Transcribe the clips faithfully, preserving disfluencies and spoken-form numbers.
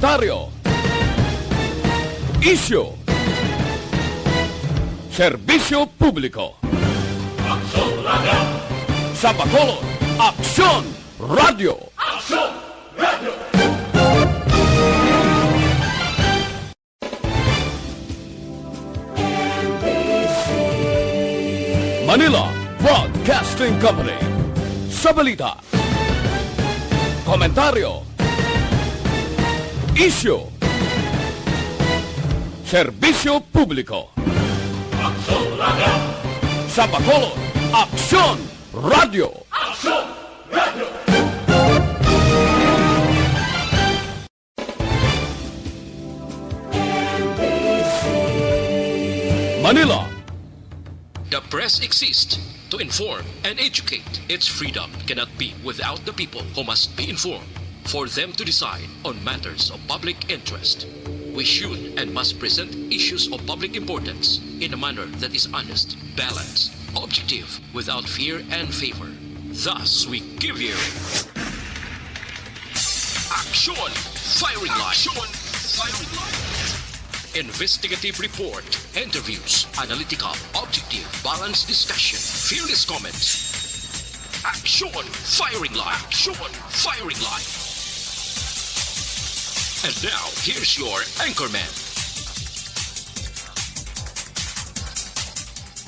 Komentaryo. Isyu. Serbisyo publiko. Aksyon Radio. Sa Bacolod, Aksyon Radio. Aksyon Radio. Manila Broadcasting Company. Sa balita, komentaryo, isyu, serbisyo publiko. Aksyon Radio. Sa Bacolod, Aksyon Radio. Aksyon Radio. Manila. The press exists to inform and educate. Its freedom cannot be without the people, who must be informed for them to decide on matters of public interest. We should and must present issues of public importance in a manner that is honest, balanced, objective, without fear and favor. Thus, we give you Aksyon Firing Line. Aksyon Firing Line. Investigative report, interviews, analytical, objective, balanced discussion, fearless comments. Aksyon Firing Line. Aksyon Firing Line. And now, here's your anchorman.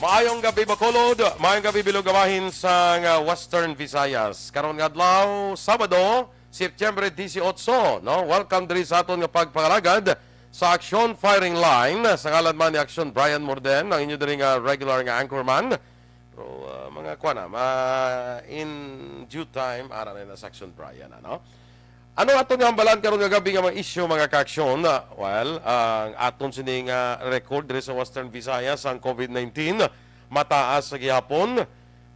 Maayong gabi, Bacolod. Maayong gabi, bilog nga bahin sang, ah, Western Visayas. Karon nga adlaw, Sabado, Setyembre dieciocho, no? Welcome diri sa aton nga pagpangalagad sa Aksyon Firing Line. Sa ngalan man ni Aksyon Brian Morden, ang inyo diri nga regular nga anchorman. Pero, ah, mga kuwan na, ma-, in due time, ara na na sa Aksyon Brian, ano? Ano aton nga hambalan karon nga gabi nga mga isyu, mga kaaksyon? Ah, well, ang aton sini nga record diri sa Western Visayas, ang covid nineteen, mataas sa gihapon.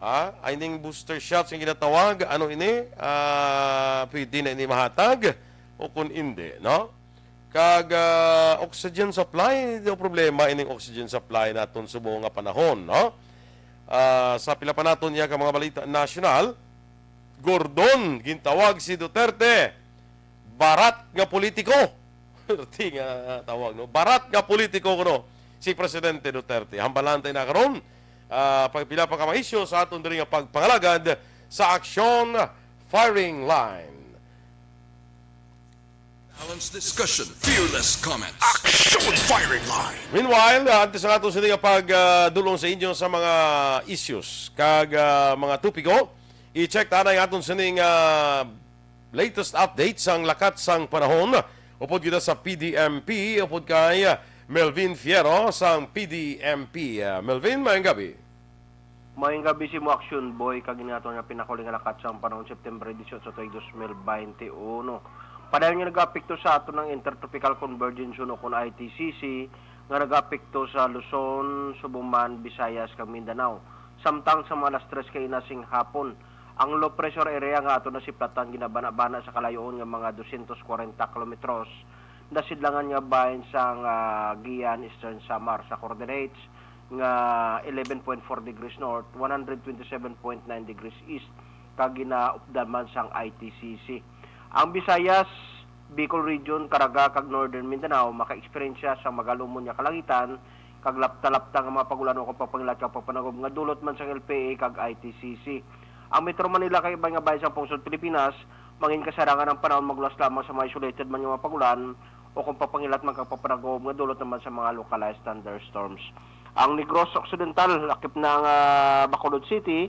Ah, ay ning booster shots nga ginatawag, ano ini? Ah, pwede na ini mahatag o kung hindi, no? Kag, ah, oxygen supply, daw problema ining oxygen supply naton subong nga panahon, no? Ah, sa pila pa naton iya ka mga balita nasyonal, Gordon, gintawag si Duterte barat nga politiko. Perti nga tawag, no? Barat nga politiko kuno si Presidente Duterte. Hambalan ta na karon, ah, pagpila pa ka mga isyu sa aton diri nga pagpangalagad sa Aksyon Firing Line. Balanced discussion, fearless comments. Aksyon Firing Line. Meanwhile, ah, antes nga aton sini nga pag, ah, dulong sa inyo sa mga issues kag, ah, mga topiko, i-check ta na ang aton sining, ah, latest update sang lakat sang panahon upod kita sa P D M P, upod kay, ah, Melvin Fierro sang P D M P. Ah, Melvin, maayong gabi. Maayong gabi sa imo, Action Boy, kag ini aton nga pinakahuli nga lakat sang panahon, September dieciocho, tuig dos mil veintiuno. Padayon nga nagaapekto sa aton ang Intertropical Convergence Zone o kon I T C C nga nagaapekto sa Luzon, subong man Visayas, kag Mindanao. Samtang sa mga alas tres kaina sing hapon, ang low pressure area nga aton nasiplatan ginabana-bana sa kalayoon nga mga dosyentos kwarenta kilometros, nasidlangan nga bahin sang, ah, Guian, Eastern Samar, sa coordinates nga eleven point four degrees north, one hundred twenty-seven point nine degrees east, kag ginaupdan man sang I T C C. Ang Visayas, Bicol Region, Caraga, kag Northern Mindanao maka-eksperyensya sa magalumon nga kalangitan kag lapta-lapta nga mga pag-ulan o kung pagpangilat kag pagpanagob nga dulot man sang L P A kag I T C C. Ang Metro Manila kag iban nga bahin sang pungsod Pilipinas, mangin kasarangan ang panahon, magluwas lamang sa mga isolated man nga mga pag-ulan o kung pagpangilat man kag pagpanagob nga dulot naman sa mga localized thunderstorms. Ang Negros Occidental, lakip na ang, ah, Bacolod City,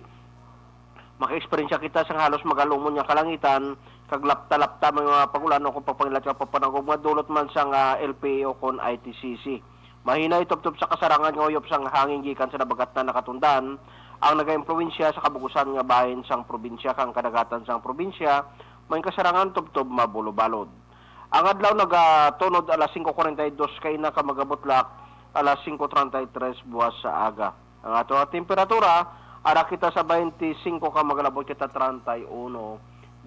maka-eksperyensya kita sang halos magalumon nga kalangitan kag lapta-lapta man nga mga pag-ulan o kung pagpangilat kag pagpanagob nga dulot man sang, ah, L P A o kon I T C C. Mahinay tubtob sa kasarangan nga uyop sang hangin gikan sa dagat na nakatundan ang nagaimpluwensya sa kabug-usan nga bahin sang probinsya kag kadagatan sang probinsya, may kasarangan tubtob mabulobalod. Ang adlaw nagatunod alas singko kwarenta y dos kaina kag magabutlak alas singko treinta y tres buwas sa aga. Ang ato nga temperatura, ara kita sa twenty-five kag magalabot kita treinta y uno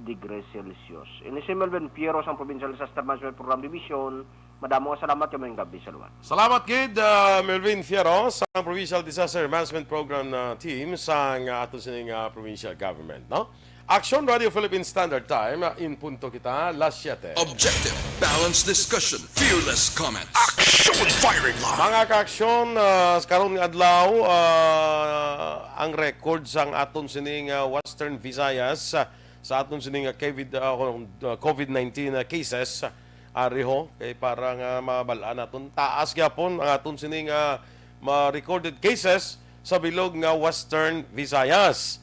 degrees Celsius. Ini si Melvin Fierro sang Provincial Disaster Management Program Division. Madamo nga salamat kag maayong gabi sa lugar. Salamat gid, ah, Melvin Fierro sang Provincial Disaster Management Program na team sang, ah, ato sining, ah, provincial government, no? Aksyon Radio Philippine Standard Time, in punto kita, las siete. Objective, balanced discussion, fearless comment. Action Firing Line! Mga kaaksyon, ah, karon nga adlaw, ah, ang record sang aton sining, ah, Western Visayas, ah, sa aton sining, ah, COVID, ah, ah, COVID nineteen, ah, cases, ah, riho, kay para nga mabal-an naton, taas gyapon ang aton sining, ah, ma-recorded cases sa bilog nga Western Visayas.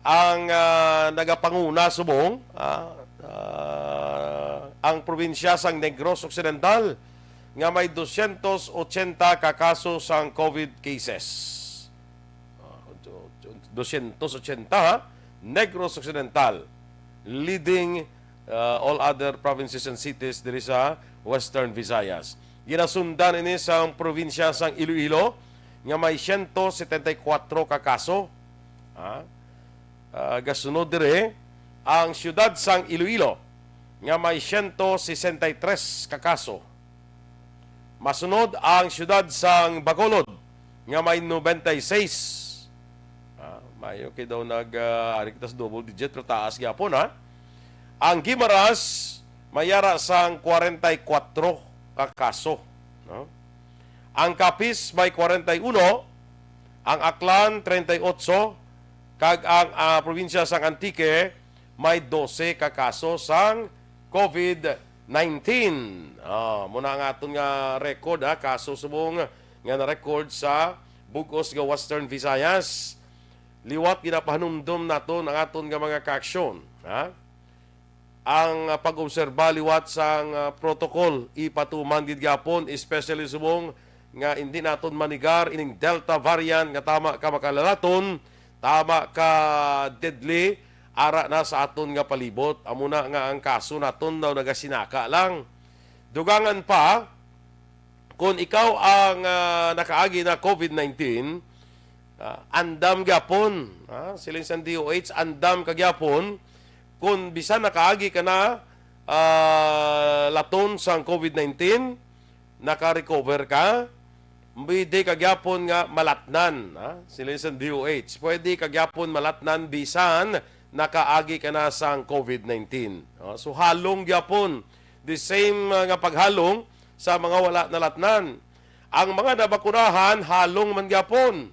Ang, ah, nagapanguna subong, ah, ah, ang probinsya sang Negros Occidental nga may dosyentos ochenta ka kaso sang COVID cases. Ah, dosyentos ochenta, ha? Negros Occidental, leading, ah, all other provinces and cities diri sa Western Visayas. Ginasundan ini sang probinsya sang Iloilo nga may siyento setenta y kuwatro ka kaso. Ha? Ah, gasunod diri ang siyudad sang Iloilo nga may siyento sesenta y tres ka kaso. Masunod ang siyudad sang Bacolod nga may nobenta y seis. Ah, maayo kay daw nag, ah, ari kita sa double digit pero taas gyapon, ha. Ang Guimaras may yara sang kwarenta y kuwatro ka kaso, no? Ang Capiz may kwarenta y uno, ang Aklan treinta y ocho, kag ang, ah, probinsya sang Antique may dose ka kaso sang COVID nineteen. Ah, muna ang aton nga record, ha, kaso subong nga na-record sa bug-os nga Western Visayas. Liwat ginapahanumdom naton ang aton nga mga kaaksyon, ha? Ang, ah, pag-obserba liwat sang, ah, protocol ipatuman gid gyapon, especially subong nga hindi naton manigar ining Delta variant nga tama ka makalalaton, tama ka deadly, ara na sa aton nga palibot. Amo na nga ang kaso naton daw nagasinaka lang. Dugangan pa, kung ikaw ang, ah, nakaagi na COVID nineteen, ah, andam gyapon, ah, siling sang D O H, andam ka gyapon. Kung bisan nakaagi ka na, ah, laton sang COVID nineteen, naka-recover ka, pwede ka gyapon nga malatnan, ah, siling sang D O H. Pwede ka gyapon malatnan bisan nakaagi ka na sang COVID nineteen. Ah, so halong gyapon, the same, ah, nga paghalong sa mga wala nalatnan. Ang mga nabakunahan, halong man gyapon.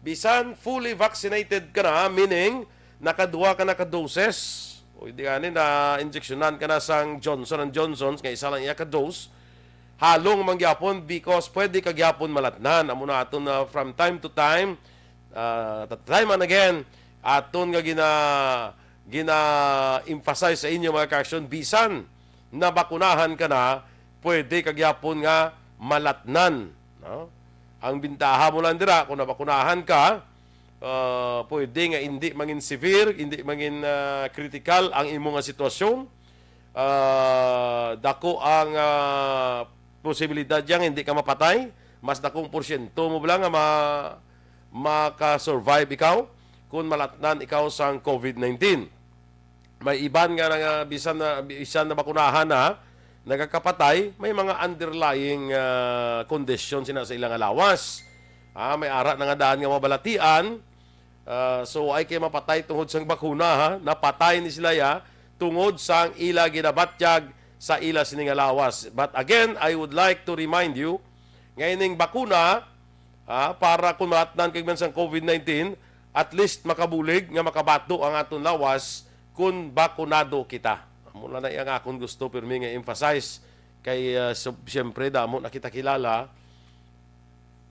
Bisan fully vaccinated ka na, meaning nakaduha ka na ka doses, o di gani na injeksyonan ka na sang Johnson and Johnson nga isa lang iya ka dose, halong man gyapon because pwede ka gyapon malatnan. Amo na aton na from time to time, ah, time and again, aton nga gina, gina-emphasize sa inyo, mga kaaksyon, bisan nabakunahan ka na, pwede ka gyapon nga malatnan, no? Ang bintaha mo lang dira, kung nabakunahan ka, ah, pwede nga hindi mangin severe, hindi mangin, ah, critical ang imo nga sitwasyon. Ah, dako ang, ah, posibilidad diyan nga hindi ka mapatay. Mas dakong porsyento mo bala nga ma-, maka-survive ikaw kung malatnan ikaw sang COVID nineteen. May iban nga, nga bisan na, bisan na bakunahan na, nagakapatay, may mga underlying, ah, condition sina sa ilang lawas. Ah, may ara na nga daan nga mabalatian. Ah, so, ay kay mapatay tungod sang bakuna, ha? Napatay ni sila ya tungod sang ila ginabatyag sa ila sini nga lawas. But again, I would like to remind you nga ining bakuna, ah, para kung malatnan kag man sang COVID nineteen, at least makabulig nga makabato ang aton lawas kung bakunado kita. Amo na na ang akon gusto pirmi nga emphasize kay, ah, sub-, siyempre damo na kita kilala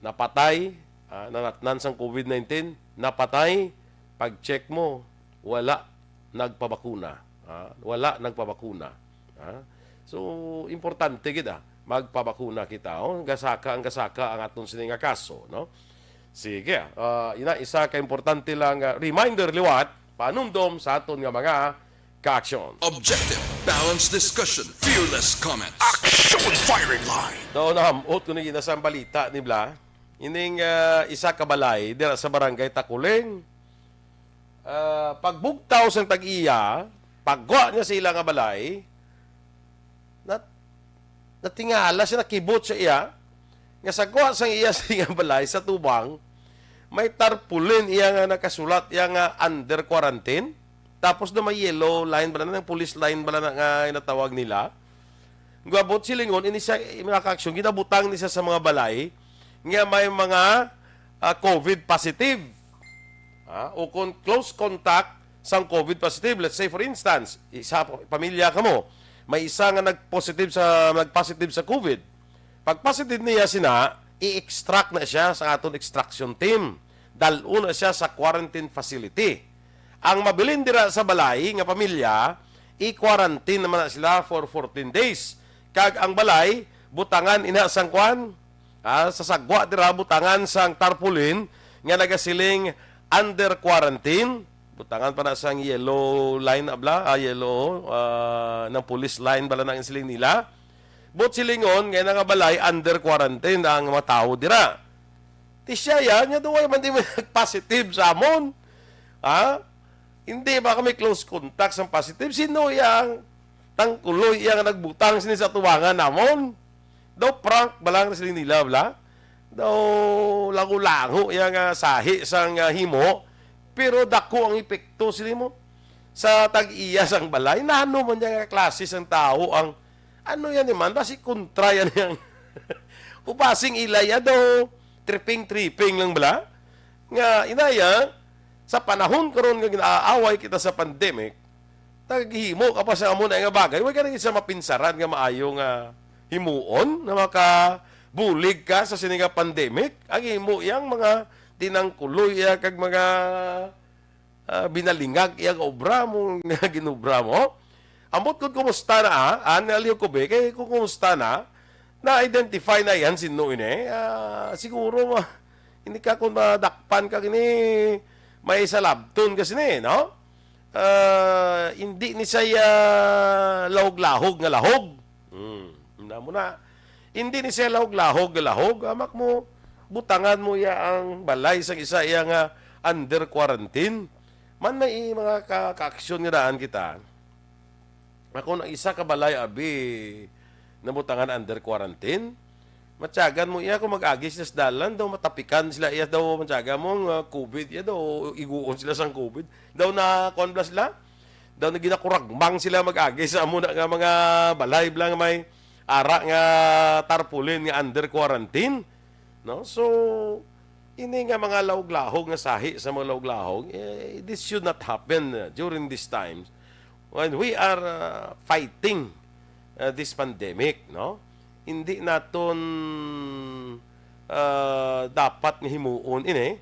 napatay, ah, nalatnan sang COVID nineteen, napatay, pag-check mo, wala nagpabakuna. Ah, wala nagpabakuna. Ah, so, importante gid, ah, magpabakuna kita. Oh, ang gasaka, ang gasaka ang aton sini nga kaso, no? Sige, ah, ina, isa ka importante lang, ah, reminder liwat, panumdom sa aton nga mga kaaksyon. Objective, balanced discussion, fearless comment. Action Firing Line! Daw nahamot ko ni ginasang balita ni Bla. Ining, ah, isa ka balay dira sa barangay Takuling. Ah, pagbugtaw sang tag-iya, pagwa niya sa ila nga balay, nat-, natingala siya, nakibot sa iya, nga sa gwa sang iya sa iya balay sa tubang, may tarpaulin iya nga nakasulat iya nga under quarantine. Tapos na may yellow line bala na, police line bala na nga natawag nila. Gabot silingon, ini siya, eh, mga kaaksyon, ginabutang ni siya sa mga balay nga may mga, ah, COVID positive. Ah, o kung close contact sang COVID positive. Let's say, for instance, isa, pamilya ka mo, may isa nga nag-positive sa, nag-positive sa COVID. Pag positive niya sina, i-extract na siya sa aton extraction team. Dal-o na siya sa quarantine facility. Ang mabilin dira sa balay nga pamilya, i-quarantine naman na sila for fourteen days. Kag ang balay, butangan ina sang kwan, ah, sa sagwa dira, butangan sang tarpaulin nga nagasiling under quarantine. Butangan pa na sang yellow line, abla, ah, yellow, ah, ng police line, bala na ang siling nila. But silingon nga nga balay under quarantine ang mga tawo dira. Ti siya yan, nga duway man di man nag-positive sa amon. Ha? Hindi ba kami close contact sa positive? Sino yang tangkuloy yang nagbutang sini sa tuwangan namon? Daw prank ba lang sila nila, bla? Daw lango-lango yang, ah, sahi sang, ah, himo, pero dako ang epekto sila mo sa tag-iya sang balay. Nano man yang klase sang tawo ang, ano yan ni man? Basi kontra yan yang, o basing ilay, ah, daw tripping-tripping lang bala? Nga, inaya, sa panahon karon nga ginaaway kita sa pandemic, naghimo ka pa sa amo na nga bagay, way ka na gid sa mapinsaran nga maayo nga himuon, nga makabulig ka sa sini nga pandemic. Ang imo yang mga tinangkuloy, ya, kag mga, ah, binalingag iya nga obra mo, nga ginobra mo. Ambot kun kumusta na, ah, an Leo Kobe, kay kung kumusta na, na-identify na yan sino ini. Ah, siguro, ma-, hindi ka kung madakpan ka kini, may salabton ka sini, no? Ah, hindi ni siya lahog-lahog nga lahog. Hmm, ina mo na. Hindi ni siya lahog-lahog nga lahog. Amak mo, butangan mo iya ang balay sang isa iya nga under quarantine. Man may mga ka-, kaaksyon nga daan kita. Ako na isa ka balay, abi, nabutangan under quarantine. Matyagan mo iya kung mag-agi sila sa dalan, daw matapikan sila iya, daw matyagan mo nga COVID iya, daw iguon sila sang COVID. Daw na, kuwan bala sila, daw na ginakuragmang sila mag-agi sa amo na nga mga balay bala nga may ara nga tarpaulin nga under quarantine. No? So, ini nga mga lahog-lahog nga sahi sa mga lahog-lahog, eh, this should not happen, uh, during these times when we are, uh, fighting, uh, this pandemic, no? Hindi naton, uh, dapat nga himuon ini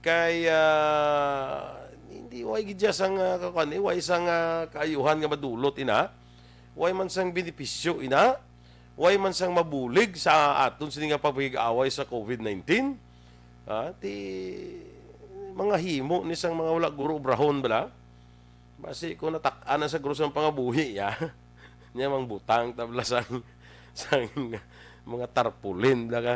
kay, uh, hindi, way gid siya sang, uh, kakuan, eh, way sang, uh, kaayuhan nga madulot ina, way man sang benepisyo ina, way man sang mabulig sa aton sini nga pagpakig-away sa COVID nineteen. Ah, ti mga himo ni sang mga wala guro obrahon bala. Basi ko natak-an na sa guro sang pangabuhi, ya. Nya mangbutang tabla sang, sang mga tarpaulin bala ka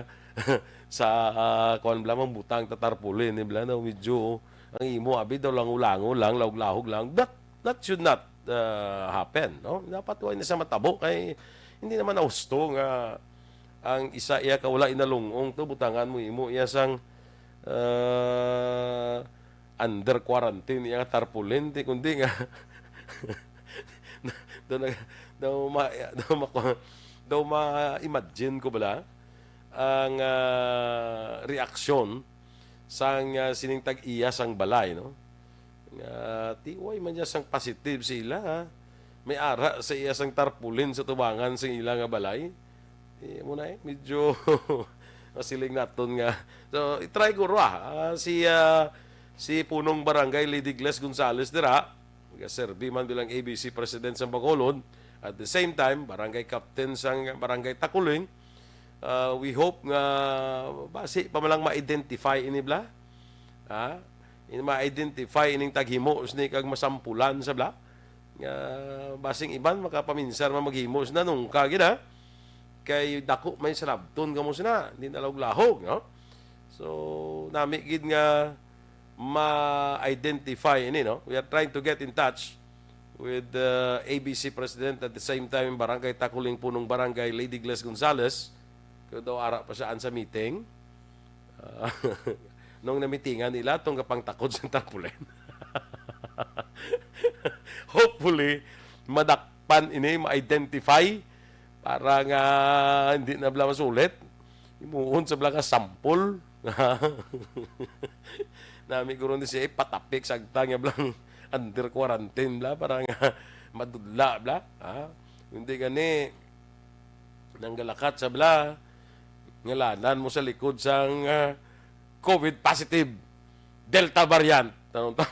sa, ah, kuan bala, mangbutang ta tarpaulin ni bala, no, medyo ang imo abi daw lango-lango lang, lahog-lahog lang. That, that should not, uh, happen, no? Dapat way na sa matabo kay hindi naman na husto nga ang isa iya ka wala inalungong to butangan mo imo iya sang, uh, under quarantine iya nga tarpaulin, ti kundi nga daw na, daw ma, daw ma, daw ma-imagine ko bala ang, ah, reaksyon sang, ah, sining tag-iya sang balay, no? Nga, ti way man niya sang positive sa ila, ha? May ara sa iya sang tarpaulin sa tubangan sang ila nga balay. Eh, mo na eh, medyo masiling naton nga. So, i-try ko ra, ah, si, ah, si Punong Barangay Lady Gles Gonzales dira, nagaserbi man bilang A B C President sa Bacolod, at the same time, Barangay Captain sang Barangay Takuling. Ah, we hope nga basi pa man lang ma-identify ini bala. Ha? In ma-identify ining taghimo sini kag masampulan sa bala. Nga basing iban makapaminsar man maghimo sina nungka gid, ha? Kay dako may salabton kamo sina, hindi na lahog-lahog, no? So, nami gid nga ma-identify ini, no? We are trying to get in touch with the A B C President, at the same time, Barangay Takuling Punong Barangay Lady Gles Gonzales. Kaya daw ara pa siya sa meeting. Ah, nung namitingan nila, tong kapangtakod sa tarpaulin. Hopefully, madakpan ini, ma-identify para nga hindi na bala masulit. Imuon sa bala nga sample. Nami guro ni siya ipatapik sa agta nga bala under quarantine bala para nga madudla bala. Ha? Hindi gani nanggalakat sa bala ngalanan mo sa likod sang ah, COVID positive Delta variant. Tanong ta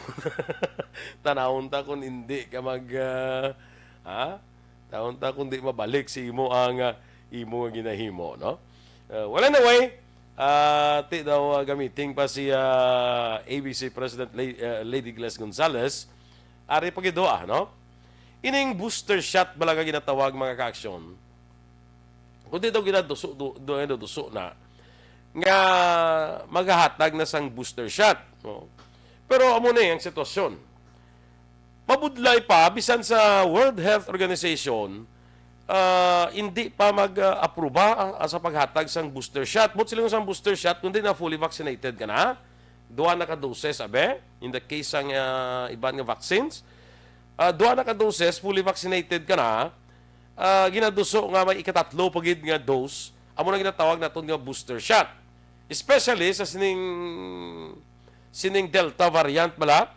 tanawon ta kung hindi ka mag ah, ha? Tanawon ta kung di mabalik si imo ang ah, imo nga ginahimo, no? Uh, well, anyway, uh, ti daw uh, gamiting pa si uh, A B C President La- uh, Lady Gles Gonzalez. Ari pa gid, ah, no? Ining booster shot bala nga ginatawag, mga ka-aksyon, kundi daw ginaduso, du, du, ano, duso na nga magahatag na sang booster shot, no? Pero amo ni ang sitwasyon. Mabudlay pa, bisan sa World Health Organization, ah, hindi pa mag-aproba ang, sa paghatag sang booster shot. Buot silingon sang booster shot, kundi na fully vaccinated ka na. Duha na ka doses, abe. In the case sang ah, iban nga vaccines, ah, duha na ka doses, fully vaccinated ka na. Ah, ginaduso nga may ikatatlo pa gid nga dose, amo na ginatawag naton nga booster shot. Especially sa sining sining Delta variant bala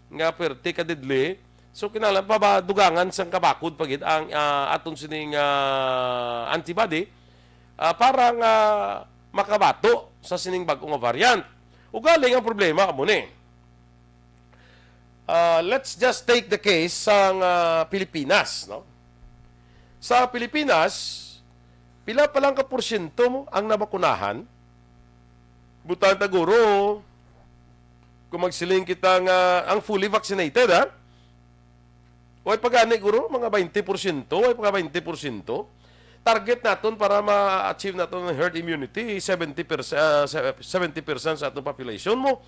nga perte ka deadly. So kinahanglan pa ba dugangan sang kabakod pa gid ang ah, aton sining ah, antibody ah, para nga makabato sa sining bag-o nga variant. Ugaling ang problema amo ni. Ah, let's just take the case sang ah, Pilipinas, no? Sa Pilipinas, pila pa lang ka porsyento mo ang nabakunahan? Butang ta guro, kung magsiling kita nga ang fully vaccinated, ha? Way pa gani, guro, mga twenty porsyento, way pa ka twenty porsyento. Target naton para ma-achieve naton ang herd immunity, seventy percent, ah, se- seventy percent sa atong population mo.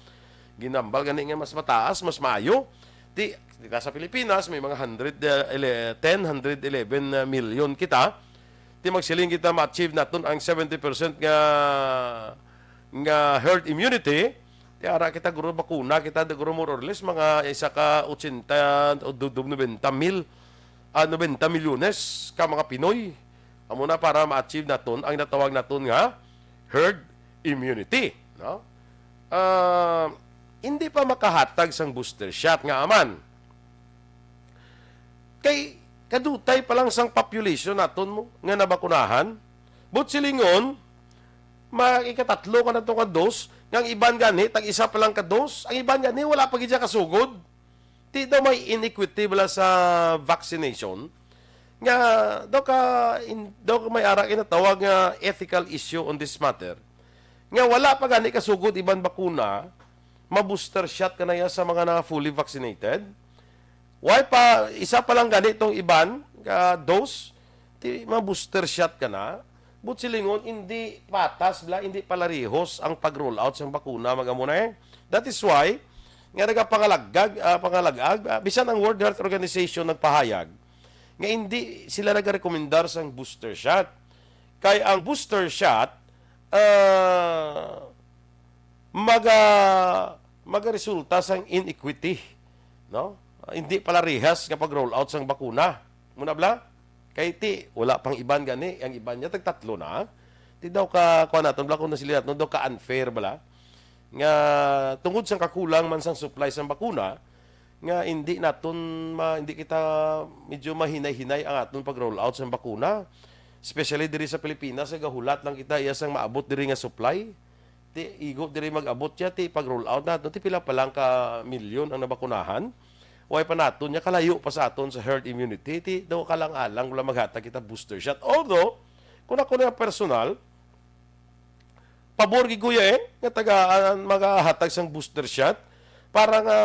Ginambal gani nga mas mataas, mas maayo. Ti, kita sa Pilipinas, may mga hundred, uh, ele- ten, hundred eleven million kita. Ti magsiling kita ma-achieve naton ang seventy percent nga nga herd immunity, ti ara kita guro bakuna kita guro more or less mga isa ka ochenta o dudog noventa mil, ah, noventa milyones ka mga Pinoy. Amo na para ma-achieve naton ang natawag naton nga herd immunity, no? Ah, hindi pa makahatag sang booster shot nga aman. Kay kadutay pa lang sang population naton mo nga nabakunahan. But silingon, ma ikatatlo ka na to ka dose, nga ang iban gani tag isa pa lang ka dose, ang iban gani wala pa gid siya kasugod. Di daw may inequity bala sa vaccination nga daw ka in, daw ka may ara ginatawag nga ethical issue on this matter, nga wala pa gani kasugod iban bakuna, ma-booster shot ka na ya sa mga na fully vaccinated. Why pa, isa pa lang gani tong iban ka dose, ti ma-booster shot ka na. But silingon, hindi patas bala, hindi palarihos ang pag-roll out sang bakuna, mga amo na eh. That is why nga nagapangalagag, ah, pangalagag, ah, bisan ang World Health Organization nagpahayag nga hindi sila nagarekomendar sang booster shot. Kay ang booster shot, ah, maga magaresulta sang inequity, no? Hindi palarihas nga pag-roll out sang bakuna. Muna bala? Kay ti, wala pang iban gani, ang iban niya tagtatlo na. Ti daw ka, kuha naton bala kung nasili naton, daw ka unfair bala. Nga tungod sang kakulang man sang supply sang bakuna, nga hindi naton ma, hindi kita medyo mahinay-hinay ang aton pag-roll out sang bakuna. Especially diri sa Pilipinas, nagahulat lang kita iya sang maabot diri nga supply. Ti igo diri mag-abot siya, ti pag-roll out naton, ti pila pa lang ka milyon ang nabakunahan. Way pa naton niya, kalayo pa sa aton sa herd immunity, ti daw kalang-alang wala maghatag kita booster shot. Although, kung ako na personal, pabor gid ko ya eh, nga tagaan magahatag sang booster shot para nga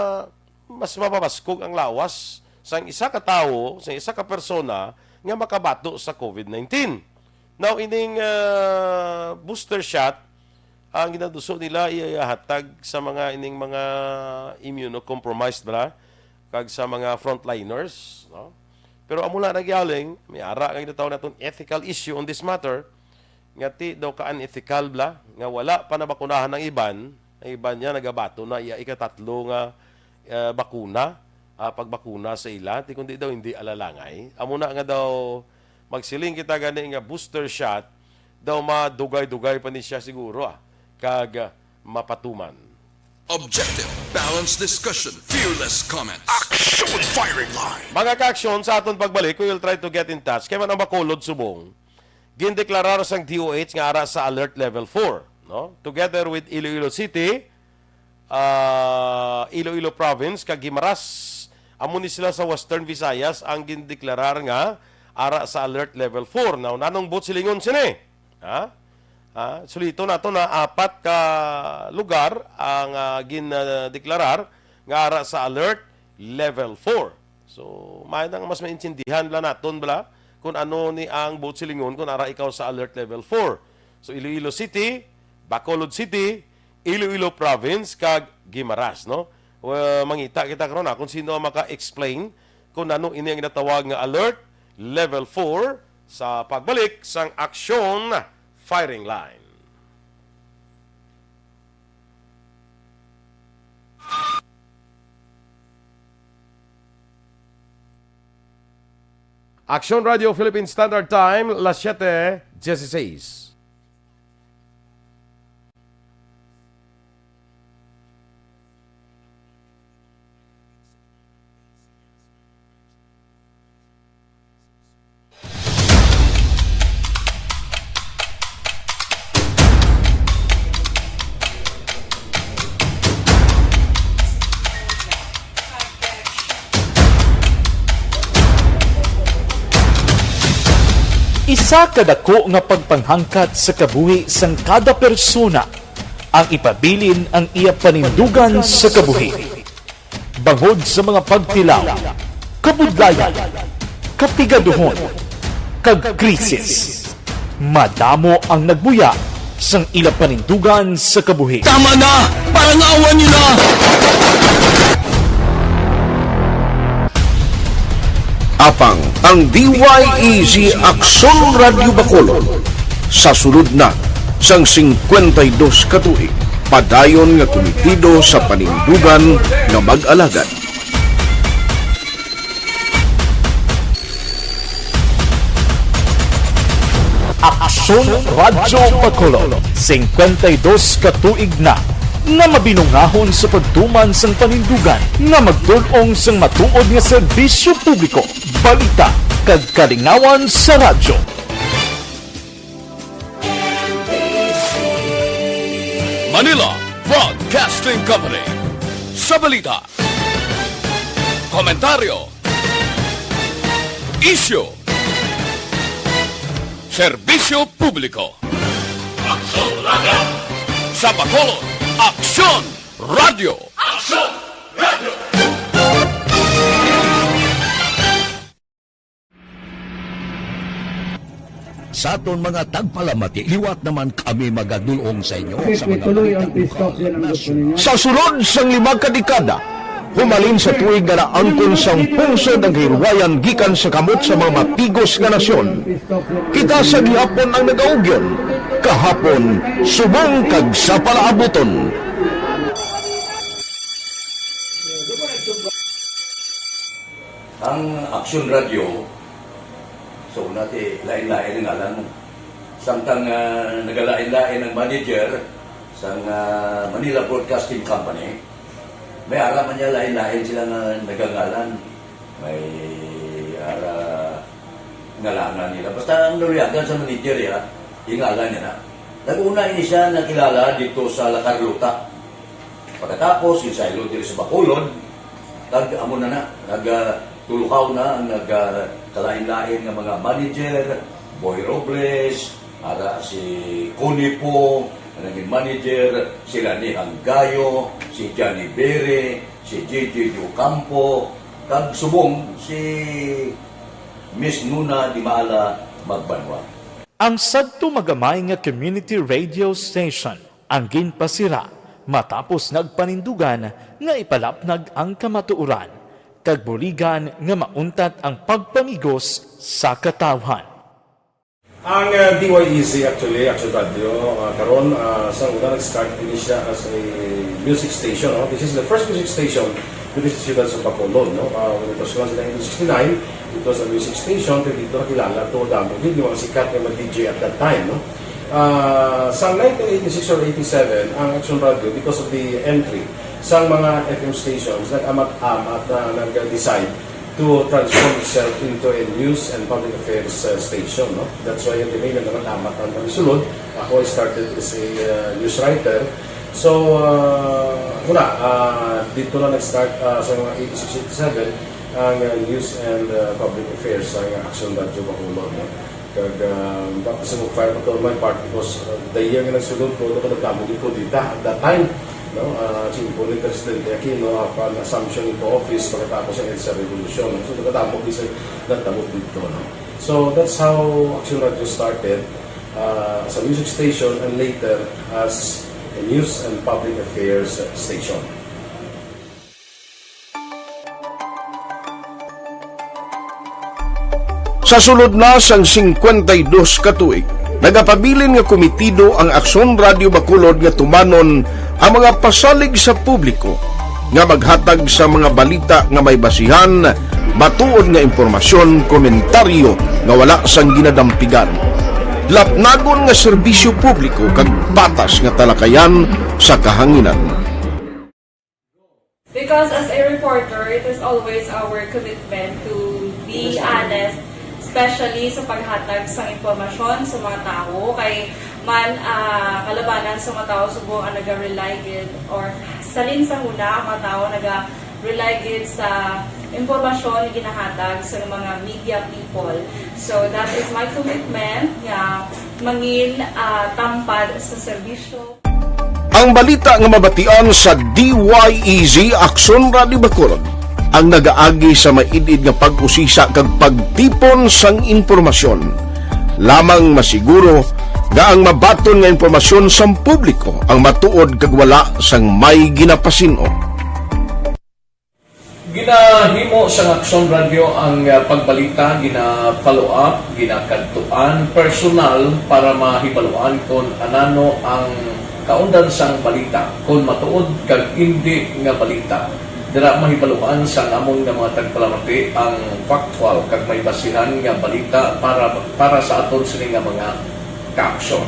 mas mapabaskog ang lawas sang isa ka tawo, sang isa ka persona nga makabato sa COVID nineteen. Now, ining ah, booster shot, ang ginaduso nila iyahatag sa mga ining mga immunocompromised bala kag sa mga frontliners, no? Pero amo na nagyaling, may ara nga ginatawag naton ethical issue on this matter, nga ti daw ka unethical bala, nga wala pa nabakunahan ang iban, ang iban niya nagabato na iya ikatatlo nga ah, bakuna. ah, pagbakuna sa ila, ti kundi daw hindi alalangay. Amo na nga daw magsiling kita gani nga booster shot, daw madugay-dugay pa ni siya siguro, ah, kag, ah, mapatuman. Objective, balanced discussion, fearless comments. Action firing line. Mga ka-aksyon, sa aton pagbalik, we will try to get in touch kay man ang Bacolod, Subong, gindeklarar sang D O H nga ara sa Alert Level four, no? Together with Iloilo City, ah, Iloilo Province, kag Guimaras. Amo ni sila sa Western Visayas ang gindeklarar nga ara sa Alert Level four. Now, nanong buot silingon sini? Ha? Ha? Sulito nato na apat ka lugar ang, ah, gindeklarar nga ara sa Alert Level four. So, may nang mas maintindihan bala naton bala kung ano ni ang buot silingon kung ara ikaw sa Alert Level four. So, Iloilo City, Bacolod City, Iloilo Province, kag Guimaras, no? Well, mangita kita karon, ah, kung sino ang maka-explain kung ano ini ang ginatawag nga Alert Level four sa pagbalik sang Aksyon Firing Line. Aksyon Radio Philippine Standard Time, las siete dieciséis. Isa ka dako nga pagpanghangkat sa kabuhi sang kada persona ang ipabilin ang iya panindugan sa kabuhi. Bangod sa mga pagtilaw, kabudlayan, kapigaduhon, kag krisis, madamo ang nagbuya sang ila panindugan sa kabuhi. Tama na! Parang awa nila! Apang ang D Y E Z Aksyon Radyo Bacolod sa sulod na sang singkwenta y dos ka tuig, padayon nga kumitido sa panindugan nga mag-alagad. Aksyon Radyo Bacolod, singkwenta y dos ka tuig na nga mabinungahon sa pagtuman sang panindugan nga magtul-ong sang matuod nga serbisyo publiko, balita, kag kalingawan sa radyo. Manila Broadcasting Company. Sa balita, komentaryo, isyu, serbisyo publiko. Aksyon Radyo. Sa Bacolod, Aksyon Radyo. Aksyon Radyo. Sa aton mga tagpalamati, liwat naman kami magadul-ong sa inyo sa mga balita lokal, nasyonal. Sa sulod sang lima ka dekada, humalin sa tuig nga naangkon sang pungsod ang kahilwayan gikan sa kamot sa mga mapigos nga nasyon, kita sa gihapon ang nagaugyon, kahapon, subong kag sa palaabuton. Ang Aksyon Radyo, so, una ti, lain-lain ang ngalan mo. Samtang, ah, nagalain-lain ang manager sang, ah, Manila Broadcasting Company, may ara man niya lain-lain sila nga nagangalan. May ara ngalangan nila. Basta ang naluyagan sa manager, ya, ingalan niya na. Nag-una ini siya nakilala dito sa La Carlota. Pagkatapos, ginsaylo diri sa Bacolod, kag amo na na, nag, ah, tulukaw na ang nag, ah, kalain-lain nga mga manager, Boy Robles, ara si Connie Poo, nga naging manager, si Lani Hanggayo, si Johnny Bere, si J J Ocampo, kag subong si Miss Nuna Dimala Magbanwa. Ang sadto magamay nga community radio station ang ginpasira matapos nagpanindugan nga ipalapnag ang kamatuoran kag buligan nga mauntat ang pagpamigos sa katawhan. Ang, uh, D Y E Z actually, Action Radio, uh, karon, uh, sa una nag-start din siya as a music station, no? This is the first music station Diri sa siyudad sa Bacolod, no? Ah, when it was launched in nineteen sixty-nine, it was a music station, kay dito nakilala to, damo gid yung mga sikat nga mga D J at that time, no? Ah, sa nineteen eighty-six or eighty-seven, ang Action Radio, because of the entry sa mga F M stations, nag-amat-amat na nag-decide to transform itself into a news and public affairs, uh, station, no? That's why yung tinay na naman amat ang kami sulod. Ako, I started as a, uh, news writer. So, uh, wala, uh, dito na nag-start, uh, sa mga eighty-six, eighty-seven, ang, uh, news and, uh, public affairs sa Action Radio Bacolod, no? Kag, ah, tapos sa fire pa to my part because, ah, the year nga nagsulod ko, ano ko nagdamo di ko dita at that time, no? Ah, si Impo ni Presidente Aquino, upon assumption into office pagkatapos ng EDSA Revolution. So, nagdamo di sa nagdamo dito, no? So, that's how Action Radio started, ah, as a music station and later as a news and public affairs station. Sa sulod na sang singkwenta y dos ka tuig, nagapabilin nga komitido ang Aksyon Radio Bacolod nga tumanon ang mga pasalig sa publiko nga maghatag sa mga balita nga may basihan, matuod nga impormasyon, komentaryo nga wala sang ginadampigan, lapnagon nga serbisyo publiko kag patas nga talakayan sa kahanginan. Because as a reporter, it is always our commitment to be honest, especially sa paghatag sang impormasyon sa mga tawo. Kay man, ah, kalabanan sa mga tawo subong ang naga-rely gid, or salin sa huna ang mga tawo naga-rely gid sa impormasyon nga ginahatag sa mga media people. So that is my commitment nga mangin, ah, tampad sa serbisyo. Ang balita nga mabatian sa D Y E Z Aksyon Radio Bacolod ang nagaagi sa maid-id nga pag-usisa kag pagtipon sang impormasyon. Lamang masiguro nga ang mabaton nga impormasyon sang publiko ang matuod kag wala sang may ginapasin-o. Ginahimo sang Aksyon Radio ang, ah, pagbalita, gina-follow up, ginakadtuan personal para mahibaluan kon anano ang kaundan sang balita, kon matuod kag indi nga balita. Dira mahibaluan sang amon nga mga tagpalamati ang factual kag may basihan nga balita para para sa aton sini nga mga kaaksyon.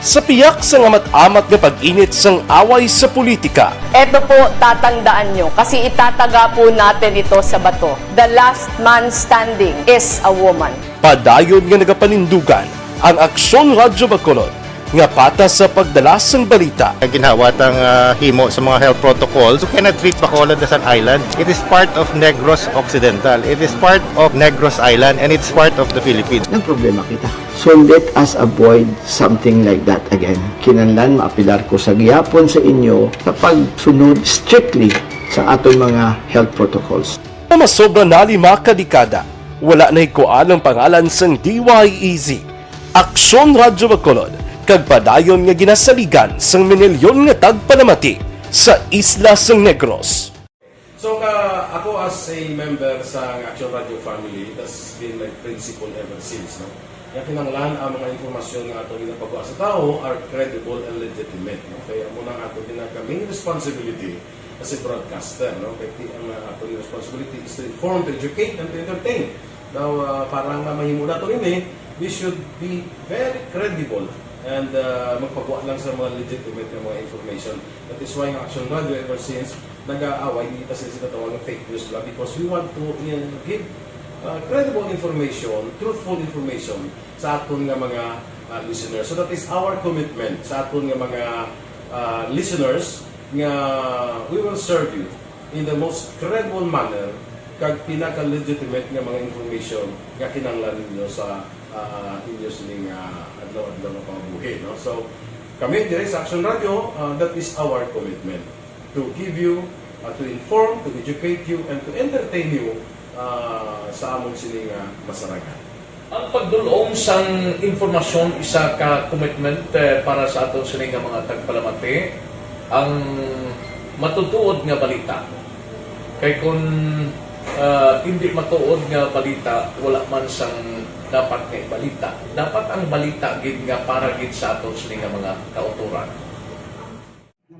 Sa piyak sang amat-amat nga pag-init sang away sa politika, Eto po, tatandaan nyo, kasi itataga po natin ito sa bato. The last man standing is a woman. Padayon nga nagapanindugan ang Aksyon Radyo Bacolod nga patas sa pagdala sang balita. Ginhawa tang, ah, himo sa mga health protocols. You cannot treat Bacolod as an island. It is part of Negros Occidental. It is part of Negros Island, and it's part of the Philippines. Nagproblema kita. So let us avoid something like that again. Kinahanglan maapilar ko sa gihapon sa inyo sa pagsunod strictly sa aton mga health protocols. Nga masobra na lima ka dekada, wala nahikuan ang pangalan sang D Y E Z, Aksyon Radyo Bacolod, kag padayon nga ginasaligan sang minilyon nga tagpalamati sa isla sang Negros. So, ka, ako as a member sa Action Radio family, that's been my principle ever since, no? Nga kinahanglan ang mga impormasyon nga ato ginapagawa sa tawo are credible and legitimate, no? Kaya mo na ato ginag main responsibility as a broadcaster, no? Kaya ti ang uh, ato responsibility is to inform, to educate, and to entertain. Now, uh, para nga mahimo nato ini, we should be very credible and uh, magpagawa lang sa mga legitimate nga mga information. That is why ang Action Radio ever since nag-aaway kita sa ginatawag nga fake news lang because we want to uh, give uh, credible information, truthful information sa aton nga mga uh, listeners. So that is our commitment sa aton nga mga uh, listeners nga we will serve you in the most credible manner kag pinaka-legitimate nga mga information nga kinahanglan ninyo sa uh, inyo sining uh, adlaw-adlaw nga pangabuhi, no? So kami diri sa Action Radio, uh, that is our commitment to give you, uh, to inform, to educate you, and to entertain you uh, sa amon sini nga masarangan. Ang pagdul-ong sang impormasyon isa ka commitment eh, para sa aton sini nga mga tagpalamati, ang matutuod nga balita. Kay kun ah, hindi matuod nga balita, wala man sang dapat nga ibalita. Dapat ang balita gid nga para gid sa aton sini nga mga kautoran.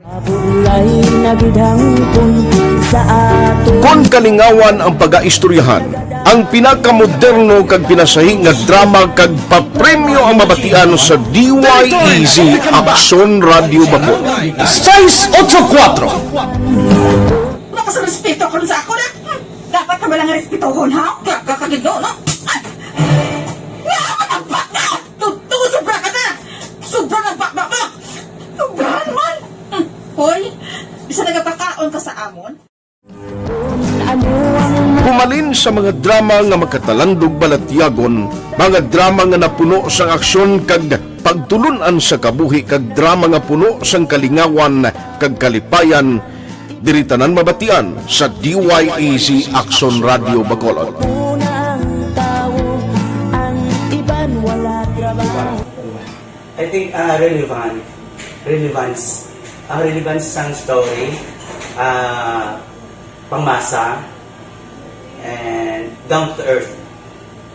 Mabulay na gid hangpon sa ato. Kon kalingawan ang pagaistoryahan, ang pinakamoderno kag pinasahi nga drama kag papremyo ang mabatian sa D Y E Z Aksyon Radyo Bacol. Sais otso kuwatro. Wala ka sa respeto karon sa ako na. Hmm. Dapat ka ba lang respetohon, ha? Ka-, ka-, kagid, no? Ay! Nga, matapat ka! Tu-, tu-, sobra ka na! Sobra na ba, ba, ba? Sobrahan man! Hmm. Hoy, bisa nagapakaon ka sa amon? Humalin sa mga drama nga makatalandog balatyagon, mga drama nga napuno sang aksyon kag pagtulun-an sa kabuhi, kag drama nga puno sang kalingawan kag kalipayan, diri tanan mabatian sa D Y E Z Aksyon Radyo Bacolod. Una ang tawo, ang iban wala trabaho. I think, ah, relevant, relevance, ang relevance sang story, ah, pangmasa, and down to earth.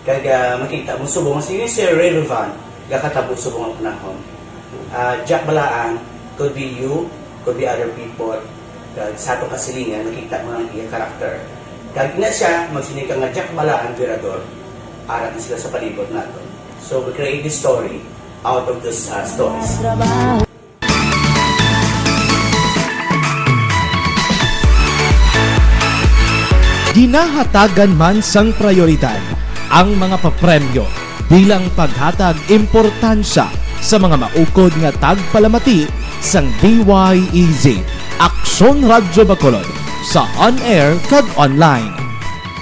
Kag, ah, makita mo subong, sige, sir, relevant, gakatabo subong ang panahon. Ah, Jack Balaan, could be you, could be other people. Kag sa atong kasilingan, makita mo ang iya karakter. Kag ina siya, magsiling ka nga Jack Balaan, Virador, ara na sila sa palibot nato. So, we create this story out of those, uh, stories. Ginahatagan man sang prayoridad ang mga papremyo bilang paghatag importansya sa mga maukod nga tagpalamati sang D Y E Z Aksyon Radyo Bacolod sa on-air kag online.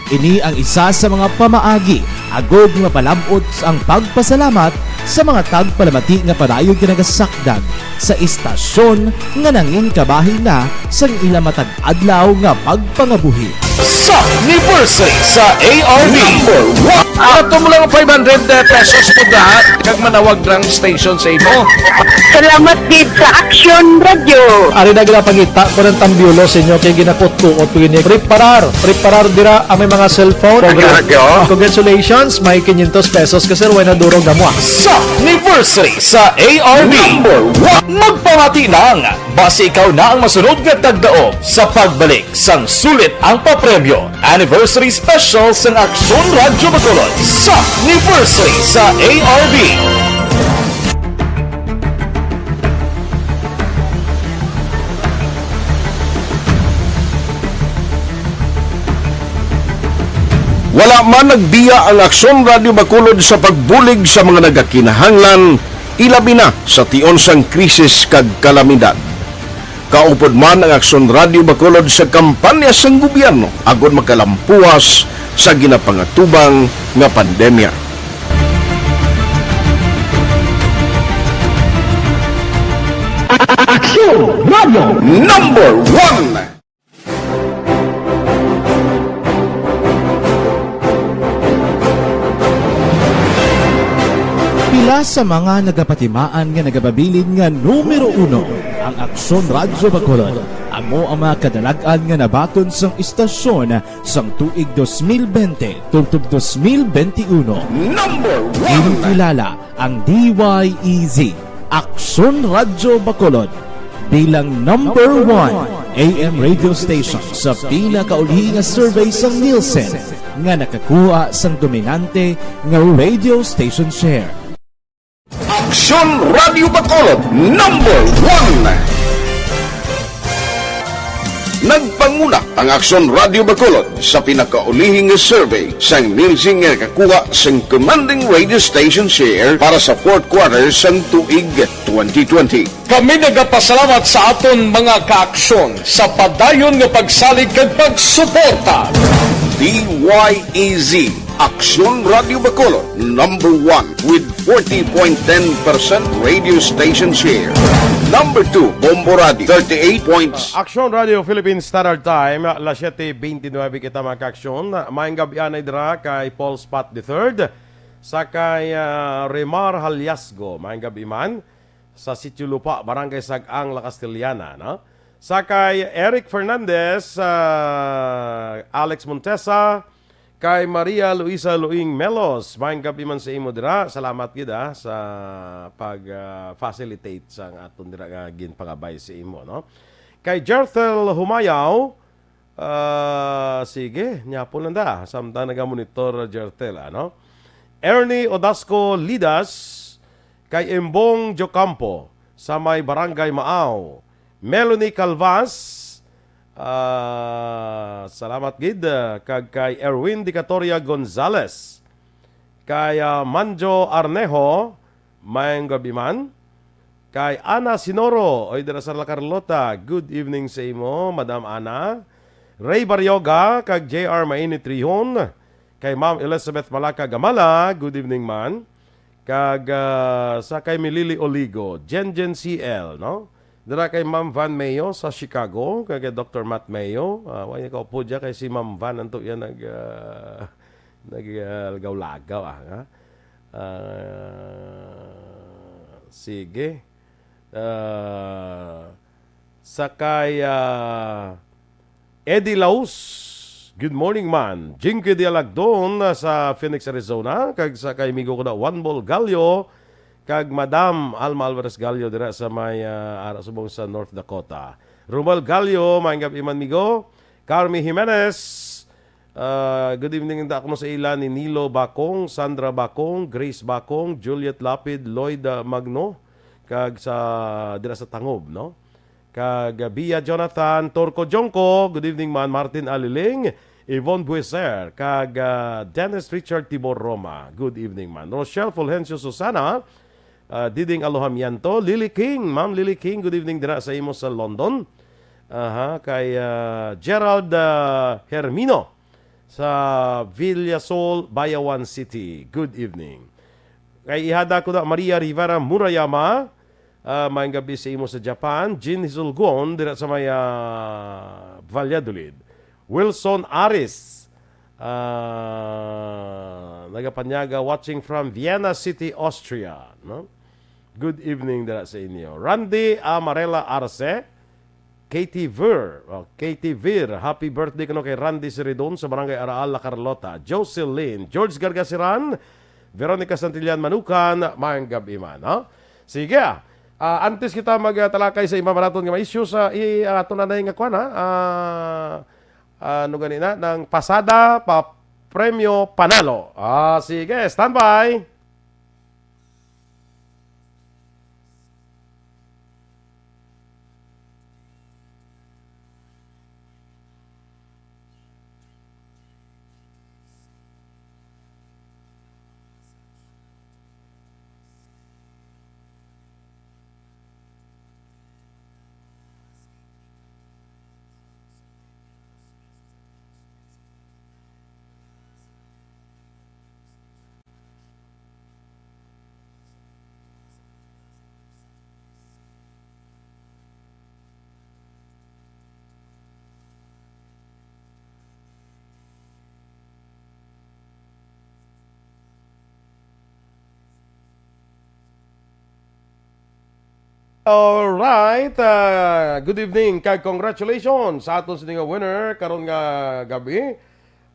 Ini ang isa sa mga pamaagi agod nga mapalab-ot ang pagpasalamat sa mga tagpalamati nga padayon ginagasakdag sa istasyon nga nangin kabahin na sang ila matag adlaw nga pagpangabuhi. Sa anniversary sa A R B. Number one. Ato mo lang five hundred pesos po da, kag manawag lang station sa imo. Salamat gid sa Aksyon Radyo. Ari na gina pangita ko ng tambiolo sa inyo kay ginakutkuot ko ini. Preparar, preparar dira ang may mga cellphone. Ang radyo. Congratulations, may quinientos pesos ka, sir, way na durog na mo, ah. Sa anniversary sa A R B. Number one. Magpamati lang. Basi ikaw na ang masunod nga tagdaog sa pagbalik sang sulit ang papremyo. Anniversary Special sang Aksyon Radyo Bacolod sa anniversary sa A R B. Wala man nagbiya ang Aksyon Radyo Bacolod sa pagbulig sa mga nagakinahanglan, ilabi na sa tion sang krisis kag kalamidad. Kaupod man ang Aksyon Radyo Bacolod sa kampanya sang gobyerno agod makalampuwas sa ginapangatubang nga pandemya. Aksyon Radyo Number One. Pila sa mga nagapatimaan nga nagapabilin nga numero uno ang Aksyon Radyo Bacolod. Amo ang mga kadalag-an nga nabaton sang istasyon sang tuig dos mil bente tubtob dos mil bente uno. Number one. Ginkilala ang D Y E Z, Aksyon Radyo Bacolod, bilang number one A M radio station sa pinakauli nga survey sang Nielsen nga nakakuha sang dominante nga radio station share. Aksyon Radyo Bacolod, number one. Nagpanguna ang Aksyon Radyo Bacolod sa pinakaulihi nga survey sang Nielsen nga nakakuha sang commanding radio station share para sa fourth quarter sang tuig twenty twenty. Kami nagapasalamat sa aton mga kaaksyon sa padayon nga pagsalig kag pagsuporta. D Y E Z, Aksyon Radyo Bacolod, number one with forty point ten percent radio station share. Number two, Bombo Radio, thirty-eight points. Aksyon Radio Philippine Standard Time, alas siyete beintinuebe kita, mga kaaksyon. Maayong gab-i anay dira kay Paul Spot the third, sa kay, ah, Remar Haliasgo. Maayong gab-i man sa Sitio Lupa, Barangay Sag-ang, La Castellana, no? Sa kay Eric Fernandez, ah, Alex Montesa, Kay Maria Luisa Luing Melos, maayong gab-i man sa imo dira. Salamat gid, ah, sa pag, ah, facilitate sa aton dira nga ginpangabay sa imo, no? Kay Jerthel Humayaw, ah, sige, nyapon lang da. Samtang nagamonitor, Jerthel, ano? Ernie Odasco Lidas, kay Embong Jocampo, sa may Barangay Maaw. Melanie Calvas, ah, salamat gid, ah, kag kay Erwin Dicatoria Gonzales, kay, ah, Manjo Arnejo, maayong gab-i man. Kay Ana Sinoro, oy, dira sa La Carlota, good evening sa imo, Madam Ana. Ray Barrioga, kag J R Mainit Rihon, kay Ma'am Elizabeth Malaka Gamala, good evening man. Kag, ah, sa kay Milili Oligo, Jen Jen C L, no? Dira kay Ma'am Van Mayo sa Chicago, kag kay Doctor Matt Mayo. Ah, wa niya kaupo dyan kay si Ma'am Van anto yan nag, ah, nag, ah, lagaw-lagaw, ah, ha? Ah, sige. Ah, sa kay, ah, Eddie Laus, good morning, man. Jinky Dialagdon, ah, sa Phoenix, Arizona. Kag sa kay amigo ko na Juan Bol Gallo, kag Madam Alma Alvarez Gallo dira sa may, ah, ara subong sa North Dakota. Romel Gallo, maayong gab-i man, migo. Carmi Jimenez, ah, good evening, da kuno sa ila ni Nilo Bakong, Sandra Bakong, Grace Bakong, Juliet Lapid, Lloyd, ah, Magno, kag sa, dira sa Tangob, no? Kag, ah, Bia Jonathan, Torco Jongco, good evening man, Martin Aliling, Yvonne Buiser, kag, ah, Dennis Richard Tibor Roma, good evening man. Rochelle Fulgencio Susana, ah, Diding Alojamiento, Lily King, Ma'am Lily King, good evening dira sa imo sa London. Aha, kay, ah, Gerald, ah, Hermino sa Villasol, Bayawan City. Good evening. Kay ihada ko na Maria Rivera Murayama, ah, maayong gab-i sa imo sa Japan. Jean Hisulgon, dira sa may, ah, Valladolid. Wilson Aris, ah, nagapanyaga, watching from Vienna City, Austria, no? Good evening dira sa inyo. Randy Amarela Arce, Katie Ver, oh, Katie Ver, happy birthday kuno kay Randy Siridon sa Barangay Araal, La Carlota. Jocelyn, George Gargasiran, Veronica Santillan Manukan, maayong gab-i man, ha? Sige, ah, antes kita magtalakay sa iba pa naton nga mga issues, ah, i-, ah, ato na na nga kwan, ha? Ah, ano gani na? Ng pasada pa premyo panalo. Ah, sige, standby. Alright, ah, good evening kag congratulations sa aton sini nga winner karon nga gabi.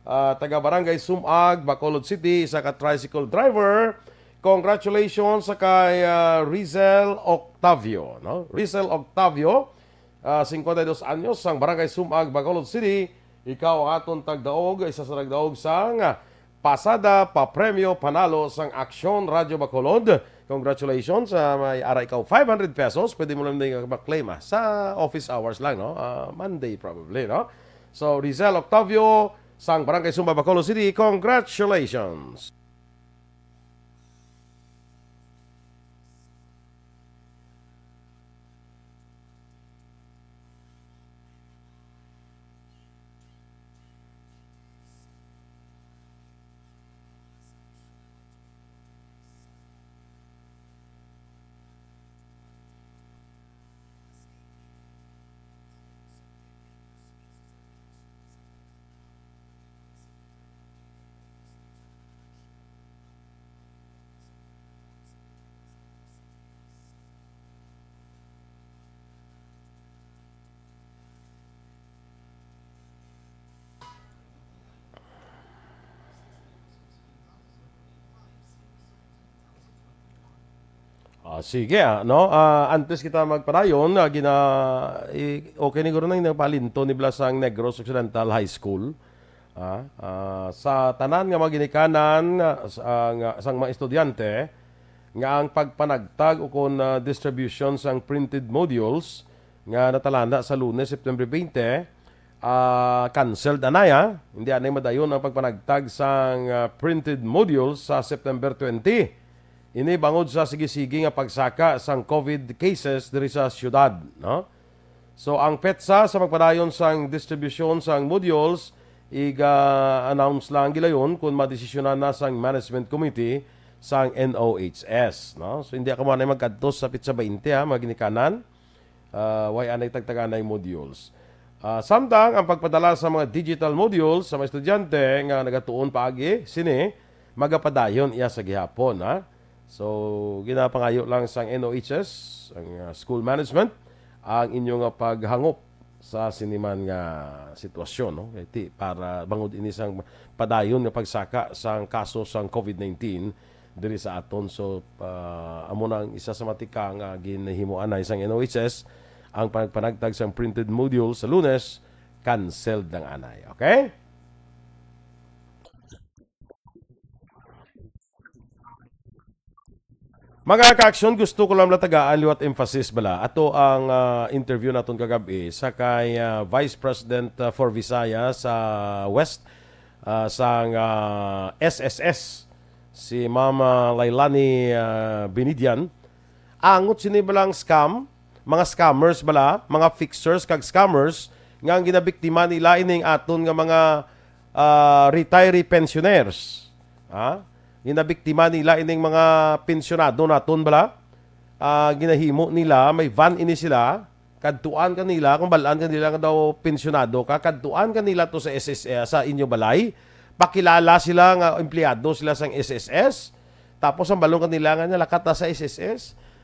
Ah, taga Barangay Sumag, Bacolod City, isa ka tricycle driver. Congratulations sa kay, ah, Rizel Octavio, no? Rizel Octavio, ah, cincuenta y dos anyos, sang Barangay Sumag, Bacolod City. Ikaw ang aton tagdaog, isa sa nagdaog sang, ah, pasada pa premyo panalo sang Aksyon Radyo Bacolod. Congratulations, ah, may ara ikaw five hundred pesos. Pwede mo lang din ma-claim, ah, sa office hours lang, no? Ah, Monday probably, no? So, Rizal Octavio, sang Barangay Sumag, Bacolod City, congratulations! Ah, sige, ah, no? Ah, antes kita magpadayon, ah, gina-, i-, okay ni guro nang nagpalinto ni bala sang Negros Occidental High School. Ah, ah, sa tanan nga mga ginikanan, ah, sa, nga, sang mga estudyante, nga ang pagpanagtag ukon, ah, distribution sang printed modules nga natalana sa Lunes, September twenty, ah, canceled anay, ah. Hindi anay madayon ang pagpanagtag sang, ah, printed modules sa September twenty. Ini bangod sa sige-sige nga pagsaka sang COVID cases diri sa siyudad, no? So, ang petsa sa pagpadayon sang distribusyon sang modules, iga-announce lang gilayon kon madesisyonan na sang Management Committee sang N O H S, no? So, hindi ako man magkadto sa petsa twenty, ha, mga ginikanan. Ah, way anay tagtaganay modules. Ah, samtang ang pagpadala sa mga digital modules sa mga estudyante nga nagatuon paagi sini, magapadayon iya sa gihapon, ha? So, ginapangayo lang sang N O H S, ang, ah, school management, ang inyo nga paghangop sa siniman nga sitwasyon, no? Kay ti-, para bangod ini sang padayon nga pagsaka sang kaso sang COVID nineteen diri sa aton. So, ah, amo na ang isa sa matika nga ginhimuan na sang N O H S, ang pagpanagtag sang printed module sa Lunes, canceled lang anay. Okay? Mga ka-aksyon, gusto ko lang natagaan liwat emphasis bala. Ato ang, ah, interview naton kagabi sa kay, ah, Vice President, ah, for Visayas sa West, ah, sang, ah, S S S, si Ma'am, ah, Lailani, ah, Binidian. Angot sini balang scam, mga scammers bala, mga fixers kag scammers nga ang ginabiktima nila ining aton nga mga, ah, retiree pensioners. Ha? Ginabiktima nila ining mga pensionado naton bala. Ah, ginahimo nila, may van ini sila. Kadtuan kanila, kung balaan kanila nga daw pensionado ka, kadtuan kanila to sa S S S, sa inyo balay. Pakilala sila nga empleyado sila sang S S S. Tapos ang balon kanila nga nalakat na sa S S S,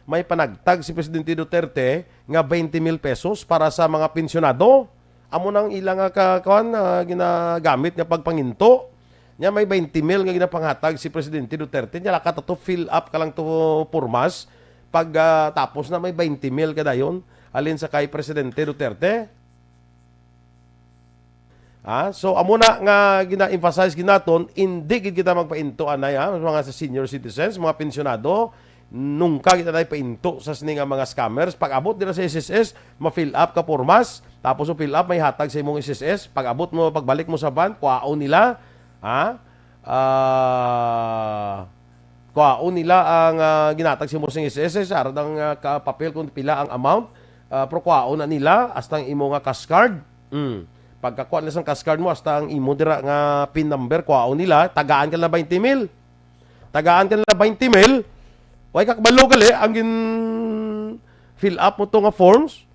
may panagtag si Presidente Duterte nga twenty mil pesos para sa mga pensionado. Amo nang ila nga ka-, kuwan, ah, ginagamit nga pagpanginto. Nya may twenty mil nga ginapanghatag si Presidente Duterte. Nya lakat to, fill up ka lang to pormas. Pag, ah, tapos na, may twenty mil ka dayon. Halin sa kay Presidente Duterte. Ah, so amo na nga gina-emphasize ginaton, hindi gid kita magpainto anay, ha, mga sa senior citizens, mga pensionado, nungka kita na painto sa sini nga mga scammers. Pag abot dira sa S S S, ma-fill up ka pormas, tapos mo fill up, may hatag sa imong S S S. Pag abot mo, pagbalik mo sa van, kwaon nila, ha? Ah, kwaon nila ang, ah, ginatag sa imong S S S, aron ang, ah, ka-, papel kung pila ang amount, ah, pero kwaon na nila hasta ang imo nga cash card. Mm. Pagkakuha nila sang cash card mo, hasta ang imo dira nga pin number, kwaon nila, tagaan ka na twenty mil. Tagaan ka na twenty mil. Way ka kabalo gali ang gin fill up mo to nga forms.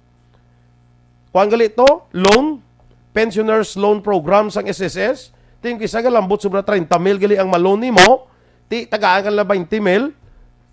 Kuan gali to, loan, pensioners loan program sang S S S. Ting kisa galambot sobra treinta mil gali ang ma-loan nimo, ti tagaan ka na twenty mil.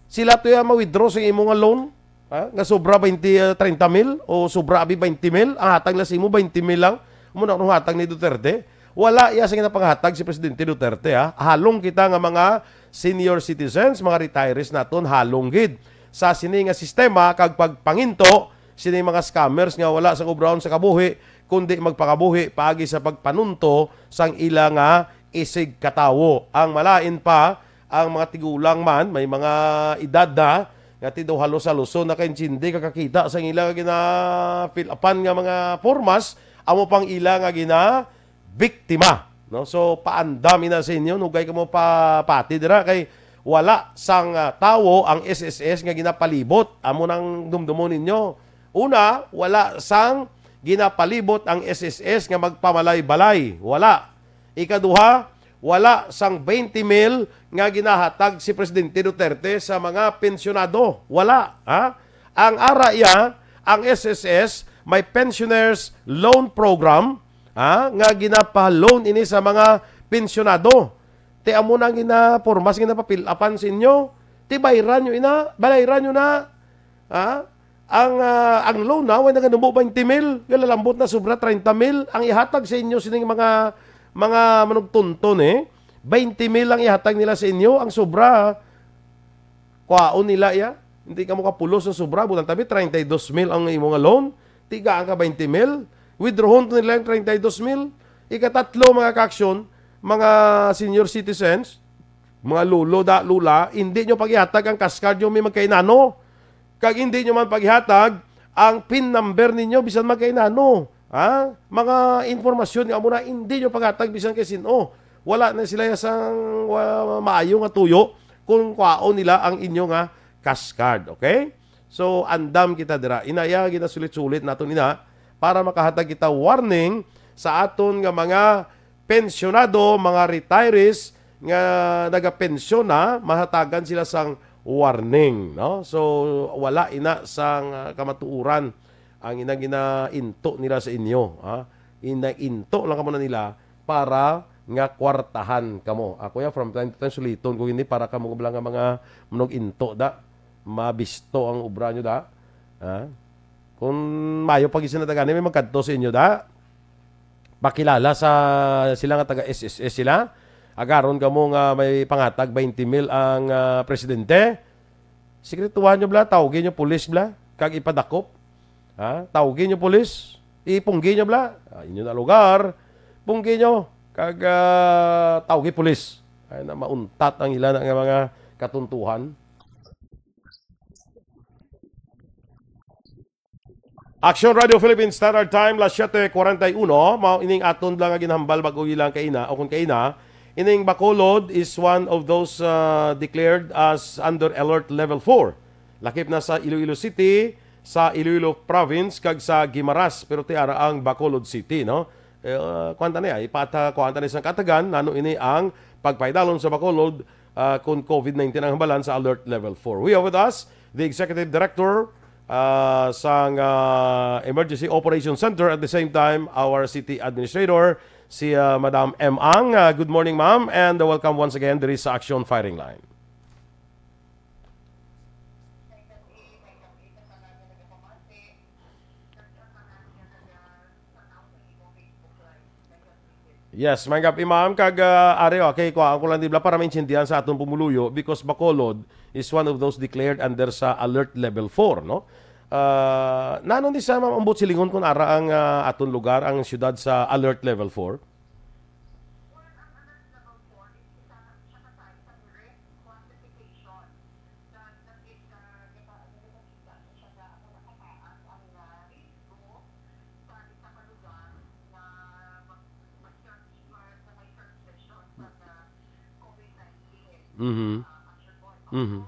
Sila to ya ma-withdraw sa imo nga loan, ha? Nga sobra twenty, ah, treinta mil o sobra abi twenty mil, ang hatag nila sa imo twenty mil lang. Amo na kung hatag ni Duterte. Wala iya sa ginapanghatag si Presidente Duterte, ha. Halong kita nga mga senior citizens, mga retirees naton, halong gid sa sini nga sistema kag pagpanginto sini mga scammers nga wala sang obrahon sa kabuhi, kundi magpakabuhi paagi sa pagpanunto sang ila nga isig katawo. Ang malain pa, ang mga tigulang man, may mga edad na, nga ti daw halos-haluson na kaintindi, kakakita sang ila nga gina-fill upan nga mga pormas, amo pang ila nga gina-, biktima, no? So, paandam ina sa inyo, nugay kamo pa pati dira kay wala sang, ah, tawo ang S S S nga ginapalibot. Amo nang dumdumon ninyo. Una, wala sang ginapalibot ang S S S nga magpamalay-balay. Wala. Ikaduha, wala sang twenty mil nga ginahatag si Presidente Duterte sa mga pensyonado. Wala, ha? Ang ara iya, ang S S S may Pensioners Loan Program, ha, nga ginapa-loan ini sa mga pensyonado. Ti amo na ang ginapormas, ginapa-fill upan sa inyo. Ti bayran nyo ina, balayran nyo na. Ha? Ang, ah, ang loan na, way naganubo twenty mil, galalambot na sobra treinta mil. Ang ihatag sa inyo sining mga, mga manugtunton, eh, twenty mil ang ihatag nila sa inyo, ang sobra, kwaon nila iya. Hindi ka mo kapulos sa sobra, butan tabi, treinta y dos mil ang imo nga loan, tigaan ka twenty mil, withdrawon to nila yung treinta y dos mil. Ikatatlo, mga ka-aksyon, mga senior citizens, mga lolo da, lula, hindi nyo paghihatag ang cash card nyo may magkainano. Kag hindi nyo man paghihatag ang pin number ninyo bisan magkainano. Ha? Mga informasyon nga muna, hindi nyo paghatag bisan kay sino. Wala na sila sang, wa-, maayo nga tuyo kung kwaon nila ang inyo nga cash card. Okay? So, andam kita dira. Inaya, ginasulit-sulit naton ina para makahatag kita warning sa aton nga mga pensyonado, mga retirees nga nagapensyon na, mahatagan sila sang warning, no? So, wala ina sang, ah, kamatuoran ang ina ginainto nila sa inyo, ha? Inainto lang kamo na nila para nga kwartahan kamo. Ako ya, from time to time, suliton ko ini para kamo bala nga mga manog-into da, mabisto ang obra nyo da. Ha? Kung mayo pag isinatagani, may magkadto sa inyo da. Pakilala sa sila nga taga S S S sila. Agaron kamo nga may pangatag twenty mil ang, ah, presidente. Sikretuhan nyo bala, tawgi nyo pulis bala, kag ipadakop. Ha? Tawgi nyo pulis, ipunggi nyo bala. Ah, inyo na lugar, punggi nyo, kag, ah, tawgi pulis. Ay na, mauntat ang ila na nga mga katuntuhan. Action Radio Philippines Standard Time, las siete cuarenta y uno. Mao ining aton lang nga ginhambal bag-o ilang kaina, o kung kaina, ining Bacolod is one of those, uh, declared as under alert level four. Lakip na sa Iloilo City, sa Iloilo Province, kag sa Guimaras, pero tiara ang Bacolod City, no? Eh, uh, kuwan ta niya, ipata, kuwan ta niya isang katagan, nano ini ang pagpaidalom sa Bacolod, uh, kung COVID nineteen ang hambalan sa alert level four. We have with us the Executive Director, uh, sang, uh, Emergency Operations Center, at the same time, our City Administrator, si, uh, Madam M Ang. Uh, good morning, ma'am, and welcome once again diri sa Action Firing Line. Yes, may gap, Imam, kag, ah, ari, okay, kuha ko lang, di ba, para maintindihan sa atong pumuluyo, because Bacolod is one of those declared under sa alert level four, no? Ah, nano ni sa, ma'am, ambot silingon kung ara ang, ah, aton lugar, ang syudad sa alert level four? Mhm. Mhm.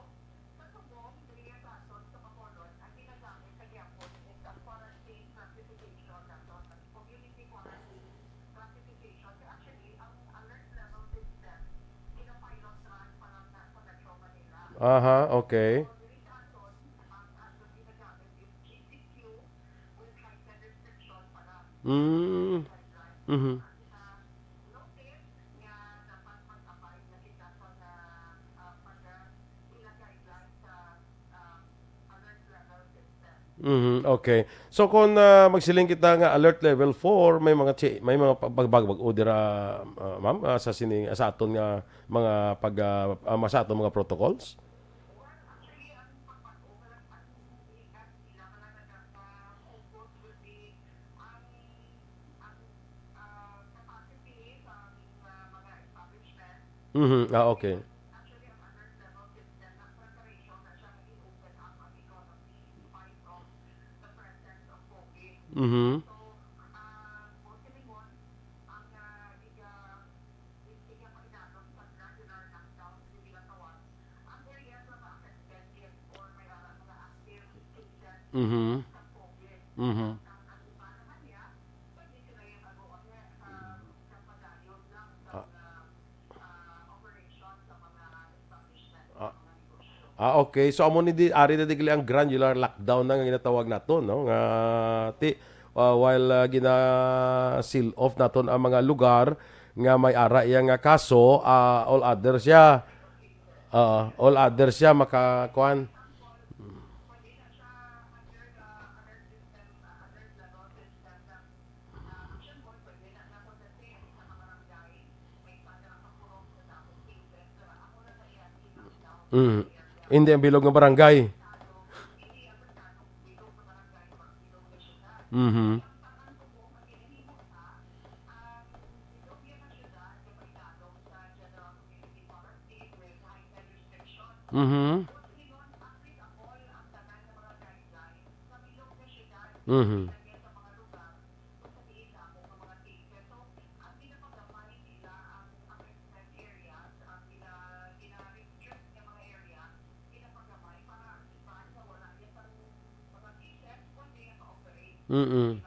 Aha, okay. Mm. Mhm. Mhm, okay. So, kung, ah, magsiling kita nga alert level four, may mga chi-, may mga pag-, pag-, pag-, o dira, ah, ma'am, ah, sa sini, sa aton nga mga pag, ah, ah, sa aton mga protocols? Mhm, ah, okay. Mhm. Mhm. Mhm. Ah. Ah, ah, okay. So, amo ni di, ari na digli ang granular lockdown na nga ginatawag naton, no? Nga ti, ah, while, ah, gina-seal off naton ang mga lugar nga may ara iya nga kaso, ah, all others siya. Ah, all others siya maka-, kuan. Mm. Hindi ang bilog nga barangay. Mhm. Mhm. Mhm. Mm.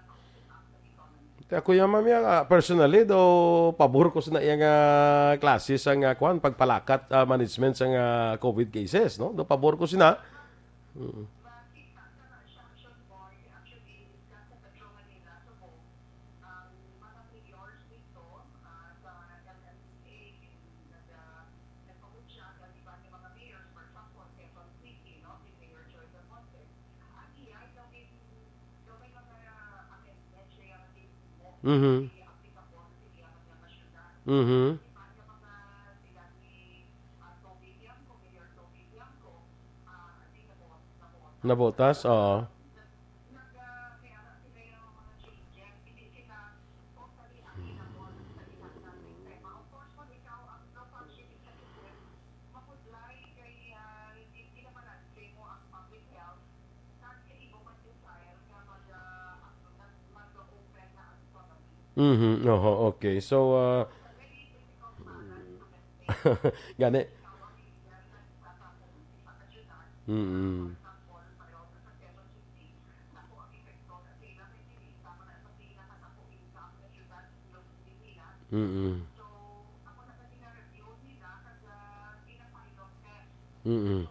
Kaya, Kuya Ma'am, yan, ah, personally, do pabor ko sa iya nga klase sa nga, kwan, pagpalakat, ah, management sa nga COVID cases, no? Do pabor ko sina. Mm. Mhm. Mhm. Nabotas, oo. Mhm, oho, okay. So, ah, gani. Mm. Mm. Mm.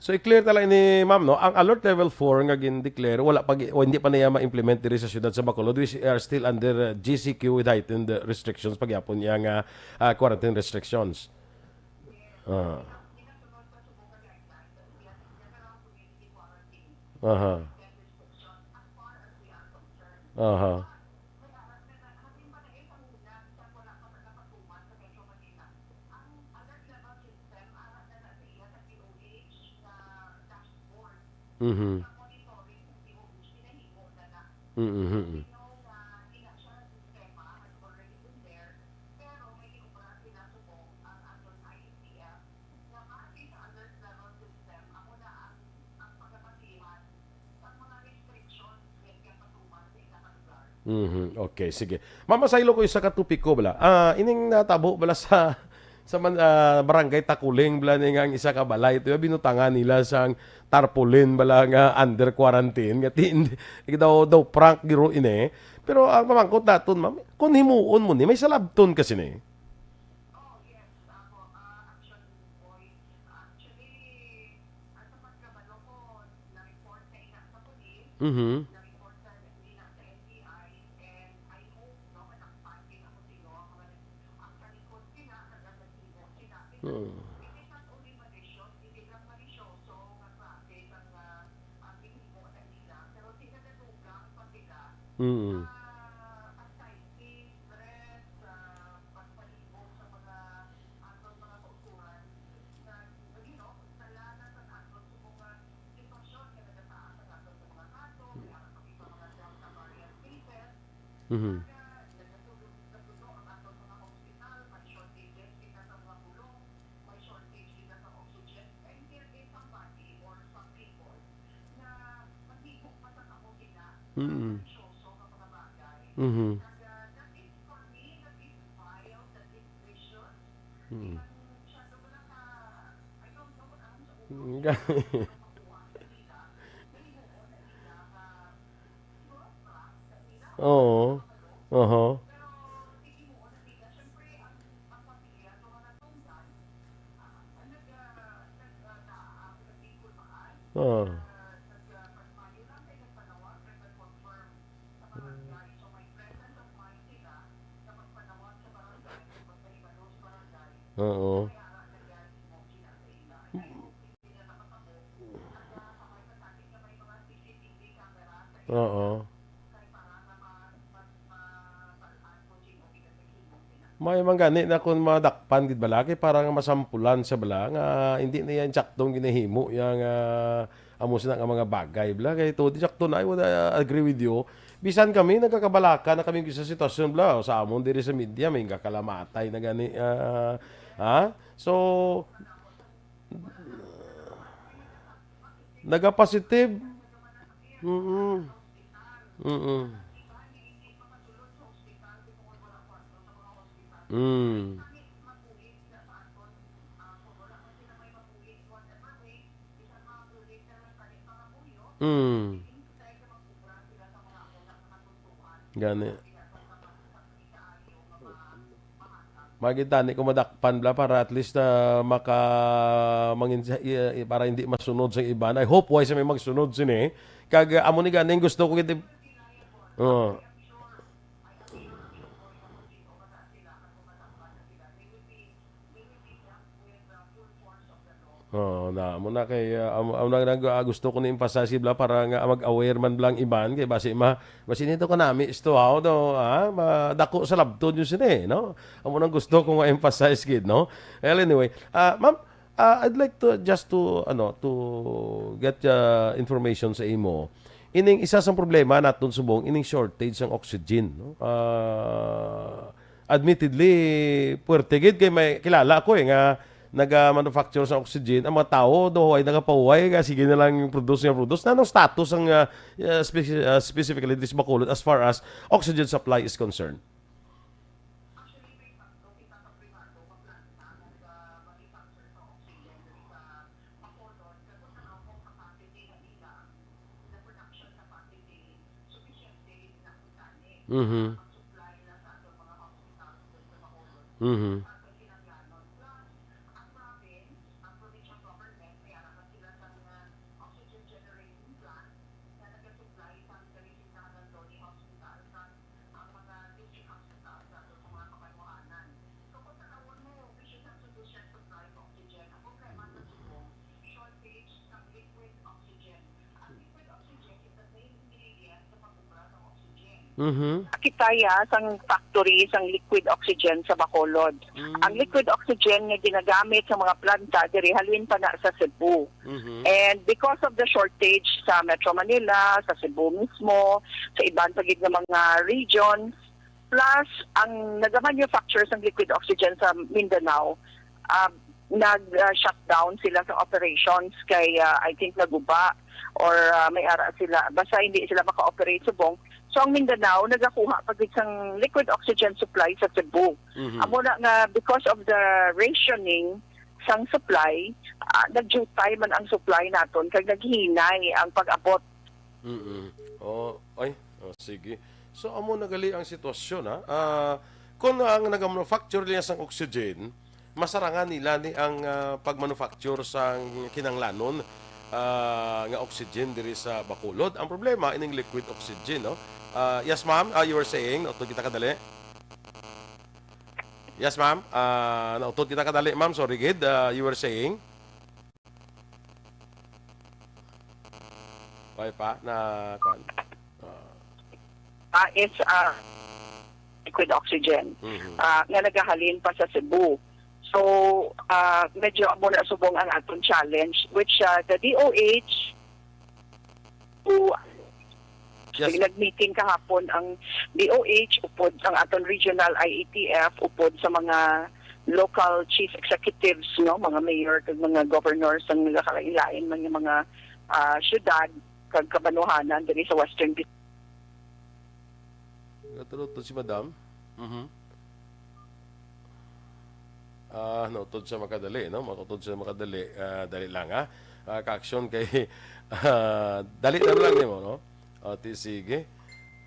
So, i-clear ta lang ini, ma'am, no? Ang alert level four nga gin-declare, wala pa gi-, o hindi pa niya ma-implement diri sa siyudad sa Bacolod. We are still under, uh, G C Q with heightened, uh, restrictions, pagyapon niya nga, uh, quarantine restrictions. Ah. Aha. Aha. Mhm. Mm-hmm. Mhm. Okay, sige. Mamasaylo ko isa ka topiko bala. Ah, ining natabo bala sa, sa man-, ah, Barangay Takuling bala ni nga ang isa ka balay, ito yung binutangan nila sang tarpaulin bala nga under quarantine. Nga ti-, hindi, daw, daw prank giro ini. Pero ang pamangkot naton, ma'am, kung himuon mo ni, may salabton kasi ni. Mhm. Hmm. Mm. Mhm. Mm. Mhm. Mm. Oo. Oho. Oo. Oo. Oo. May man gani na kung madakpan gid bala, kay para nga masampulan sa bala nga hindi na yan saktong ginahimo yang, ah, amo sina nga mga bagay bala. Kay to di sakto na, I would, ah, agree with you. Bisan kami nagkakabalaka na kami sa sitwasyon bala, o sa amon diri sa media may gakalamatay na gani, ah, ha? So, nagapositive. Mm. Mm. Mm. Mm. Gani. Magitani ko madakpan bala para at least, ah, maka-, mangin-, i-, i-, para hindi masunod sa iban. I hope way sa may magsunod sini. Kag, ah, amo ni ganing gusto ko gid. Oo. Oo, na, amo na kay, ah, amo, amo na nag-, ah, gusto ko ni emphasize bala para nga mag-aware man bala ang iban kay basi ma-, basi nito kanami isto, ah, do, ah, madako sa labton yun sini, no? Amo nang gusto ko nga emphasize gid, no? Well, anyway, ah, ma'am, ah, I'd like to, just to, ano, to get, ah, information sa imo. Ining isa sang problema naton subong, ining shortage sang oxygen, no? Ah, admittedly, puwerte gid kay may kilala ko, eh, nga naga-manufacture sa oxygen. Ang mga tawo, daw, ay nagapahuway, nga sige na lang produce nga produce. Nanong status ang, ah, ah, speci-, ah, specifically this Bacolod as far as oxygen supply is concerned? Mhm. Mhm. Mhm. Kita ya sang factory sang liquid oxygen sa Bacolod. Mm. Ang liquid oxygen nga ginagamit sa mga planta diri halin pa na sa Cebu. Mhm. And because of the shortage sa Metro Manila, sa Cebu mismo, sa iban pa gid nga mga regions, plus ang nagamanufacture sang liquid oxygen sa Mindanao, ah, nag-shutdown sila sa operations kay, ah, I think, naguba or, ah, may ara sila, basta hindi sila maka-operate subong. So ang Mindanao nagakuha pa gid sang liquid oxygen supply sa Cebu. Mhm. Amo na nga, because of the rationing sang supply, ah, nagjutay man ang supply naton kag naghinay ang pag-abot. Mm-mm. Oh, ay, oh, sige. So, amo na gali ang sitwasyon, ha. Ah, kung ang nag-manufacture nila sang oxygen, masarangan nila ni ang, ah, pag-manufacture sang kinahanglanon, ah, nga oxygen diri sa Bacolod. Ang problema ining liquid oxygen, no? Ah, yes, ma'am. Ah, you were saying, nautod kita kadali. Yes, ma'am. Ah, nautod kita kadali, ma'am. Sorry gid. Ah, you were saying. Okay pa na, kwan. Ah, Ah, is, ah, liquid oxygen, mhm. Ah, nga nagahalin pa sa Cebu. So, ah, medyo amo na subong ang aton challenge, which, ah, the D O H, who Yes. nag-meeting kahapon ang D O H upod ang aton regional I A T F, upod sa mga local chief executives, no, mga mayor kag mga governors sang nagakalain-lain man nga mga, ah, syudad kag kabanuhanan diri sa Western Visayas. Gatulutod si Madam. Mhm. Ah, nautod sa makadali, no? Mautod sa makadali. Ah, dali lang, ha? Ah, ka-action kay, ah, dali na lang nimo, no? O, ti, sige.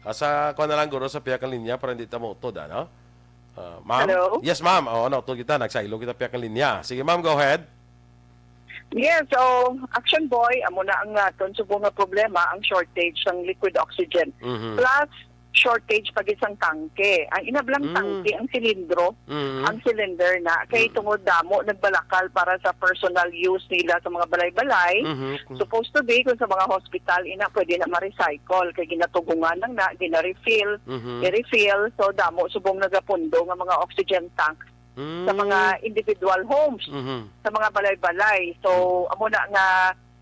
Ah, sa, kuha na lang, guro, sa pihak ng linya para hindi ta mautod, ano? Ah, ma'am? Hello? Yes, ma'am. Oo, nautod kita. Nagsaylo kita pihak ng linya. Sige, ma'am, go ahead. Yes, so, Action Boy, amo na ang aton subong nga problema, ang shortage sang liquid oxygen. Mhm. Plus, shortage pa gid sang tangke. Ang inablang Mm. tangke, ang silindro, Mm. ang cylinder na. Kay Mm. tungod damo nagbalakal para sa personal use nila sa mga balay-balay. Mhm. Supposed to be, kung sa mga hospital, ina, pwede na ma-recycle. Kay ginatugungan lang na, gina-refill, Mhm. i-refill. So, damo subong nagapundo nga mga oxygen tank sa Mm. mga individual homes, Mhm. sa mga balay-balay. So, Mm. amo na nga,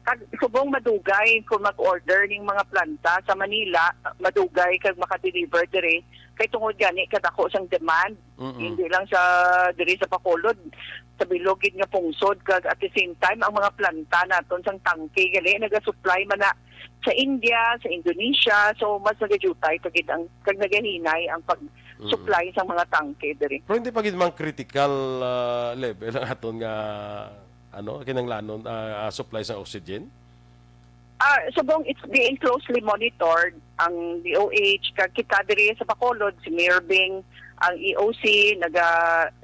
kag subong madugay kung mag-order ning mga planta sa Manila, madugay kag maka-deliver diri. Kay tungod gani kadako sang demand, Mm-mm. hindi lang sa diri sa Bacolod, sa bilog gid nga pungsod, kag at the same time ang mga planta naton sang tangke gali nagasupply man na sa India, sa Indonesia, so mas nagajutay pa gid ang kag nagahinay ang pag-supply Mm. sang mga tangke diri. Pero hindi pa gid man critical, ah, level ang aton nga, ano, kinahanglanon, ah, ah, supply sa oxygen? Ah, subong it's being closely monitored ang D O H, kag kita diri sa Bacolod, si Mayor Bing, ang E O C, naga,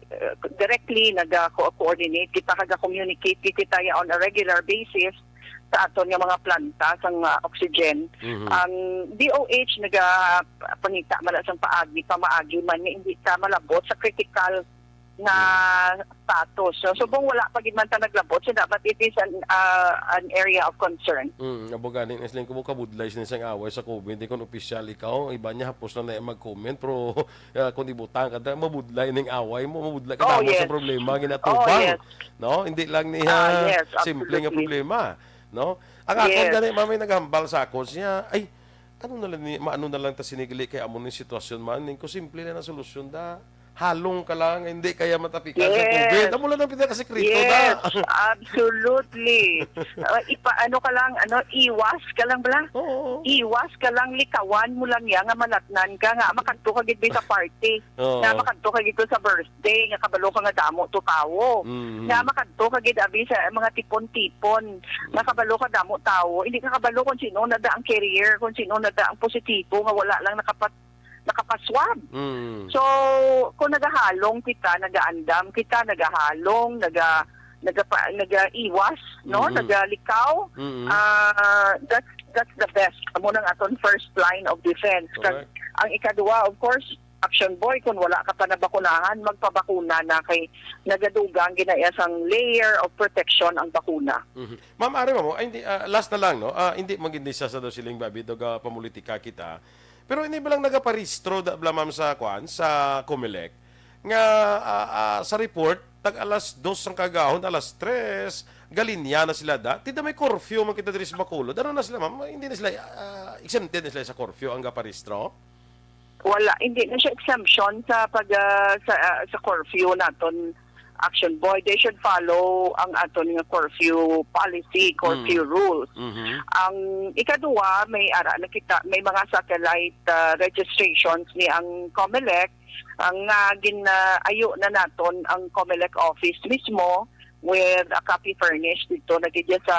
eh, directly naga-co-, coordinate kita, kaga-communicate kita ya on a regular basis sa aton nga mga planta sang, ah, oxygen. Mhm. Ang D O H nagapangita man sang paagi, pamaagi man nga hindi ta malabot sa critical nga Mm. status. So, subong wala pa gid man ta naglabot, so dapat it is an, ah, an area of concern. Mm, abo gani, Nesling, kung kabudlay sini sang away sa COVID, di kon opisyal ikaw, iba niya hapos lang na mag-comment, pero, ah, kung ibutang ka, da-, mabudlay ning away mo, mabudlay ka Oh, damo sa yes. problema, Oh, ginatubang, yes. no? Hindi lang niya Ah, yes, simple nga absolutely. problema, no? Ang akon Yes. gani, mamay naghambal sa akon siya, ay, ano na lang ni, maano na lang ta sini gali kay amo ning sitwasyon man, ning ko simple lang ang solusyon da. Halong ka lang, hindi kaya matapikan sa Yes. COVID. Amo lang ang pinakasikreto Yes, da. absolutely. Uh, ipa-, ano ka lang, ano, iwas ka lang bala. Oo. Iwas ka lang, likawan mo lang yan nga malatnan ka, nga makadto ka gid sa party, Oo. nga makadto ka gid sa birthday, nga kabalo ka nga damo to tawo. Mm. Nga makadto ka gid abi sa mga tipon-tipon, nga kabalo ka damo tawo. Hindi ka kabalo kung sino na da ang carrier, kung sino na da ang positibo nga wala lang nakapat-, nakapaswab. Mm. So, kung nagahalong kita, nagaandam kita, nagahalong, naga-, nagapa-, nagaiwas, no? Mm. Nagalikaw, Mm. ah, that's, that's the best. Amo nang aton first line of defense. Kag Correct. ang ikaduha, of course, Action Boy, kung wala ka pa nabakunahan, magpabakuna na kay nagadugang ginaiya sang layer of protection ang bakuna. Mhm. Ma'am, ari mo, ay, hindi, ah, last na lang, no? Ah, hindi magindi sa, sa daw siling babi, dog, ah, pamulitika kita. Pero hindi ba lang nagaparehistro da, bla, ma'am, sa, kwan, sa Comelec? Nga, ah, ah, sa report, tag alas dos ang kagahon, alas tres, galinya na sila da. Tida may curfew man kita diri sa Bacolod. Ano na sila, ma'am? Hindi na sila, ah, exempted na sila sa curfew ang gaparehistro? Wala, hindi na siya exemption sa pag, ah, sa, ah, sa curfew naton, Action Boy. They should follow ang aton nga curfew policy, curfew Mm. rules. Mhm. Ang ikaduha, may ara na kita, may mga satellite, ah, registrations ni ang Comelec, ang nga gin-, ah, ayo na naton ang Comelec office mismo with a copy furnished dito na gid sa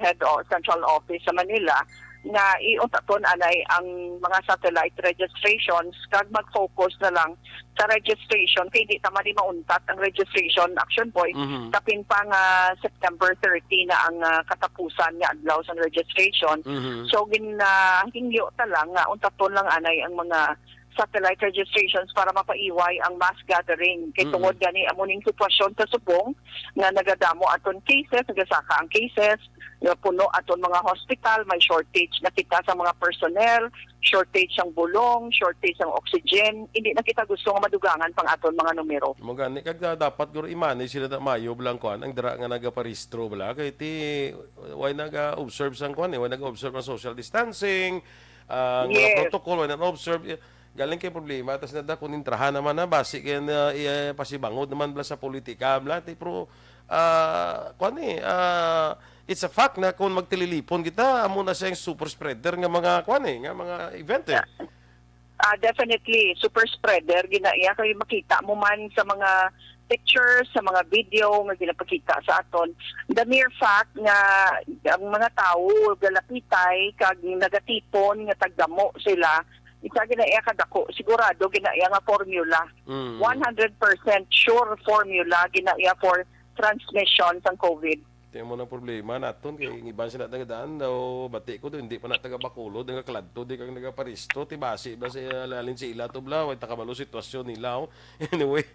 head o central office sa Manila nga iuntaton anay ang mga satellite registrations kag mag-focus na lang sa registration kay di ta man ni mauntat ang registration, Action Boy, Mhm. kapin pa nga September thirty na ang, ah, katapusan nga adlaw sang registration. Mhm. So, gin-, ah, hingyo ta lang nga untaton lang anay ang mga satellite registrations para mapaiway ang mass gathering. Kay Mm. tungod gani amo ning sitwasyon sa subong nga nagadamo aton cases, nagasaka ang cases, nga puno aton mga hospital, may shortage na kita sa mga personnel, shortage ang bulong, shortage ang oxygen. Hindi na kita gusto nga madugangan pang aton mga numero. Mo gani, kag, ah, dapat guro i-manage sila na mayo bala ang kuan, ang dira nga nagaparehistro bala. Kay ti, way naga-observe sang kuan eh, way naga-observe ang social distancing, ang mga Yes. protocol, way na-observe. Galing kay problema, tas nada kung intrahan naman na, basi kay na, eh, pasibangod naman bala sa politika, bala, ti, pero, ah, kuan eh, ah, it's a fact na kung magtililipon kita, amo na siya yung super spreader nga mga, kuan eh, nga mga event eh. Ah, definitely, super spreader, ginaiya kay makita mo man sa mga pictures, sa mga video nga ginapakita sa aton. The mere fact nga ang mga tawo galapitay kag nagatipon nga tagdamo sila, isa ginaiya kadako, sigurado ginaiya nga formula. Mm. One hundred percent sure formula ginaiya for transmission sang COVID. Ti mo na problema naton kay ang iban sila taga daan daw, bati ko daw, hindi pa na taga Bacolod, nagakladto, di kang nagaparisto, ti basi ba sa lalin si ila to bla, way takabalo sitwasyon nila, oh. Anyway,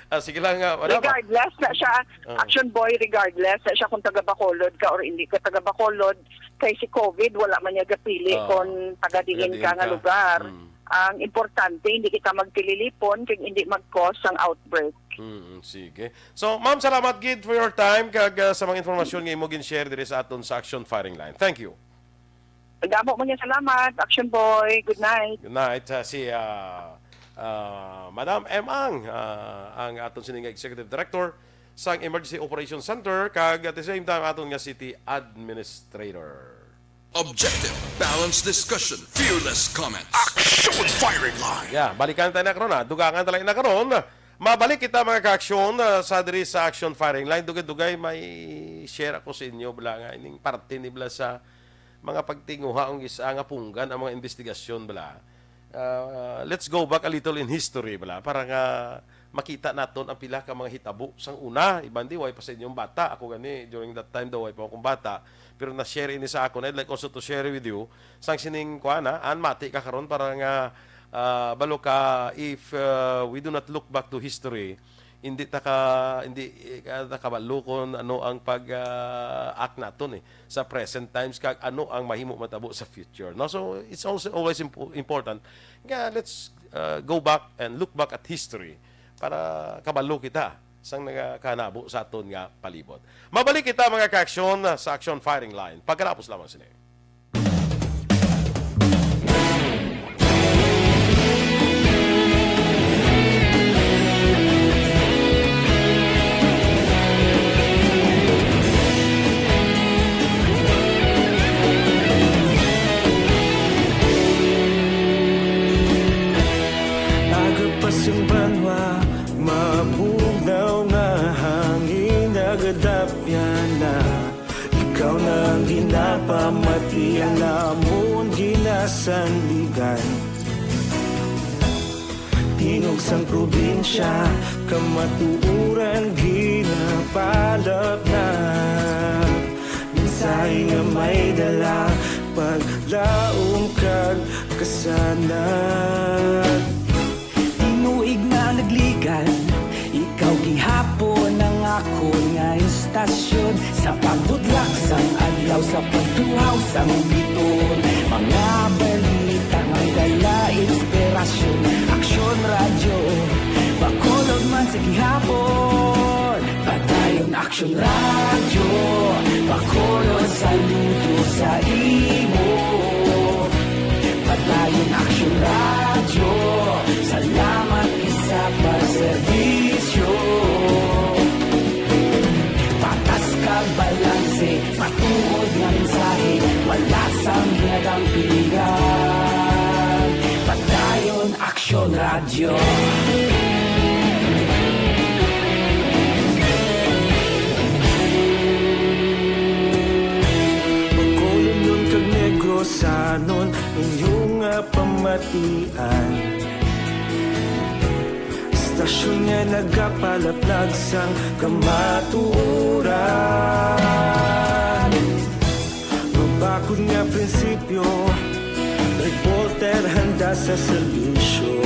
ah, sige lang, ah, wala pa. Regardless na siya, Ah. Action Boy, regardless na siya kung taga Bacolod ka or hindi ka taga Bacolod, kay si COVID, wala man niya gapili Ah. kung taga diin Taga diin ka nga ka. lugar. Mm. Ang importante, hindi kita magpililipon kag hindi mag-cause ang outbreak. Mm, sige. So, ma'am, salamat gid for your time kag, ah, sa mga informasyon nga imo gin-share diri sa aton sa Action Firing Line. Thank you. Damo man nga salamat, Action Boy. Good night. Good night, ah, si, ah, ah, Madam M Ang, ah, ang aton sini nga Executive Director sang Emergency Operations Center kag at the same time aton nga City Administrator. Objective, balanced discussion, fearless comments. Action Firing Line. Yeah, balikan tayo na karon, ha. Dugangan tayo na karon. Mabalik kita, mga ka-aksyon, ah, sa diri sa Action Firing Line. Dugay-dugay may share ako sa inyo, bala nga, ining parte ni bala sa mga pagtinguha ang isa nga punggan ang mga investigasyon, bala. Ah, let's go back a little in history, bala, para nga makita naton ang pila ka mga hitabo sang una. Iban di, way pa sa inyong bata. Ako gani, during that time daw, way pa akong bata. Pero na-share ini sa akon. I'd like also to share with you sang sining kuan, ha, an mati ka karon para nga, ah, balo ka, if, ah, we do not look back to history, hindi ta ka, hindi, eh, ka, ta kabalo kung ano ang pag, ah, act naton, eh, sa present times kag ano ang mahimo matabo sa future, no? So, it's also always impo-, important nga let's, ah, go back and look back at history para kabalo kita sang nagakanabo sa aton nga palibot. Mabalik kita, mga ka-aksyon, sa Action Firing Line pagkatapos lamang sini. Aga pa sang banwa, mabugnaw nga hangin nagadapyan na. Ikaw na ang ginapamati, ang amon ginasandigan. Tingog sang probinsya, kamatuoran ginapalapnag. Mensahe nga may dala, paglaom kag kasanag. Tinuig na nagligan, ikaw gihapon ang akon nga istasyon. Sa pagbutlak sang adlaw, sa pagtuhaw sang bituon, mga balita may dala inspirasyon. Aksyon Radyo, Bacolod man sa gihapon. Padayon Aksyon Radyo, Bacolod, saludo sa imo. Padayon Aksyon Radyo, salamat gid sa pagserbisyo. Patas kag balanse, matuod nga mensahe, wala sang ginadampigan. Padayon Aksyon Radyo. Bacolodnon kag Negrosanon, inyo nga pamatian. Istasyon nga nagapalaplag sang kamatuoran. Mabakod nga prinsipyo, reporter handa sa serbisyo.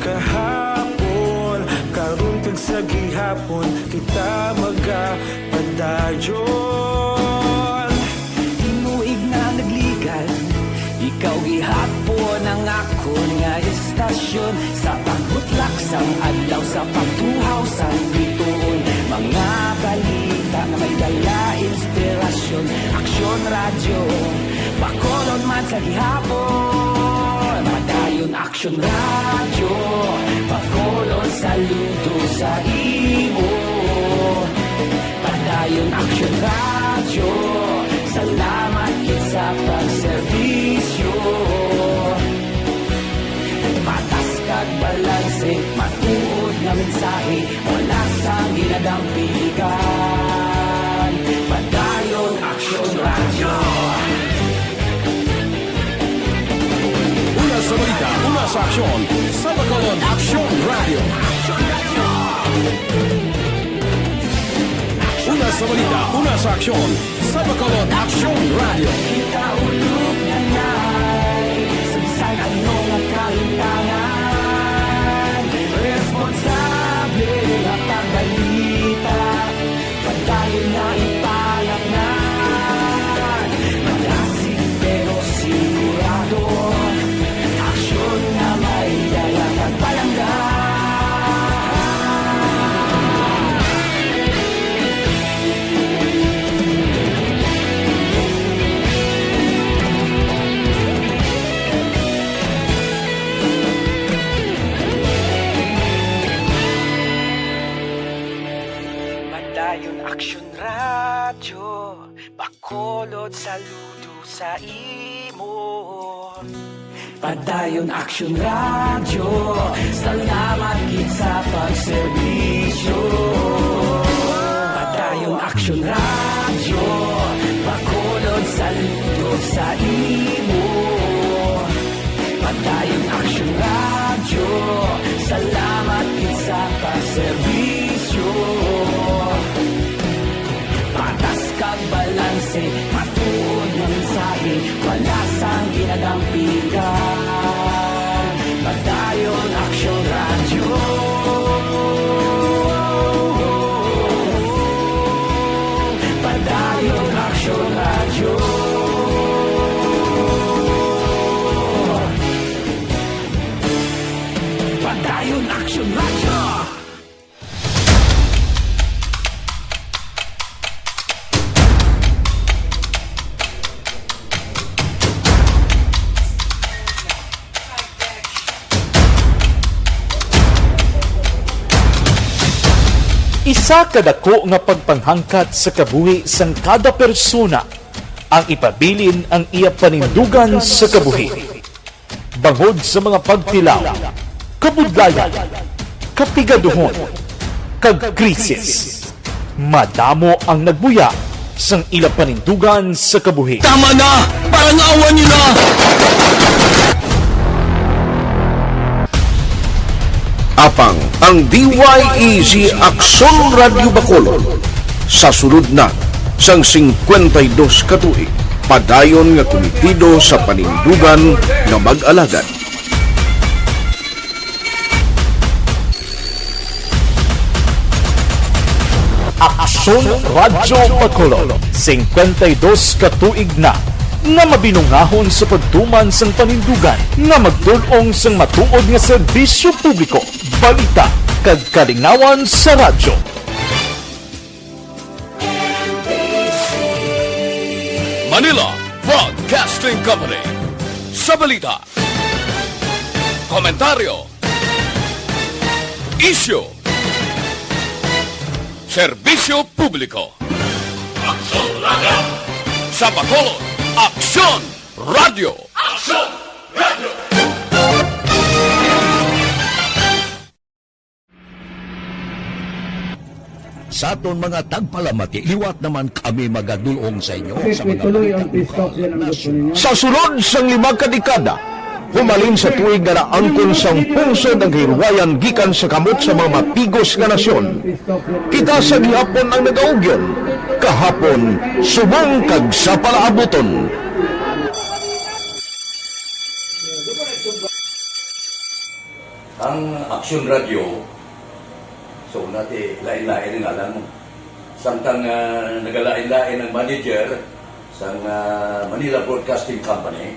Kahapon, karon kag sa gihapon, kita magapadayon. Tinuig na nagligan, ikaw gihapon ang akon nga istasyon. Sa pagbutlak sang adlaw, sa pagtuhaw sang bituon, mga balita nga may dala inspirasyon. Aksyon Radyo, Bacolod man sa gihapon. Padayon Aksyon Radyo, Bacolod, saludo sa imo. Padayon Aksyon Radyo, salamat gid sa pagserbisyo. Patas kag balanse, matuod nga mensahe, wala sang ginadampigan. Padayon Aksyon Radyo. Una sa balita, una sa aksyon, sa Bacolod Aksyon Radyo. Una Sa balita, una sa aksyon, sa Bacolod Aksyon Radio. Kita ulog na nai, sa bisan ano nga kahintangan, responsable nga pagbalita, padayon nga ipalatnan, malasig pero sigurado. Aksyon nga may dala kag palangga. Padayon Aksyon Radyo. Bacolod, saludo sa imo. Padayon Aksyon Radyo, salamat gid sa pagserbisyo. Padayon Aksyon Radyo, Bacolod, saludo sa imo. Padayon Aksyon Radyo, salamat gid sa pagserbisyo. Patas kag balanse, matuod nga mensahe, wala sang ginadampigan. Padayon Aksyon Radyo. Padayon Aksyon Radyo. Padayon Aksyon Radyo. Isa ka dako nga pagpanghangkat sa kabuhi sang kada persona ang ipabilin ang iya panindugan sa kabuhi. Bangod sa mga pagtilaw, kabudlayan, kapigaduhon, kag krisis, madamo ang nagbuya sang ila panindugan sa kabuhi. Tama na! Parangawan niyo na! Apang ang D Y E G Aksyon Radyo Bacolod sa sulod na sang singkwenta y dos ka tuig, padayon nga kumitido sa panindugan nga mag-alagad. Aksyon Radyo Bacolod, singkwenta y dos ka tuig na nga mabinungaon sa pagtuman sang panindugan nga magtul-ong sang matuod nga serbisyo publiko, balita, kag kalingawan sa radyo. Manila Broadcasting Company. Sa balita, komentaryo, isyu, serbisyo publiko. Aksyon Radyo. Sa Bacolod, Aksyon Radyo. Aksyon Radyo. Sa aton mga tagpalamati, liwat naman kami magadul-ong sa inyo sa mga balita lokal, nasyonal. Sa sulod sang lima ka dekada, humalin sa tuig nga naangkon sang pungsod ang kahilwayan gikan sa kamot sa mga mapigos nga nasyon. Kita sa gihapon ang nagaugyon, kahapon, subong kag sa palaabuton. Ang Aksyon Radyo, so, una ti, lain-lain ang ngalan mo. Samtang, ah, nagalain-lain ang manager sang, ah, Manila Broadcasting Company,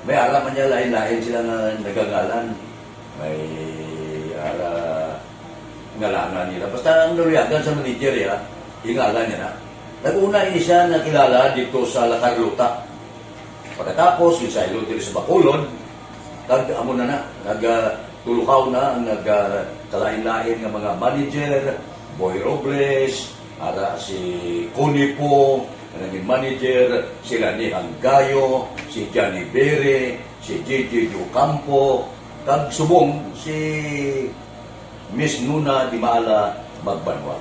may ara man niya lain-lain sila nga nagangalan. May ara ngalanan nila. Basta ang naluyagan sa manager, ya, ingalan niya na. Nag-una ini siya nakilala dito sa La Carlota. Pagkatapos, ginsaylo diri sa Bacolod, kag amo na na, nag, ah, tulukaw na ang nag, ah, kalain-lain nga mga manager, Boy Robles, ara si Connie Po, nga naging manager, sila ni Hanggayo, si Johnny Bere, si J J Ocampo, kag subong si Miss Nuna Di Maala Magbanwa.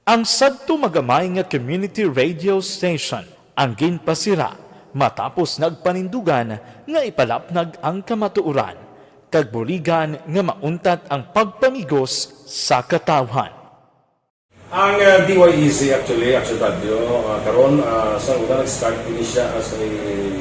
Ang sadto magamay nga community radio station ang ginpasira matapos nagpanindugan nga ipalapnag ang kamatuoran kag buligan nga mauntat ang pagpamigos sa katawhan. Ang uh, D Y E Z actually, Action Radio, uh, karon uh, sa una nag-start ini siya as a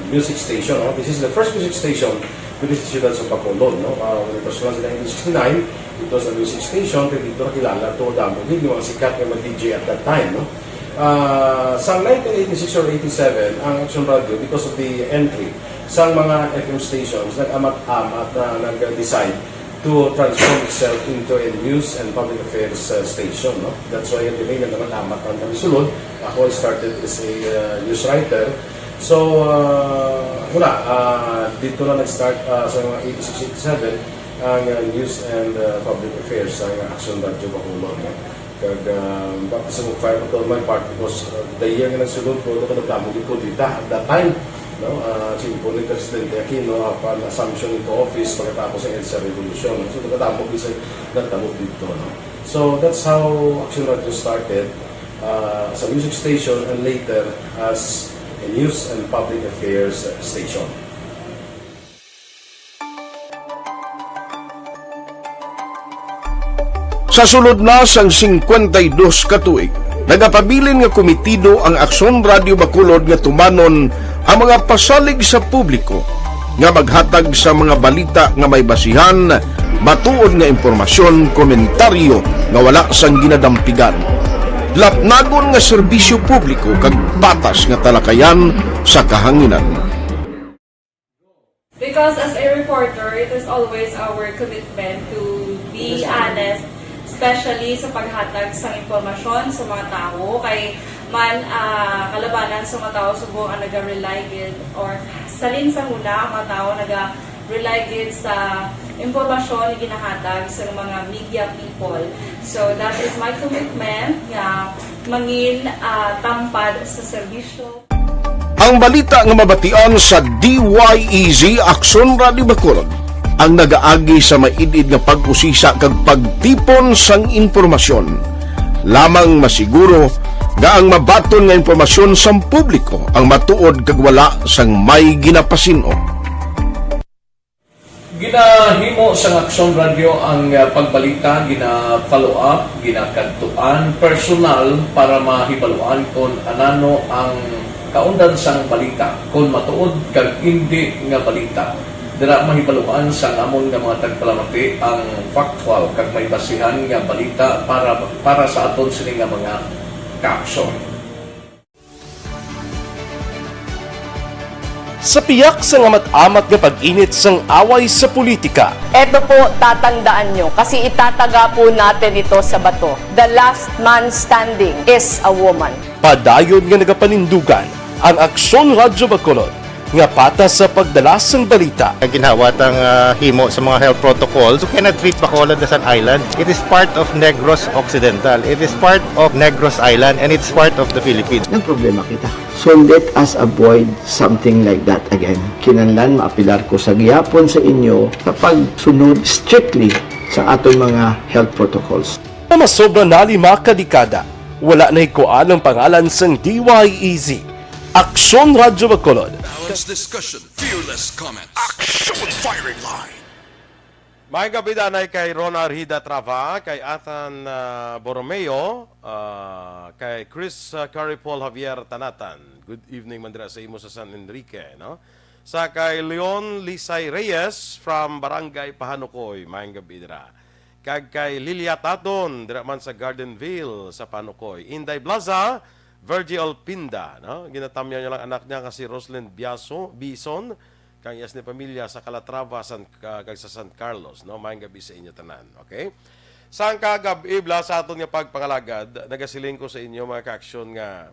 music station. No? This is the first music station with the Siyudad sa Bacolod. No? Uh, when it was launched in nineteen sixty-nine, it was a music station, kaya dito nakilala to damo gid yung mga sikat nga mga D J at that time. No? Uh, sa nineteen eighty-six or eighty-seven, ang Action Radio, because of the entry sa mga F M stations, nag-amat-amat na nag-decide to transform itself into a news and public affairs uh, station. No? That's why ang name na naman Amat ang kami sulod. Ako, I started as a uh, news writer. So, uh, wala. Uh, dito na nag-start uh, sa mga eighty-six, eighty-seven ang uh, news and uh, public affairs sa Action Radio Bacolod. No? Kag uh, baptism of fire to my part because uh, the year nga nagsulod ko, ito kadamo yung kudita at that time. No? Uh, Simple ni Presidente Aquino, upon assumption into office pagkatapos ng EDSA Revolution. So, nagkatamo bisag nagtabo dito. No? So, that's how Action Radio started uh, as a music station and later as a news and public affairs station. Sa sulod na sang singkwenta y dos ka tuig, nagapabilin nga komitido ang Aksyon Radio Bacolod nga tumanon ang mga pasalig sa publiko nga maghatag sa mga balita nga may basihan, matuod nga impormasyon, komentaryo nga wala sang ginadampigan, lapnagon nga serbisyo publiko kag patas nga talakayan sa kahanginan. Because as a reporter, it is always our commitment to be honest, especially sa paghatag sa impormasyon sa mga tawo. Kay man uh, kalabanan sa mga tawo subong ang naga-rely gid or salin sa huna ang mga tawo naga-rely gid sa impormasyon nga ginahatag sa mga media people. So that is my commitment nga mangin uh, tampad sa serbisyo. Ang balita nga mabatian sa D Y E Z Aksyon Radio Bacolod ang nagaagi sa maid-id nga pag-usisa kag pagtipon sang impormasyon. Lamang masiguro nga ang mabaton nga impormasyon sang publiko ang matuod kag wala sang may ginapasin-o. Ginahimo sang Aksyon Radio ang ah, pagbalita, gina-follow up, ginakadtuan personal para mahibaluan kon anano ang kaundan sang balita, kon matuod kag indi nga balita. Dira mahibaluan sang amon nga mga tagpalamati ang factual kag may basihan nga balita para para sa aton sini nga mga kaaksyon. Sa piyak sang amat-amat nga pag-init sang away sa politika. Eto po, tatandaan nyo, kasi itataga po natin ito sa bato. The last man standing is a woman. Padayon nga nagapanindugan ang Aksyon Radyo Bacolod nga patas sa pagdala sang balita. Ginhawat ang ah, himo sa mga health protocols. You cannot treat Bacolod as an island. It is part of Negros Occidental. It is part of Negros Island and it's part of the Philippines. Nagproblema kita. So let us avoid something like that again. Kinahanglan maapilar ko sa gihapon sa inyo sa pagsunod strictly sa aton mga health protocols. Nga masobra na lima ka dekada, wala nahikuan ang pangalan sang D Y E Z, Aksyon Radyo Bacolod. Balanced discussion, fearless comment. Aksyon Firing Line. Maayong gabi danay kay Rona Arhida Trava, kay Athan ah, Borromeo, ah, kay Chris ah, Curry Paul Javier Tanatan. Good evening man dira sa imo sa San Enrique, no? Sa kay Leon Lisay Reyes from Barangay Pahanukoy, maayong gabi dira. Kag kay Lilia Taton dira man sa Gardenville sa Pahanukoy. Inday Blaza, Virgie Alpinda, no? Ginatamyaw niya lang anak niya nga si Roslyn Biaso, Bison, kang iyas ni pamilya sa Calatrava san, ka- kag sa San Carlos, no? Maayong gabi sa inyo tanan, okay? Sang kagab-i bla sa aton nga pagpangalagad, nagasiling ko sa inyo mga kaaksyon nga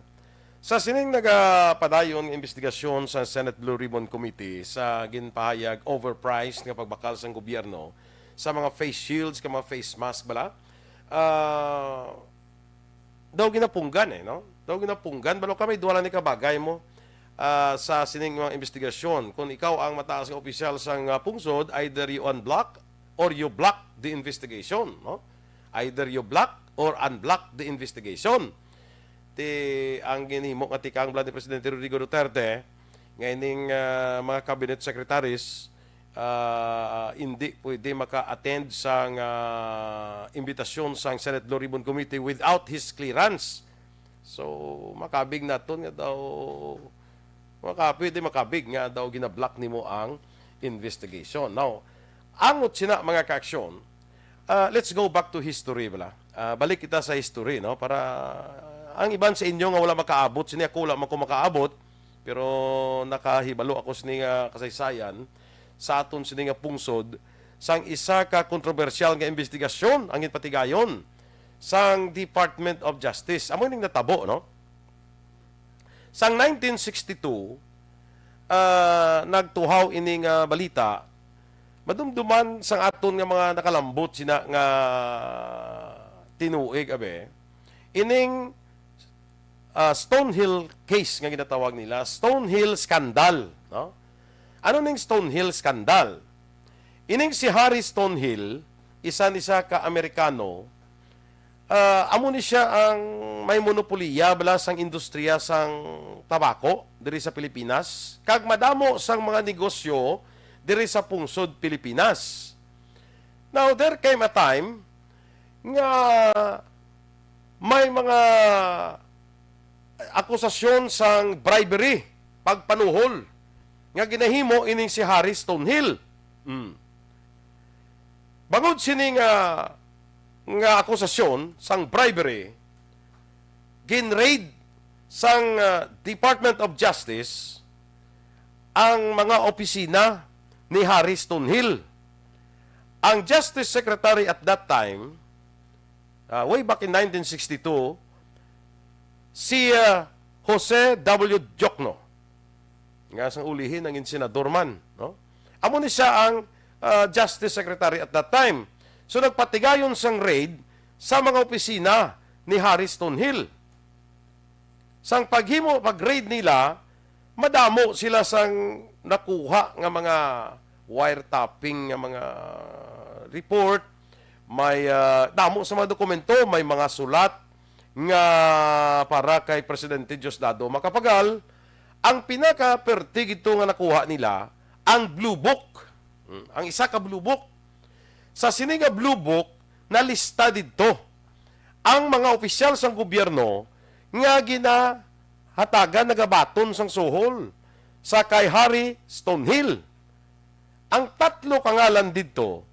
sa sining nagapadayon nga investigasyon sa Senate Blue Ribbon Committee sa ginpahayag overpriced nga pagbakal sang gobyerno sa mga face shields kag mga face mask bala, ah, daw ginapunggan eh, no? Daw ginapunggan, balo ka may duha lang ni kabagay mo ah, sa sining mga investigasyon. Kung ikaw ang mataas nga opisyal sang ah, pungsod, either you unblock or you block the investigation, no? Either you block or unblock the investigation. Ti ang ginhimo nga tikang bala ni Presidente Rodrigo Duterte nga ining ah, mga cabinet secretaries ah, hindi pwede maka-attend sang, ah, imbitasyon sang Senate Blue Ribbon Committee without his clearance. So, makabig naton nga daw, maka-, pwede makabig nga daw ginablock nimo ang investigation. Now, angot sina, mga kaaksyon, ah, let's go back to history, bala. Ah, balik kita sa history, no? Para ang iban sa inyo nga wala makaabot, sini ako wala man ko makaabot, pero nakahibalo ako sini nga kasaysayan sa aton sini nga pungsod sang isa ka kontrobersyal nga investigasyon ang ginpatigayon sang Department of Justice. Amo ning natabo, no? Sang nineteen sixty-two, ah, nagtuhaw ini nga balita, madumduman sang aton nga mga nakalambot sina nga tinuig, abi, ining, ah, Stonehill case nga ginatawag nila, Stonehill scandal, no? Ano ning Stonehill scandal? Ining si Harry Stonehill, isa ni siya ka Amerikano, ah, amo ni siya ang may monopoliya bala sang industriya sang tabako diri sa Pilipinas, kag madamo sang mga negosyo diri sa pungsod Pilipinas. Now, there came a time nga may mga akusasyon sang bribery, pagpanuhol, nga ginahimo ining si Harry Stonehill. Mm. Bangod sini nga, nga akusasyon sang bribery, gin-raid sang, ah, Department of Justice ang mga opisina ni Harry Stonehill. Ang Justice Secretary at that time, ah, way back in nineteen sixty-two, si, ah, Jose W. Diokno, nga sang ulihi nangin senador man, no? Amo ni siya ang, ah, Justice Secretary at that time. So, nagpatigayon sang raid sa mga opisina ni Harry Stonehill. Sang paghimo, pag-raid nila, madamo sila sang nakuha nga mga wiretapping nga mga report, may, ah, damo sa mga dokumento, may mga sulat nga para kay Presidente Diosdado Macapagal. Ang pinakaperti gito nga nakuha nila, ang Blue Book. Hmm, ang isa ka Blue Book. Sa sini nga Blue Book, nalista didto ang mga opisyal sang gobyerno nga ginahatagan, nagabaton sang suhol sa kay Harry Stonehill. Ang tatlo ka ngalan didto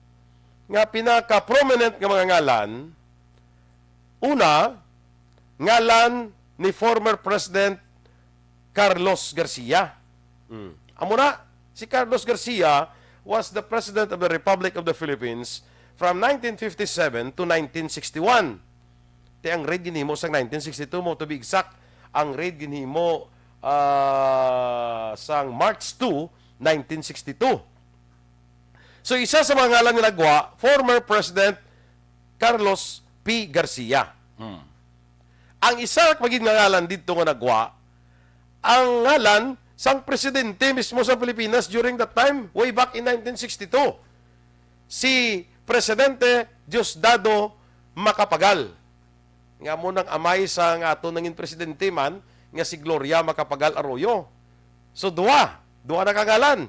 nga pinaka-prominent nga mga ngalan, una, ngalan ni former President Carlos Garcia. Hmm. Amo na, si Carlos Garcia was the President of the Republic of the Philippines from nineteen fifty-seven to nineteen sixty-one. Ti ang raid ginhimo sang nineteen sixty-two mo, to be exact, ang raid ginhimo, ah, sang March two, nineteen sixty-two. So, isa sa mga ngalan nga nagwa, former President Carlos P. Garcia. Hmm. Ang isa pa gid nga ngalan didto nga nagwa, ang ngalan sang presidente mismo sa Pilipinas during that time, way back in nineteen sixty-two. Si Presidente Diosdado Macapagal, nga amo nang amay sa nga ato nangin presidente man, nga si Gloria Macapagal Arroyo. So, duha. Duha na ka ngalan.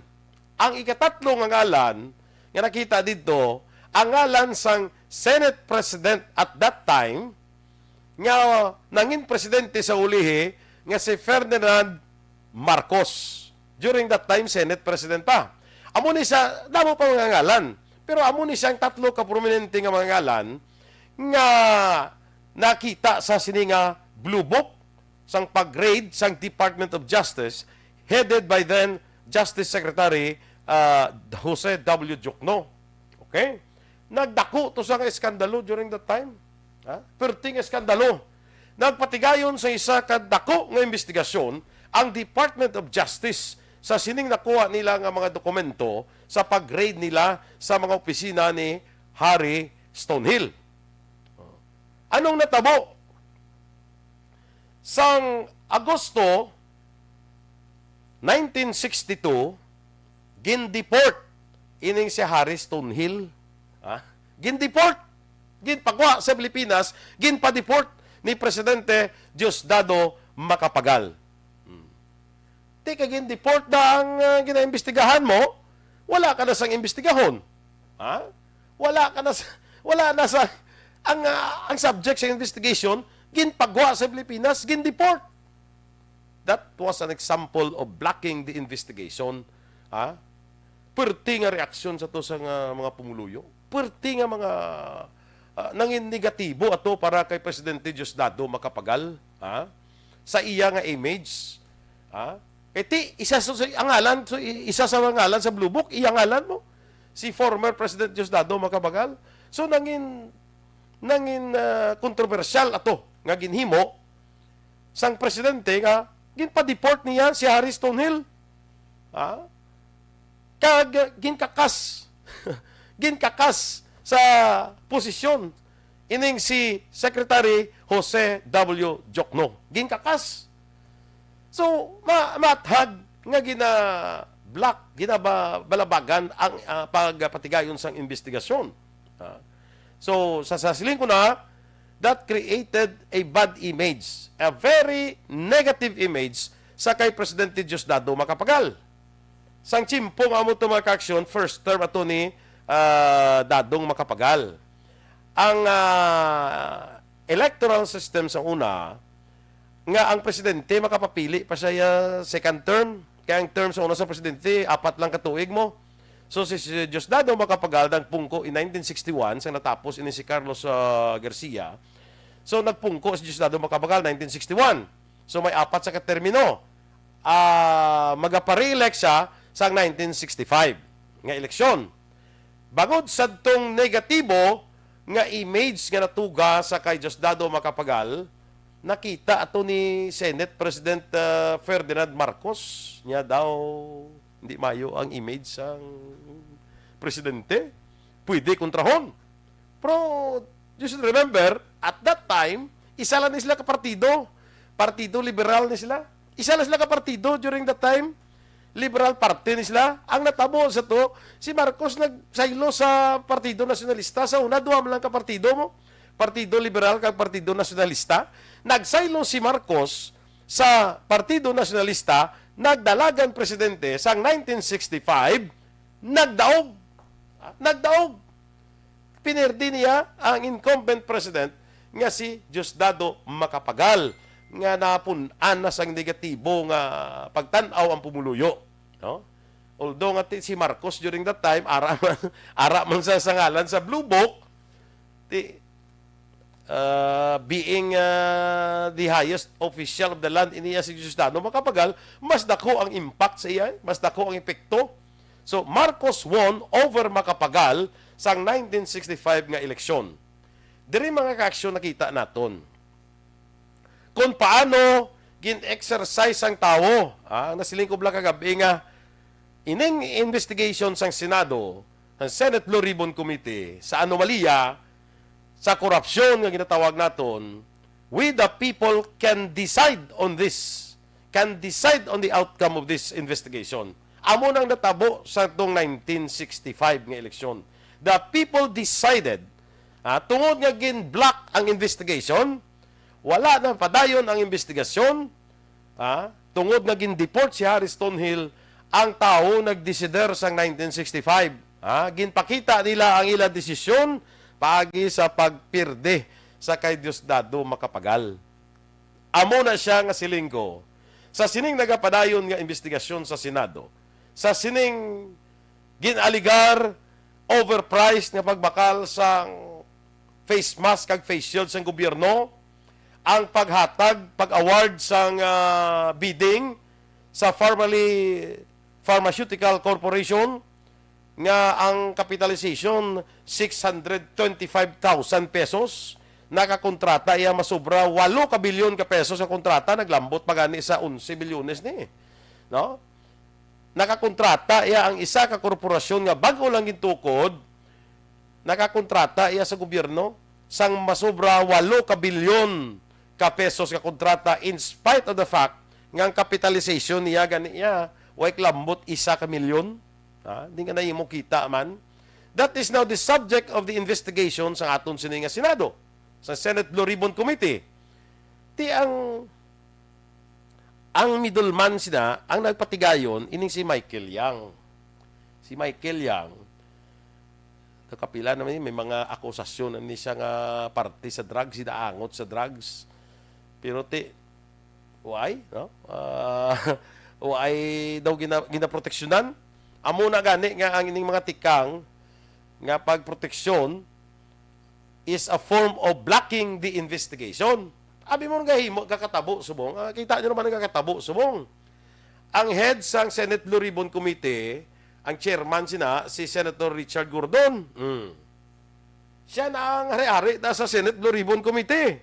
Ang ikatatlo nga ngalan nga nakita didto, ang ngalan sang Senate President at that time, nga nangin presidente sa ulihi, nga si Ferdinand Marcos. During that time, Senate President pa. Amo ni siya, damo pa mga ngalan. Pero amo ni siya ang tatlo ka prominente nga mga ngalan nga nakita sa sini nga Blue Book sang pag-raid sang Department of Justice, headed by then Justice Secretary, ah, Jose W. Diokno. Okay? Nagdako to sa nga eskandalo during that time. Ha? Perting eskandalo. Nagpatigayon sa isa ka dako nga investigasyon ang Department of Justice sa sining nakuha nila nga mga dokumento sa pag-raid nila sa mga opisina ni Harry Stonehill. Anong natabo? Sang Agosto nineteen sixty-two, gin-deport ining si Harry Stonehill. Ha? Gin-deport. Ginpagwa sa Pilipinas, ginpa-deport ni Presidente Diosdado Macapagal. Hmm. Ti kay gin-deport na ang, ah, ginaimbestigahan mo, Wala ka na sang imbestigahon. Ha? Wala ka na sa, wala na sa, ang, ah, ang subject sa investigation, ginpagwa sa Pilipinas, gin-deport. That was an example of blocking the investigation. Ha? Perti nga reaksyon sa to sa nga mga pumuluyo. Perti nga mga, ah, nangin negatibo ato para kay Presidente Diosdado Macapagal, ha? Sa iya nga image, ha? Kay ti, isa sa, sa, ang ngalan, so, i-, isa sa mga ngalan sa Blue Book, iya ngalan mo. Si former President Diosdado Macapagal. So, nangin, nangin, ah, kontrobersyal ato nga ginhimo sang presidente nga ginpa-deport niya si Harry Stonehill. Ha? Kag ginkakas, ginkakas sa posisyon ining si Secretary Jose W. Diokno. Ginkakas. So, ma-, maathag nga gina-block, ginabalabagan ang, ah, pagpatigayon sang investigasyon. Ah. So, sa, sa siling ko na, that created a bad image, a very negative image sa kay Presidente Diosdado Macapagal. Sang tiyempo nga amo to mga kaaksyon, first term ato ni, ah, Dadong Macapagal. Ang, ah, electoral system sa una, nga ang presidente makapapili pa siya, ah, second term. Kaya ang term sa una sa presidente, apat lang ka tuig mo. So, si, si Diosdado Macapagal nagpungko in nineteen sixty-one, sang natapos ini si Carlos, ah, Garcia. So, nagpungko si Diosdado Macapagal nineteen sixty-one. So, may apat sa katermino. Ah, magapa-re-elect siya sang nineteen sixty-five nga eleksyon. Bangod sadtong negatibo nga image nga natuga sa kay Diosdado Macapagal, nakita ato ni Senate President, ah, Ferdinand Marcos, niya daw hindi mayo ang image sang presidente. Pwede kontrahon. Pero, you should remember, at that time, isa lang ni sila ka partido. Partido Liberal ni sila. Isa lang sila ka partido during that time. Liberal Party ni sila. Ang natabo sa to, si Marcos nagsaylo sa Partido Nasyonalista. Sa una, duha man lang ka partido mo. Partido Liberal kag Partido Nasyonalista. Nagsaylo si Marcos sa Partido Nasyonalista, nagdalagan presidente sang nineteen sixty-five, nagdaog. Ah, nagdaog. Pinerdi niya ang incumbent president nga si Diosdado Macapagal, nga napun-an na sang negatibo nga pagtan-aw ang pumuluyo, no? Although nga ti-, si Marcos during that time, ara man, ara man sa, sa ngalan sa Blue Book, ti-, uh, being, uh, the highest official of the land, ini iya si Diosdado Macapagal, mas dako ang impact sa iya, mas dako ang epekto. So, Marcos won over Macapagal sang nineteen sixty-five nga eleksyon. Diri, mga kaaksyon, nakita naton kung paano gin-exercise ang tawo. Ah, nasiling ko bala kagab-i nga ining investigation sang Senado, ang Senate Blue Ribbon Committee, sa anomalya, sa korupsyon nga ginatawag naton, we the people can decide on this, can decide on the outcome of this investigation. Amo nang natabo sa tong nineteen sixty-five nga eleksyon. The people decided, ah, tungod nga gin-block ang investigation, wala na padayon ang investigasyon, ah, tungod nga gin-deport si Harry Stonehill, ang tawo nagdesider sang nineteen sixty-five. Ah, ginpakita nila ang ila desisyon paagi sa pagpirde sa kay Diosdado Macapagal. Amo na siya nga siling ko, sa sining nagapadayon nga investigasyon sa Senado, sa sining gin-alegar overpriced nga pagbakal sang face mask kag face shield sang gobyerno, ang paghatag, pag-award sang, ah, bidding sa Farmally Pharmaceutical Corporation, nga ang capitalization six hundred twenty-five thousand pesos, nakakontrata iya masobra walo ka bilyon ka pesos nga kontrata, naglambot pa gani sa onse bilyones ni, no? Nakakontrata iya ang isa ka korporasyon nga bag-o lang gintukod, nakakontrata iya sa gobyerno sang masobra walo ka bilyon ka pesos nga kontrata, in spite of the fact nga ang capitalization niya gani iya way kalambot isa ka milyon. Ha? Di nga na imo kita man. That is now the subject of the investigation sa aton sini nga Senado, sa Senate Blue Ribbon Committee. Ti ang, ang middleman sina, ang nagpatigayon, ining si Michael Yang. Si Michael Yang, nakapila naman ni, may mga akusasyon na ni siya nga parte sa drugs, sinaangot sa drugs. Pero ti, why, no? Ah, why daw gina-, ginaproteksyonan? Amo na gani nga ang ining mga tikang nga pagproteksyon is a form of blocking the investigation. Abi mo nga himo, kakatabo subong. Ah, kita niyo naman ang kakatabo subong. Ang head sang Senate Blue Ribbon Committee, ang chairman sina, si Senator Richard Gordon. Mm. Siya na ang hari-hari ta sa Senate Blue Ribbon Committee.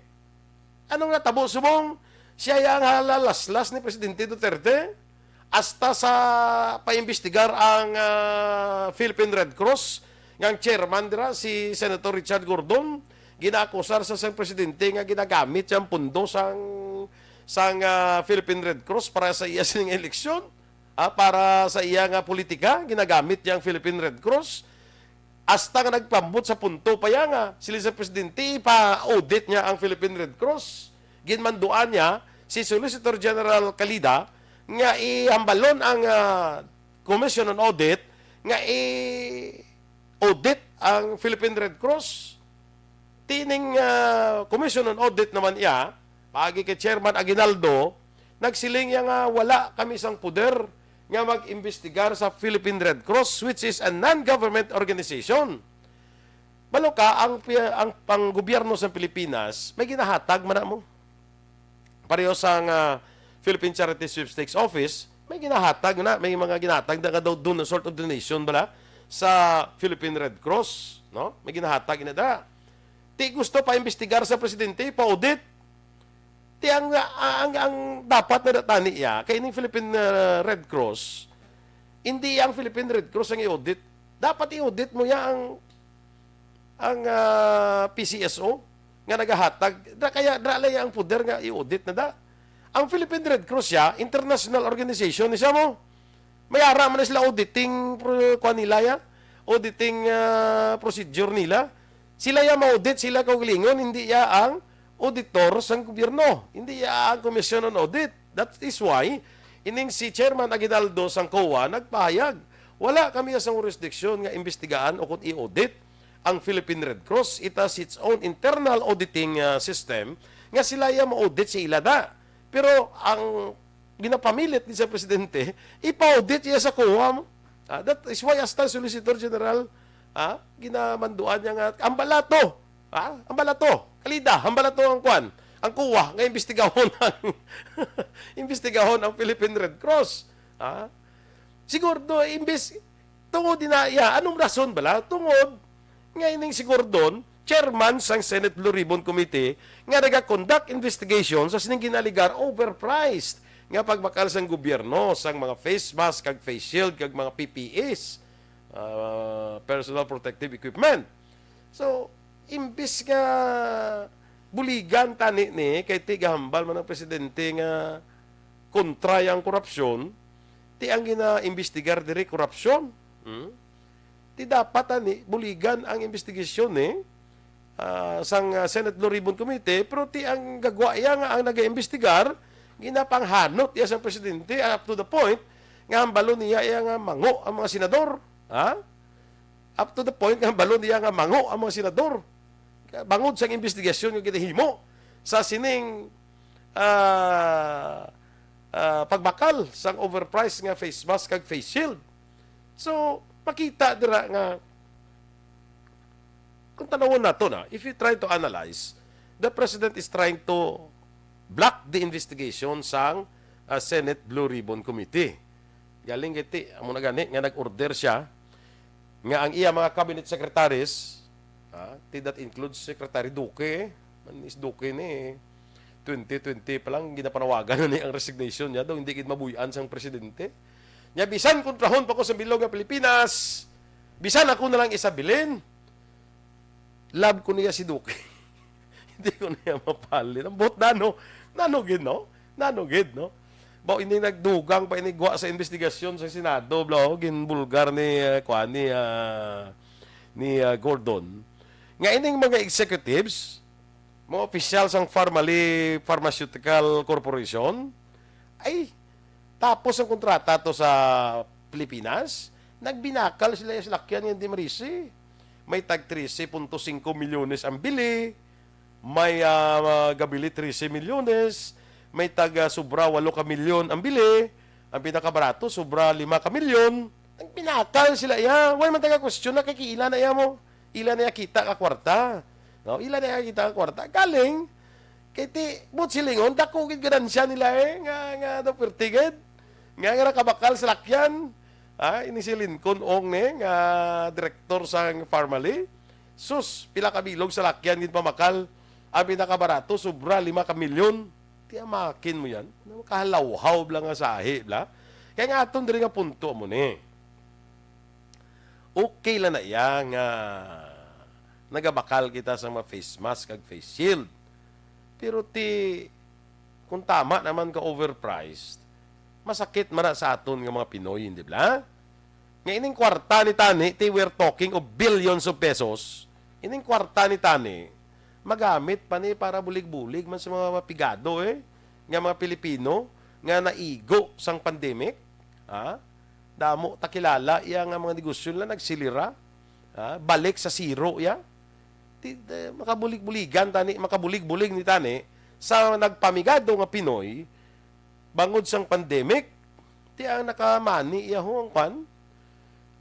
Anong natabo subong? Siya yang halalaslas ni Presidente Duterte hasta sa paimbestigar ang, ah, Philippine Red Cross, nga ang chairman dira si Senator Richard Gordon, ginaakusar sa sang presidente nga ginagamit siyang pundo sang, sang, ah, Philippine Red Cross para sa iya sining eleksyon, ah, para sa iya nga politika, ginagamit niya ang Philippine Red Cross. Hasta nga nagpambot sa punto pa iya nga sila sa presidente, ipa-audit niya ang Philippine Red Cross. Ginmanduan niya si Solicitor General Calida nga ihambalon ang, ah, Commission on Audit nga i-audit ang Philippine Red Cross. Tining, ah, Commission on Audit naman iya, paagi kay Chairman Aguinaldo, nagsiling iya nga wala kami sang poder nga mag-imbestigar sa Philippine Red Cross, which is a non-government organization. Balo ka, ang pi-, ang panggobyerno sa Pilipinas, may ginahatag man na mo. Pareho sa nga Philippine Charity Sweepstakes Office, may ginahatag na, may mga ginahatag na nga daw doon, sort of donation bala sa Philippine Red Cross, no? May ginahatag na da. Ti gusto pa imbestigar sa presidente, pa-audit. Ti ang, ang, ang dapat na tani iya, kay ning Philippine, uh, Red Cross, hindi ang Philippine Red Cross ang i-audit. Dapat i-audit mo ya ang, ang, ah, P C S O nga nagahatag. Dra kaya, dra lay ang poder nga i-audit na da. Ang Philippine Red Cross siya, international organization ni siya mo. May ara man na sila auditing pro-, kuwan nila ya, auditing, ah, procedure nila. Sila ya ma-audit, sila kaugalingon, hindi ya ang auditor sang gobyerno, hindi ya ang Commission on Audit. That is why ining si Chairman Aguinaldo sang COA nagpahayag, "Wala kami sang jurisdiction nga imbestigaan o kung i-audit ang Philippine Red Cross. It has its own internal auditing, ah, system nga sila ya ma-audit sa ila da." Pero ang ginapamilit ni sa presidente, ipa-audit iya sa COA mo. Ah, that is why hasta Solicitor General, ah, ginamanduan niya nga, "Hambala to. Ah, hambala to. Calida, hambala to ang kwan. Ang COA nga imbestigahon ang, imbestigahon ang Philippine Red Cross." Ah, siguro do, imbes, tungod ina iya, anong rason bala? Tungod nga ining si Gordon, chairman sang Senate Blue Ribbon Committee, nga naga-conduct investigation sa sining ginaligar overpriced nga pagbakal sang gobyerno sang mga face mask kag face shield kag mga P P Es, ah, personal protective equipment. So, imbis nga buligan tani ni, kay ti gahambal man ang presidente nga kontra ang korupsyon, ti ang ginaimbestigar diri korupsyon. Hmm? Ti dapat ani buligan ang investigasyon ni, ah, sang, ah, Senate Blue Ribbon Committee, pero ti ang gagwa iya nga ang nagaimbestigar, ginapanghanot iya sang presidente, up to the point nga hambalon niya iya nga mango ang mga senador. Ha? Up to the point nga hambalon niya nga mango ang mga senador. Bangod sang investigasyon nga ginahimo sa sining, ah, ah, pagbakal sang overpriced nga face mask kag face shield. So, makita dira nga, kung tanawon nato na, if you try to analyze, the president is trying to block the investigation sang, ah, Senate Blue Ribbon Committee. Galing kay ti, amo na gani nga nag-order siya nga ang iya mga cabinet secretaries, ah, ti that includes Secretary Duque, man is Duque ni, twenty twenty pa lang, ginapanawagan na ni ang resignation niya daw, hindi gid mabuy-an sang presidente. Nya, bisan kontrahon pa ko sa bilog nga Pilipinas, bisan ako na lang isabilin, love ko niya si Duque. Hindi ko niya mapalit. Ang buot nano, nano gid, no? Nano gid, no? Ba, ini nagdugang pa ini gwa sa investigasyon sa Senado, bro, ginbulgar ni, ah, kuan, ni, ah, ni, ah, Gordon. Nga ining mga executives, mga opisyal sang Farmali Pharmaceutical Corporation, ay, tapos ang kontrata to sa Pilipinas, Nagbinakal sila sa salakyan nga hindi marisi. May tag trese punto singko milyones ang bili, may, ah, gabili trese milyones, may tag, ah, sobra walo ka milyon ang bili, ang pinakabarato sobra lima ka milyon. Nagbinakal sila iya. Wala man taga question na kay ila na iya mo. Ila na iya kita ka kwarta. No, ila na iya kita ka kwarta. Galing kay ti, buot silingon, dako gid ganansya nila eh, nga, nga daw perti gid. Nga, nga nakabakal sa lakyan. Ah, ini si Lincoln Ong ni, nga direktor sang Farmally. Sus, pila ka bilog sa lakyan gid pamakal. Ang pinakabarato, sobra lima ka milyon. Ti amakin mo yan. Makahalawhaw bla nga sahi bla. Kaya nga aton diri nga punto mo ni. Okay lang na iya nga nagabakal kita sa mga face mask kag face shield. Pero ti, kung tama naman ka overpriced, masakit man na sa aton nga mga Pinoy, di ba? Nga ining kwarta ni tani, ti, we're talking of billions of pesos. Ining kwarta ni tani, magamit pa ni para bulig-bulig man sa mga mapigado, eh, nga mga Pilipino nga naigo sang pandemic. Ha? Damo ta kilala iya nga mga negosyo nila nagsilira. Ha? Balik sa zero iya. Ti, eh, makabulig-buligan tani, makabulig-bulig ni tani sa nagpamigado nga Pinoy bangod sang pandemic. Ti ang nakamani iya ho ang kwan,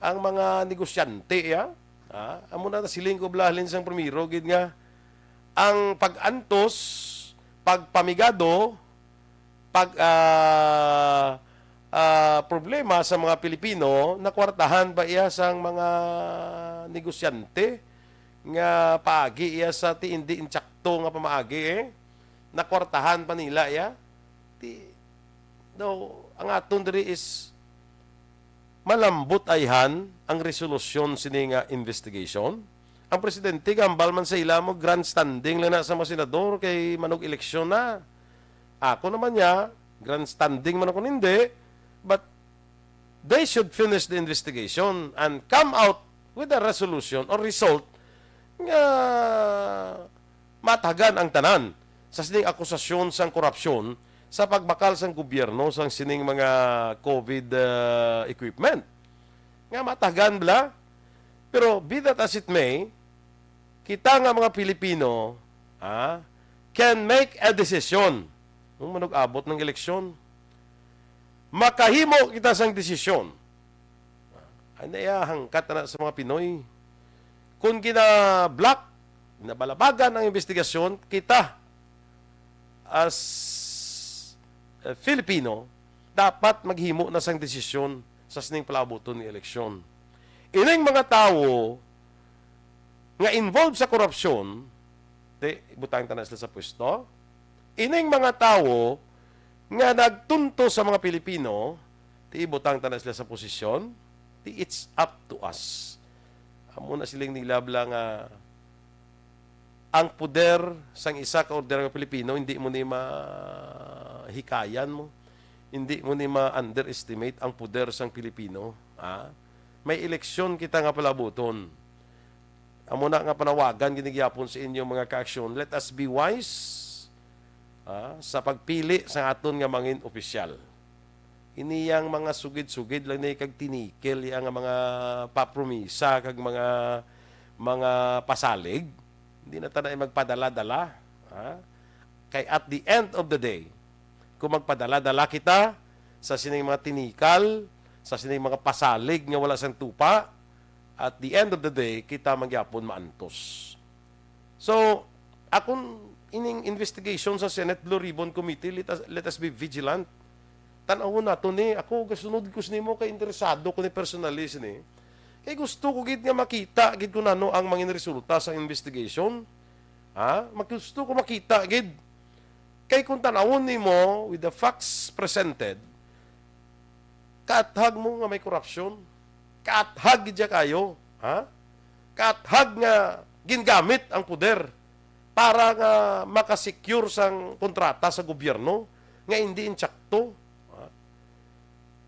ang mga negosyante iya. Ha? Amo na siling ko bla halin sang primero gid nga ang pag-antos, pagpamigado, pag, ah, ah, problema sa mga Pilipino, nakwartahan ba iya sang mga negosyante nga paagi iya sa ti indi insakto nga pamaagi, eh? Nakwartahan pa nila iya? Ti, no, ang aton diri is malambot ayhan ang resolusyon sini nga investigation. Ang presidente, gambal man sa ila mo, grandstanding lang na sa mga senador kay manog-eleksyon na. Ako naman niya, grandstanding man ako nindi, but they should finish the investigation and come out with a resolution or result nga matagan ang tanan sa sining akusasyon sang korupsyon sa pagbakal sang gobyerno sang sining mga COVID, uh, equipment. Nga matagan bla? Pero be that as it may, kita nga mga Pilipino, ah, can make a decision. Kung manug-abot ng eleksyon, makahimo kita sang desisyon. Ay, naiya hangkat na sa mga Pinoy. Kung gina-block, nabalabagan ang investigasyon, kita as, eh, Filipino, dapat maghimo na sang desisyon sa sining palaabuton nga eleksyon. Ining mga tawo nga involved sa korupsyon, ti, ibutang ta na sila sa pwesto. Ining mga tawo nga nagtunto sa mga Pilipino, ti, ibutang ta na sila sa posisyon. Ti, it's up to us. Amo na siling nila bla nga ang poder sang isa ka ordinaryo Pilipino, hindi mo ni mahikayan mo. Hindi mo ni ma-underestimate ang poder sang Pilipino, ha? May eleksyon kita nga palabuton. Amo na nga panawagan gid ni gihapon sa inyo mga kaaksyon. Let us be wise, ha, sa pagpili sa aton nga mangin opisyal. Ini yang mga sugid-sugid lang ni kag tinikel yang mga papromisa kag mga, mga pasalig. Hindi na ta na magpadala-dala, ha? Kay at the end of the day, kung magpadala-dala kita sa sining mga tinikal, sa sining mga pasalig nga wala sang tupa, at the end of the day, kita man gyapon maantos. So, akon ining investigation sa Senate Blue Ribbon Committee, let us, let us be vigilant. Tan-awon nato ni. Ako, gasunod ko sini mo kay interesado ko ni personally sini. Kay gusto ko gid nga makita gid kung ano ang mangin resulta sa investigation. Ha? Mag-, gusto ko makita gid. Kay kung tan-awon nimo with the facts presented, kaathag mo nga may korupsyon. Kaathag gid siya kayo, ha? Kaathag nga gingamit ang poder para nga makasecure sang kontrata sa gobyerno nga hindi insakto, ha?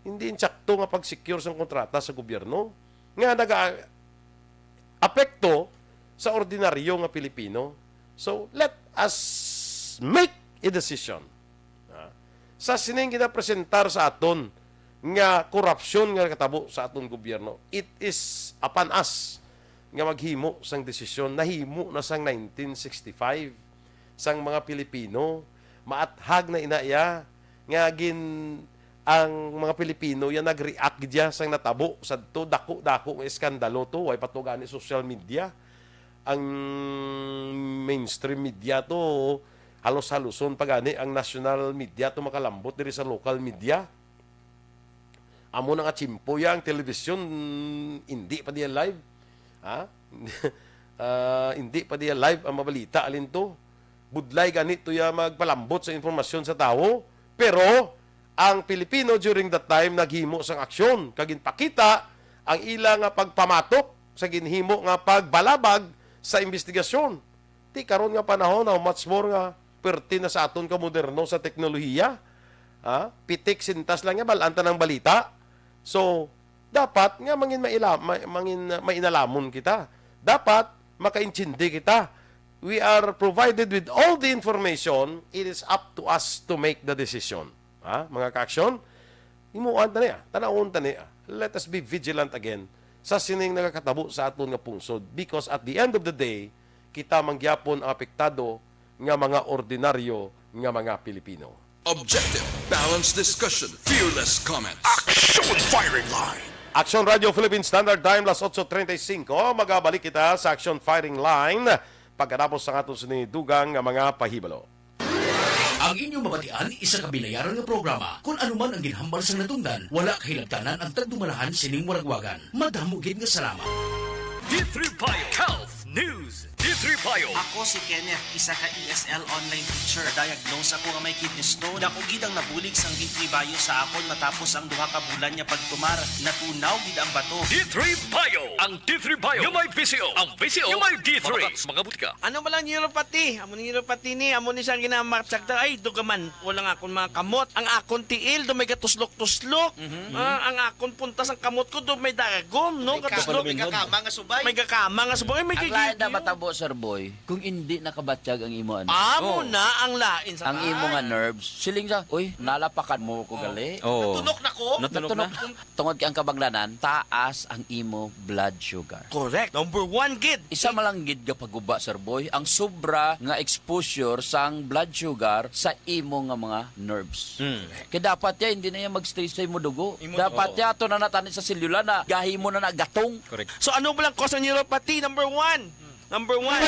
Hindi insakto nga pag-secure sang kontrata sa gobyerno nga naga-apekto sa ordinaryo nga Pilipino. So, let us make a decision, ha? Sa sining ginapresentar sa aton nga korupsyon nga nakatabo sa aton gobyerno. It is upon us nga maghimo sang desisyon. Nahimo na sang nineteen sixty-five sang mga Pilipino. Maathag na ina iya nga gin-, ang mga Pilipino yan nag-react gid ya sang natabo sadto. Dako-dako nga eskandalo to. Way pa to gani social media. Ang mainstream media to, halos-haluson pa gani ang national media to makalambot diri sa local media. Amo na nga tiyempo ya ang telebisyon, hindi pa diya live. Ha? Ah, hindi pa diya live ang mabalita, alin to? Budlay gani to ya magpalambot sa impormasyon sa tawo. Pero ang Pilipino during that time naghimo sang aksyon kag ginpakita ang ila nga pagpamatok sa ginhimo nga pagbalabag sa imbestigasyon. Ti karon nga panahon, how much more nga perti na sa aton ka moderno sa teknolohiya. Ha? Pitik sintas lang nga bal-an ta ng balita. So, dapat nga mangin maila-, ma-, mangin, uh, mainalamon kita. Dapat makaintindi kita. We are provided with all the information. It is up to us to make the decision. Ha? Mga ka-aksyon, himuan ta niya, tanawon ta niya. Let us be vigilant again sa sining nagakatabo sa aton nga pungsod, because at the end of the day, kita man gyapon ang apektado nga mga ordinaryo nga mga Pilipino. Objective, balanced discussion, fearless comments. Action Firing Line. Action Radio Philippine Standard Time, las otso treinta y cinco. Magabalik kita sa Action Firing Line pagkatapos sang aton sini dugang nga mga pahibalo. Ang inyong mabatian, isa ka binayaran nga programa. Kon ano man ang ginhambal sang natungdan, wala kahilabtanan ang tagdumalahan sining waragwagan. Madamo gid nga salamat. D three Bio Health News. D three Bio. Ako si Kenneth, isa ka E S L online teacher. Diagnose ako nga may kidney stone. Dako gid ang nabulig sang D three Bio sa akon matapos ang duha ka bulan nga pagtumar. Natunaw gid ang bato. D three Bio. Ang D three Bio nga may V C O. Ang V C O nga may D three. Mga butika. Ano ba lang neuropathy? Amo ni neuropathy ni, amo ni sang ginamatsyag ta, ay, dugaman ko lang akon mga kamot. Ang akon tiil, do may gatuslok-tuslok. Mhm. Ah, ang akon puntas ang kamot ko, do may dagom, no? May ka-, Gatuslok. May kakama nga subay. May kakama nga subay. Ay, may Ang lain na gigigil. Matabo, Sir Boy, kung hindi nakabatyag ang imo, ano? Amo Oh. na ang lain sa Ang imo nga tanan. Nerves. Siling sa, "Uy, nalapakan mo ko Oh. gali." Oh. Natunok na ko. Natunok Natunok na. na. Tungod kay ang kabanglanan, taas ang imo blood sugar. Correct. Number one gid. Isa man lang gid nga paguba, Sir Boy, ang sobra nga exposure sang blood sugar sa imo nga mga nerves. Mm. Kay dapat ya, hindi na yan mag-stay sa imo dugo. Imo Dapat dugo. Ya, ato na natani sa selula na gahimo na nagatong. Correct. So, ano ba lang cause ng neuropathy? Number one. Number one.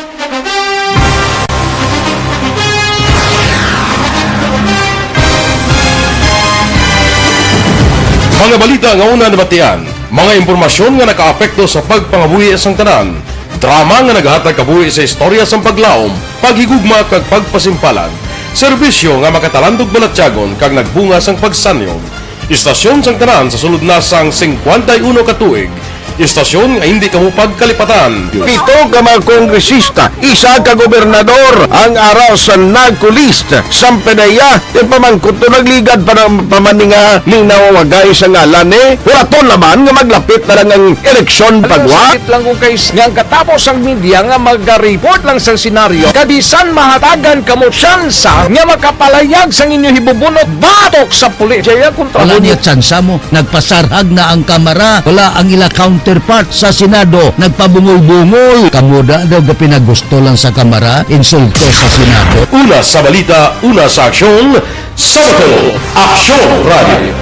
Mga balita nga una nabatian, mga impormasyon nga nakaapekto sa pagpangabuhi sang tanan, drama nga naghatag kabuhi sa istorya sang paglaom, paghigugma kag pagpasimpalan, serbisyo nga makatalandog balatyagon kag nagbunga sang pagsanyog. Istasyon sang tanan sa sulod na sang singkwenta y uno ka tuig. Istasyon nga hindi kamo pagkalipatan. Pito ka mga kongresista, isa ka gobernador ang ara sa NAGCO list. Samtang iya, ipamangkot to nagligad pa ng pamaninga ni nawawagay sa ngalan ni Huraton naman nga maglapit na lang ang eleksyon Ano, pagwa. Sakit lang kung kay nga ang katapos ang media nga maga-report lang sa senaryo, kabisan mahatagan kamo tsansa nga makapalayag sang inyo hibubunot batok sa pulis. Jaya kontra Wala mo. Niya tsansa mo. Nagpasarhag na ang Kamara. Wala ang ila counterpart sa Senado. Nagpabungol-bungol. Kamo da daw ga pinagusto lang sa Kamara, insulto sa Senado. Una sa balita, una sa aksyon, sa Bacolod, Aksyon Radio.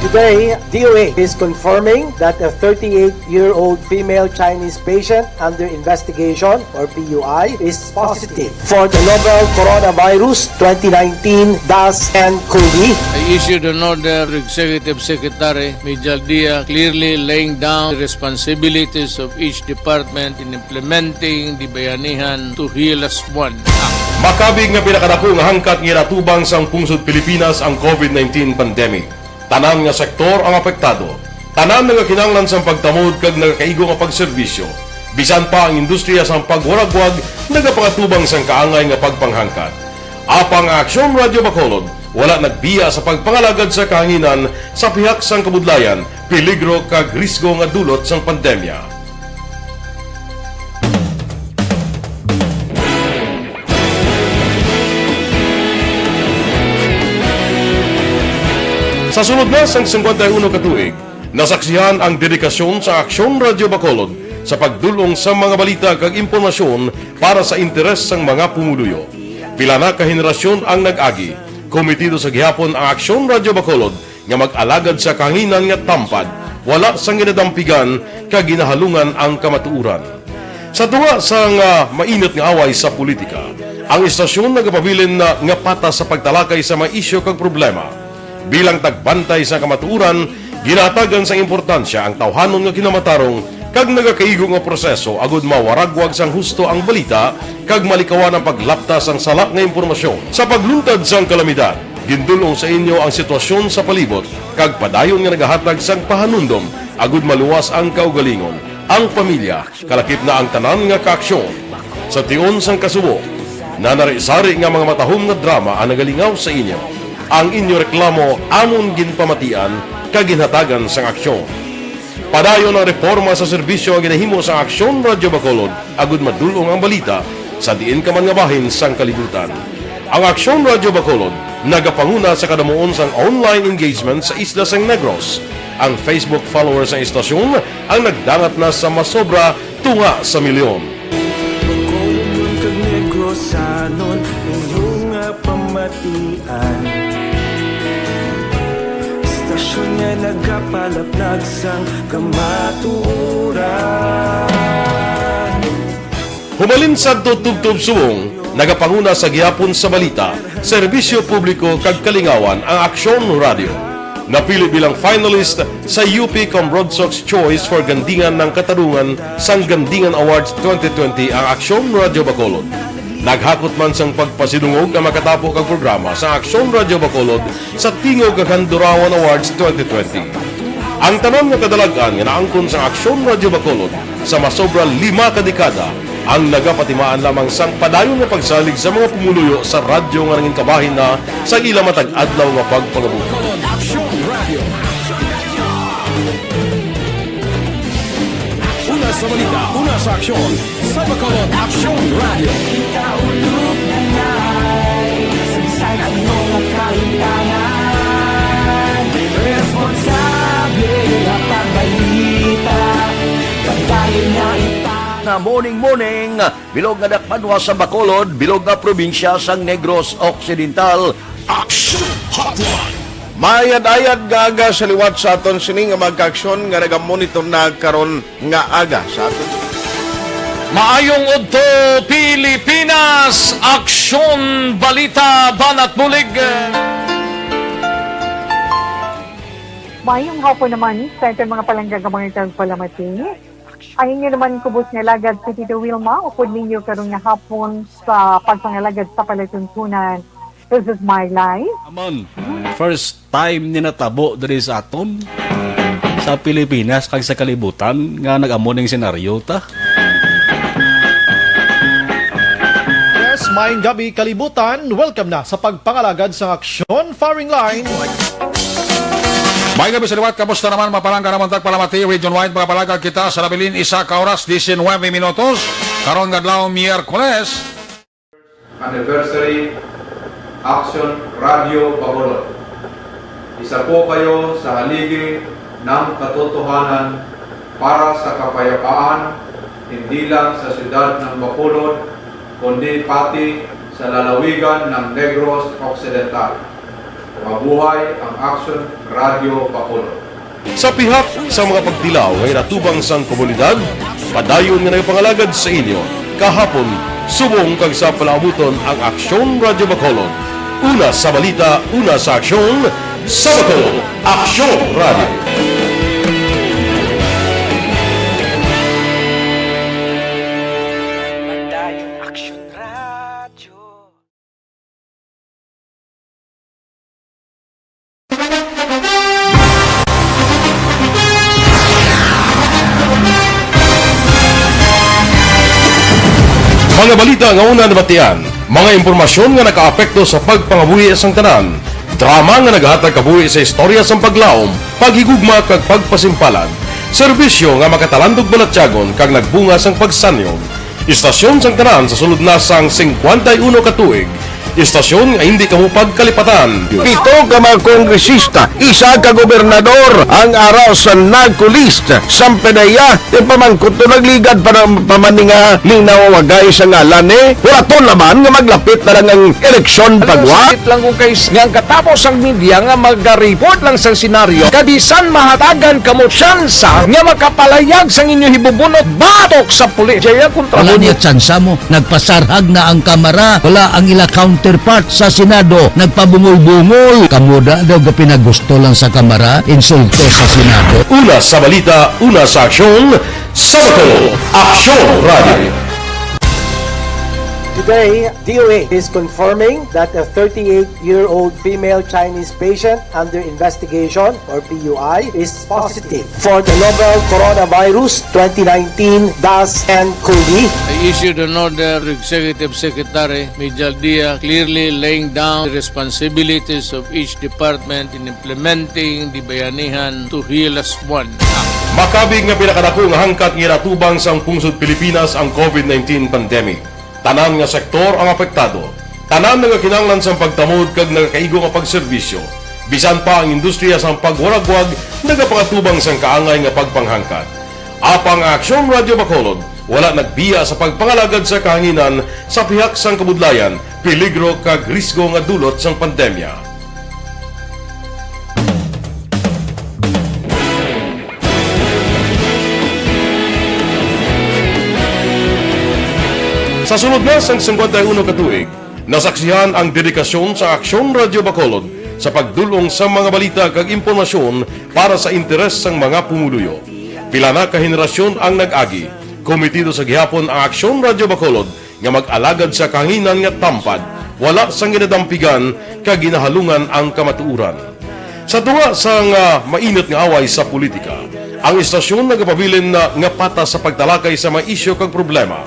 Today, D O H is confirming that a thirty-eight-year-old female Chinese patient under investigation, or P U I, is positive for the novel coronavirus twenty nineteen dash ten COVID. I issued an order to Executive Secretary Mijal Dia, clearly laying down the responsibilities of each department in implementing the Bayanihan Two Hilas One Act. Makabig nga pinakadako nga hangkat nga ginatubang sang pungsod Pilipinas ang COVID nineteen pandemic. Tanan nga sektor ang apektado. Tanan nagakinahanglan sang pagtamod kag nagakaigo nga pagserbisyo. Bisan pa ang industriya sang pagwaragwag nagapangatubang sang kaangay nga pagpanghangkat. Apang ang Aksyon Radio Bacolod wala nagbiya sa pagpangalagad sa kahanginan sa pihak sang kabudlayan, peligro kag risgo nga dulot sang pandemya. Sa sulod na sang singkwenta y uno ka tuig, nasaksihan ang dedikasyon sa Aksyon Radyo Bacolod sa pagdul-ong sa mga balita kag impormasyon para sa interes sang mga pumuluyo. Pila na ka henerasyon ang nag-agi. Komitido sa gihapon ang Aksyon Radyo Bacolod nga mag-alagad sa kahanginan nga tampad, wala sang ginadampigan kag ginahalungan ang kamatuoran. Sa tunga sang, ah, mainit nga away sa politika, ang istasyon nagapabilin na nga patas sa pagtalakay sa mga isyu kag problema. Bilang tagbantay sa kamatuoran, ginahatagan sang importansya ang tawhanon nga kinamatarong kag nagakaigo nga proseso agud mawaragwag sang husto ang balita kag malikawan ang paglapta sang sala nga impormasyon. Sa pagluntad sang kalamidad, gindul-ong sa inyo ang sitwasyon sa palibot kag padayon nga nagahatag sang pahanumdom agud maluwas ang kaugalingon, ang pamilya, kalakip na ang tanan nga kaaksyon. Sa tion sang kasubo, nanari-sari nga mga matahom nga drama ang nagalingaw sa inyo. Ang inyo reklamo amon ginpamatian kag ginhatagan sang aksyon. Padayon ang reporma sa serbisyo nga ginahimo sang Aksyon Radyo Bacolod agud madul-ong ang balita sa diin ka man nga bahin sang kalibutan. Ang Aksyon Radyo Bacolod nagapanguna sa kadamuon sang online engagement sa isla sang Negros. Ang Facebook followers sang istasyon ang nagdangat na sa masobra tunga sa milyon. Bacolod kag Negrosanon, inyo nga pamatian. Istasyon nga nagapalaplag sang kamatuoran. Humalin sadto tubtob subong, nagapanguna sa gihapon sa balita, serbisyo publiko kag kalingawan ang Aksyon Radio. Napili bilang finalist sa U P Cambronsox Choice for Gandingan ng Katarungan sang Gandingan Awards twenty twenty ang Aksyon Radio Bacolod. Naghakot man sang pagpasidungog ang makatapo kag programa sa Aksyon Radio Bacolod sa Tingog kag Handurawan Awards twenty twenty. Ang tanan nga kadalag-an nga naangkon sang Aksyon Radio Bacolod sa masobra lima ka dekada ang nagapatimaan lamang sang padayon nga pagsalig sa mga pumuluyo sa radyo nga nangin kabahin na sa ila matag adlaw nga pagpangabuhi. Bacolod Aksyon Radio. Una sa balita, una sa aksyon, sa Bacolod Aksyon Radio. Kita ulog na nai, saysay ano nga kahitangan, responsable nga pagbalita, kabayan nga ita- Nga morning, morning, bilog nga dakpanwa sa Bacolod, bilog nga probinsya sang Negros Occidental. Action Hotline. Maayad-ayad nga aga sa liwat sa aton sini nga mga kaaksyon nga nagamonitor na karon nga aga sa aton. Maayong udto, Pilipinas! Aksyon, balita, banat bulig. Maayong hapon naman sa aton mga palangga nga mga tagpalamati. Ang inyo naman kubos nga alagad si Tito Wilma, upod ninyo karon nga hapon sa pagpangalagad sa palatuntunan. This is my life. Aman, first time ni natabo diri sa aton, sa Pilipinas kag sa kalibutan nga nag-amo ning senaryo ta. Yes, maayong gabi, kalibutan. Welcome na sa pagpangalagad sa Aksyon Firing Line. Maayong gabi sa liwat, kamusta naman, mga palangga namon tagpalamati, region-wide, mga palangga kita sa nabilin, isa ka oras, diecinuebe minutos, karon nga adlaw, Miyerkules. Anniversary, Aksyon Radio Bacolod. Isa po kayo sa haligi ng katotohanan para sa kapayapaan, hindi lang sa siyudad ng Bacolod, kundi pati sa lalawigan ng Negros Occidental. Mabuhay ang Aksyon Radio Bacolod. Sa pihak sa mga pagtilaw nga ginatubang sang komunidad, padayon nga nagapangalagad sa inyo kahapon, subong kag sa palaabuton ang Aksyon Radio Bacolod. Una sa balita, una sa aksyon, sa Bacolod, Aksyon Radio. Padayon Aksyon Radio. Mga balita nga una nabatian, mga impormasyon nga nakaapekto sa pagpangabuhi sang tanan, drama nga nagahatag kabuhi sa istorya sang paglaom, paghigugma kag pagpasimpalan, serbisyo nga makatalandog balatyagon kag nagbunga sang pagsanyog, istasyon sang tanan sa sulod na sang singkwenta y uno ka tuig, Istasyon nga hindi kamo pagkalipatan. Pito ka mga kongresista, isa ka gobernador ang ara sa narco list. Sampanaya, ti pamangkot to nagligad pa ng pamaninga ning nawawagay sa ngalan ni Huraton naman nga maglapit na lang ang eleksyon Ano pagwa. Sakit lang kung kay nga ang katapos ang media nga mag-report lang sa senaryo, kabisan mahatagan kamo tsansa nga makapalayag sang inyo hibubunot batok sa pulis. Jaya kontra Wala mo. Niya tsansa mo. Nagpasarhag na ang kamara. Wala ang ila counterpart sa Senado. Nagpabungol-bungol. Kamo da daw gapinagusto lang sa kamara. Insulto sa Senado. Una sa balita, una sa aksyon, sa Bacolod, Aksyon Radio. Today, D O A is confirming that a thirty-eight-year-old female Chinese patient under investigation, or P U I, is positive for the novel coronavirus twenty nineteen dash N cov. I issued an order to Executive Secretary Mijal Dia, clearly laying down the responsibilities of each department in implementing the Bayanihan to Heal Us One Act. Makabig nga pinakadako nga hangkat nga ginatubang sang pungsod Pilipinas ang covid nineteen pandemic. Tanan nga sektor ang apektado. Tanan nagakinahanglan sang pagtamod kag nagakaigo nga pagserbisyo. Bisan pa ang industriya sang pagwaragwag nagapangatubang sang kaangay nga pagpanghangkat. Apang ang Aksyon Radio Bacolod wala nagbiya sa pagpangalagad sa kahanginan sa pihak sang kabudlayan, peligro kag risgo nga dulot sang pandemya. Sa sulod na sang singkwenta y uno ka tuig, nasaksihan ang dedikasyon sa Aksyon Radio Bacolod sa pagdul-ong sa mga balita kag impormasyon para sa interes sang mga pumuluyo. Pila na ka henerasyon ang nag-agi. Komitido sa gihapon ang Aksyon Radio Bacolod nga mag-alagad sa kahanginan nga tampad, wala sang ginadampigan kag ginahalungan ang kamatuoran. Sa tunga sang, ah, mainit nga away sa politika, ang istasyon nagapabilin na nga patas sa pagtalakay sa mga isyu kag problema.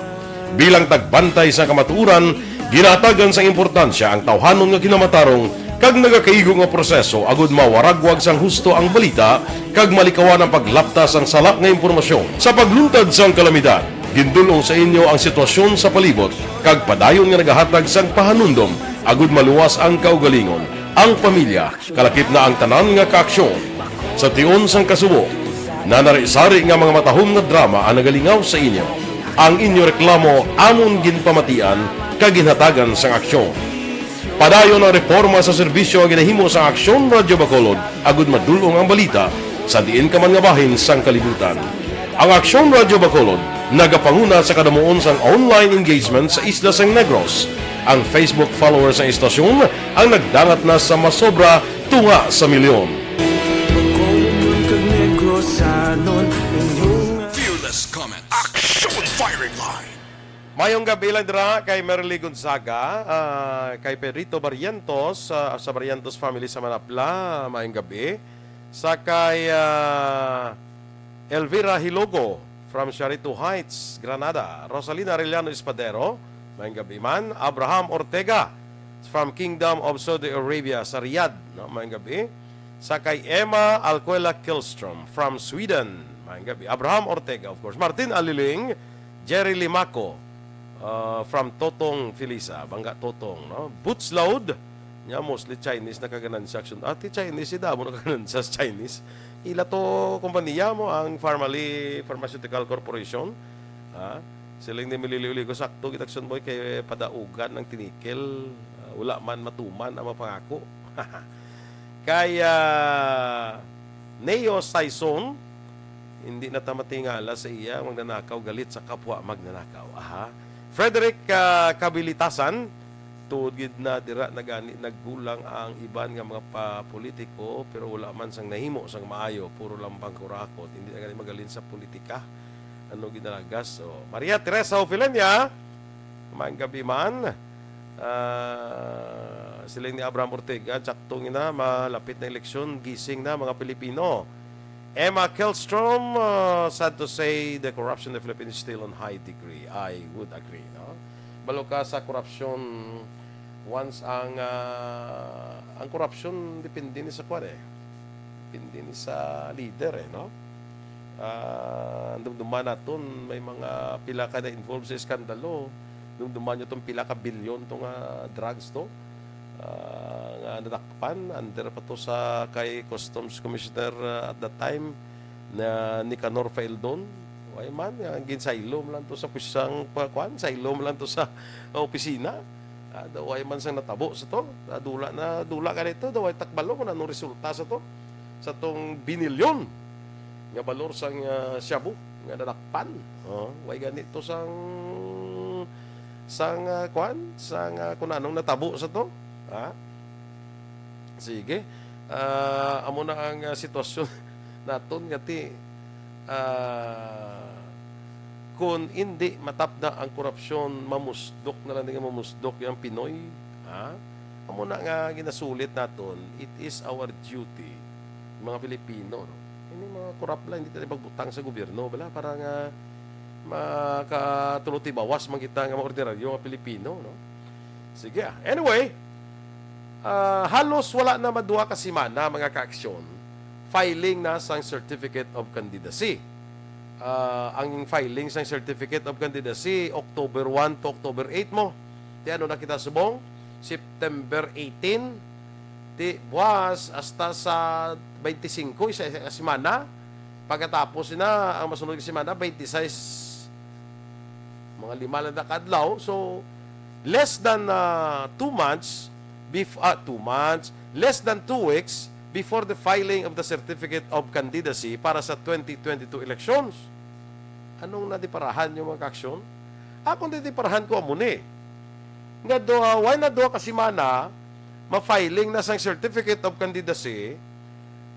Bilang tagbantay sa kamatuoran, ginahatagan sang importansya ang tawhanon nga kinamatarong kag nagakaigo nga proseso agud mawaragwag sang husto ang balita kag malikawan ang paglapta sang sala nga impormasyon. Sa pagluntad sang kalamidad, gindul-ong sa inyo ang sitwasyon sa palibot kag padayon nga nagahatag sang pahanumdom agud maluwas ang kaugalingon, ang pamilya, kalakip na ang tanan nga kaaksyon. Sa tion sang kasubo, nanari-sari nga mga matahom nga drama ang nagalingaw sa inyo. Ang inyo reklamo amon ginpamatian kag ginhatagan sang aksyon. Padayon ang reporma sa serbisyo nga ginahimo sa Aksyon Radyo Bacolod agud madul-ong ang balita sa diin ka man nga bahin sang kalibutan. Ang Aksyon Radyo Bacolod nagapanguna sa kadamuon sang online engagement sa isla sang Negros. Ang Facebook followers sang istasyon ang nagdangat na sa masobra tunga sa milyon. Fearless comment. Action firing line. Mayong gabi lang dira kay Merly Gonzaga, ah, kay Pedrito Barrientos, ah, sa Barrientos family sa Manapla. Mayong gabi. Sa kay, ah, Elvira Hilogo from Charito Heights, Granada. Rosalina Arellano Espadero, mayong gabi man. Abraham Ortega from Kingdom of Saudi Arabia sa Riyadh, no? Mayong gabi. Sa kay Emma Alcuela Kilstrom from Sweden, mayong gabi. Abraham Ortega, of course. Martin Aliling, Jerry Limaco, ah, from Totong Felisa, Bangga Totong, no? Boots Loud, nya mostly Chinese nakaganansya aksyon. Ati Chinese, si damo nakaganansya sa Chinese. Ila to kompanya mo, ang Farmally Pharmaceutical Corporation. Ha? Siling ni Milili Uligo, sakto gid aksyon boy kay padaugan ang tinikel. Ah, wala man matuman ang mapangako. Kay, ah, Neo Saison, hindi na ta matingala sa iya, magnanakaw galit sa kapwa magnanakaw. Aha. Frederick, ah, Kabilitasan, tuod gid na dira na gani naggulang ang iban nga mga pa-, politiko, pero wala man sang nahimo sang maayo, puro lang pangkurakot, hindi na gani magaling sa politika. Ano ginalagas? So, Maria Teresa Ofelenia, mayong gabi man. Ah, siling ni Abraham Ortega, tsakto na, malapit na eleksyon, gising na mga Pilipino. Emma Kelstrom, ah, sad to say the corruption in the Philippines is still on high degree. I would agree, no? Balo ka sa korupsyon, once ang, ah, ang korupsyon depende ni sa kwan eh. Depende ni sa leader eh, no? Ah, dumduman naton, may mga pila ka na involved sa eskandalo. Dumduman nyo tong pila ka bilyon to nga drugs to, ah, nga nadakpan under pa to sa kay Customs Commissioner, ah, at that time na Nicanor Faeldon. Way man, nga ginsaylo man lang to sa kusang pa-, kwan, saylo man lang to sa opisina. Ah, daw way man sang natabo sa to. Ah, dula na, dula gani to, daw way ta kabalo kung anong resulta sa to, sa tong binilyon nga balor sang, ah, shabu nga nadakpan. Oh, way gani to sang, sang, ah, kwan, sang, ah, kung anong natabo sa to. Ha? Sige. Ah, amo na ang, ah, sitwasyon naton nga ti, ah, kung indi matapda ang korupsyon, mamusdok na lang nga mamusdok ang Pinoy, ha? Amo na nga ginasulit naton, it is our duty, mga Pilipino, no? Ini mga korap lang, hindi tayo magbutang sa gobyerno, bala, para nga makatulo tibawas man kita nga mga ordinaryo nga Pilipino, no? Sige, ah. Anyway, ah, halos wala na maduha ka semana, mga kaaksyon, filing na sang Certificate of Candidacy. Ah, ang filing sang Certificate of Candidacy, October one to October eight mo. Ti ano na kita subong? September eighteen. Ti buwas hasta sa twenty-five, isa, isa ka semana. Pagkatapos na, ang masunod nga semana, twenty-six. Mga lima lang na ka adlaw. So, less than, ah, two months, bef-, ah, two months, less than two weeks before the filing of the Certificate of Candidacy para sa twenty twenty-two elections. Anong nadiparahan yung mga kaaksyon? Akong didiparahan ko amo ni. Nga duha, way na duha ka semana, ma-filing na sang Certificate of Candidacy,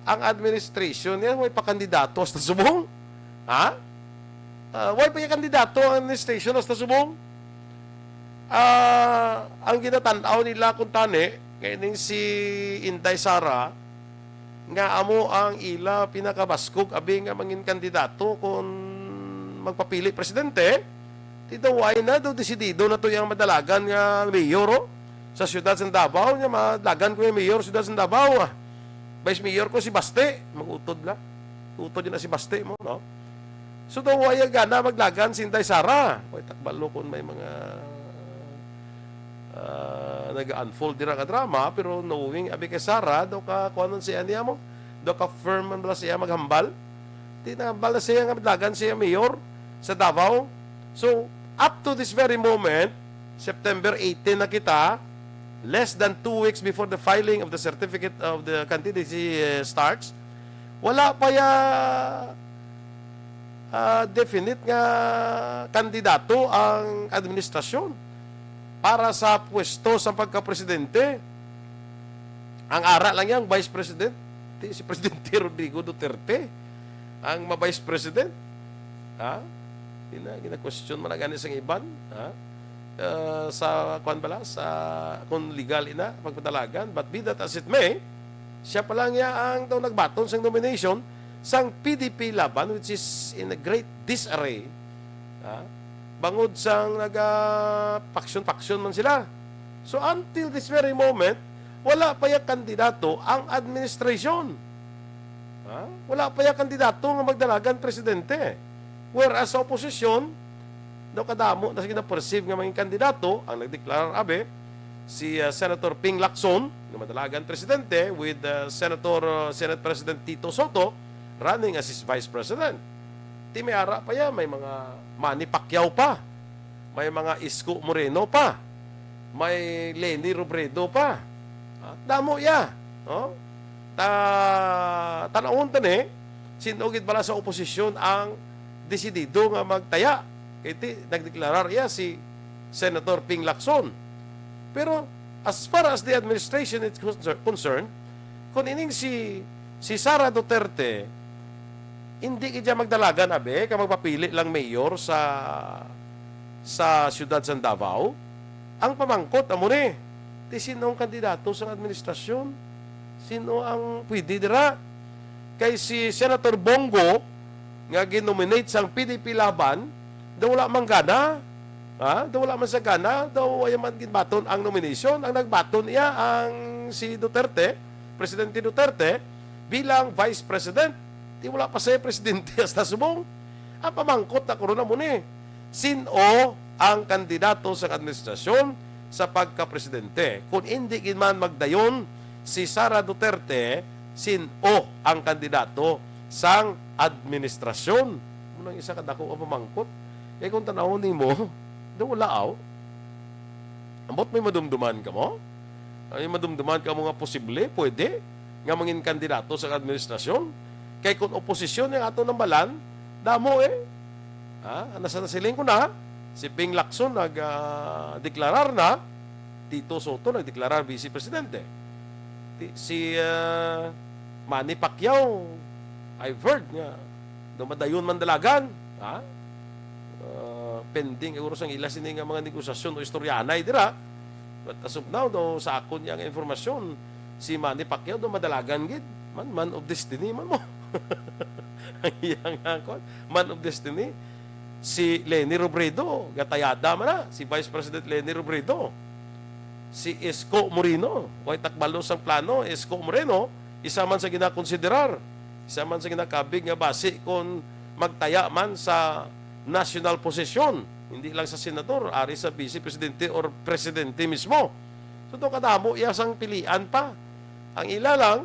ang administration niya, way pa kandidato hasta subong. Ha? Ah, way pa yung kandidato ang administration hasta subong. Ah, ang ginatan-aw nila kung tani, kay ning si Inday Sara, nga amo ang ila pinakabaskog abi nga mangin kandidato kon magpapili presidente, ti daw way na daw desidido na to yung madalagan nga mayor, oh, sa siyudad sa Davao, nga madalagan ko yung mayor siyudad sa Davao, ah. Vice mayor ko si Baste, mag-utod la. Utod yun na si Baste mo, no? So daw way gana maglagan si Inday Sara. Way ta kabalo kung may mga, ah, nag-unfold dira nga drama, pero knowing abi kay Sara, daw ka kuanon siya niya mo, daw ka firm man bala siya maghambal. Di na hambal na siya nga maglagan siya mayor sa Davao. So, up to this very moment, September eighteen na kita, less than two weeks before the filing of the certificate of the candidacy, eh, starts, wala pa ya, ah, definite nga kandidato ang administrasyon para sa pwesto sa pagkapresidente. Ang ara lang yang vice president, ti si Presidente Rodrigo Duterte ang ma-vice president. Ha? Gina-, gina-question man na gani sang iban, ha? Ah, sa, kuwan bala, sa, kung legal ina, pagpadalagan. But be that as it may, siya pa lang niya ang daw nagbaton sang nomination sang P D P Laban, which is in a great disarray, ha? Bangod sang naga-faction-faction man sila. So, until this very moment, wala pa yung kandidato ang administration. Ha? Wala pa yung kandidato nga magdalagan presidente. Whereas sa oposisyon, daw kadamo na sila na-perceive nga mga kandidato, ang nagdeklarar abi, si, ah, Senator Ping Lacson, nga madalagan presidente, with, ah, Senator, ah, Senate President Tito Soto running as his vice president. Ti may ara pa yan, may mga Manny Pacquiao pa, may mga Isko Moreno pa, may Leni Robredo pa. Ah, damo ya, no? Ta-, tanawon ta ni, sino gid bala sa oposisyon ang desidido nga magtaya? Kay ti, nagdeklarar iya si Senator Ping Lacson. Pero as far as the administration is concer-, concerned, kung ining si, si Sara Duterte, hindi gid siya magdalagan, abi, ka magpapili lang mayor sa, sa siyudad sa Davao. Ang pamangkot amo ni, ti sino ang kandidato sa administrasyon? Sino ang pwede dira? Kay si Senator Bong Go, nga gin-nominate sang P D P Laban, daw wala man gana. Ha? Daw wala man sa gana, daw wala man ginbaton ang nomination. Ang nagbaton iya ang si Duterte, Presidente Duterte, bilang Vice President. Ti wala pa siya presidente hasta subong. Ang pamangkot na ko ron amo ni, sin-o ang kandidato sang administrasyon sa pagkapresidente. Kung indi gid man magdayon si Sara Duterte, sin-o ang kandidato sang administrasyon? Mao nang isa ka dako nga pamangkot. Kay kung tanawon nimo, daw wala, aw. Ambot may madumduman kamo? Ay, madumduman kamo nga posible, pwede, nga mangin kandidato sa administrasyon? Kay kung oposisyon ang ato nang balan, damo eh. Ha? Ano sa nasiling ko na? Si Ping Lacson nag, ah, deklarar na, Tito Sotto nagdeklarar vice presidente. Ti-, si, ah, Manny Pacquiao, I've heard nga, daw madayon man dalagan, ha? Ah, pending, siguro, sang ila sini nga mga negosasyon o istoryanay dira. But as of now, daw, sa akon niya nga informasyon, si Manny Pacquiao daw madalagan gid. Man, man of destiny man mo. Ang iya nga, kwan, man of destiny. Si Leni Robredo, gatayada man na, si Vice President Leni Robredo. Si Isko Moreno, way takbalo sang plano, Isko Moreno, isa man sa ginakonsiderar, isa man sa ginakabig nga basi kon magtaya man sa national posisyon, hindi lang sa senador, ari sa vice presidente or presidente mismo. So, daw kadamo iya sang pilian pa. Ang ila lang,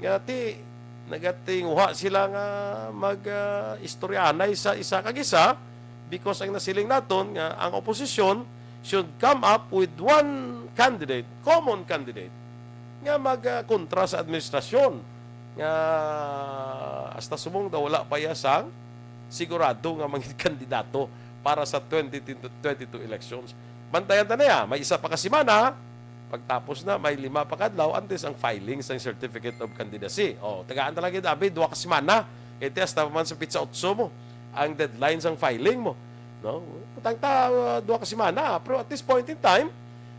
nga ti, nagatinguha sila nga mag, ah, istoryanay sa isa kag isa, because ang nasiling naton nga ang oposisyon should come up with one candidate, common candidate, nga mag, ah, kontra sa administrasyon, nga hasta subong daw wala pa iya sang sigurado nga mangin kandidato para sa twenty twenty-two elections. Bantayan ta na ya, may isa pa ka semana, pagtapos na, may lima pa ka adlaw, antes ang filing sang Certificate of Candidacy. O, tagaan ta lang gid, abi, duha ka semana. Iti hasta man sa pitsa otso mo, ang deadline sang filing mo. No? Tangta, uh, duha ka semana. Pero at this point in time,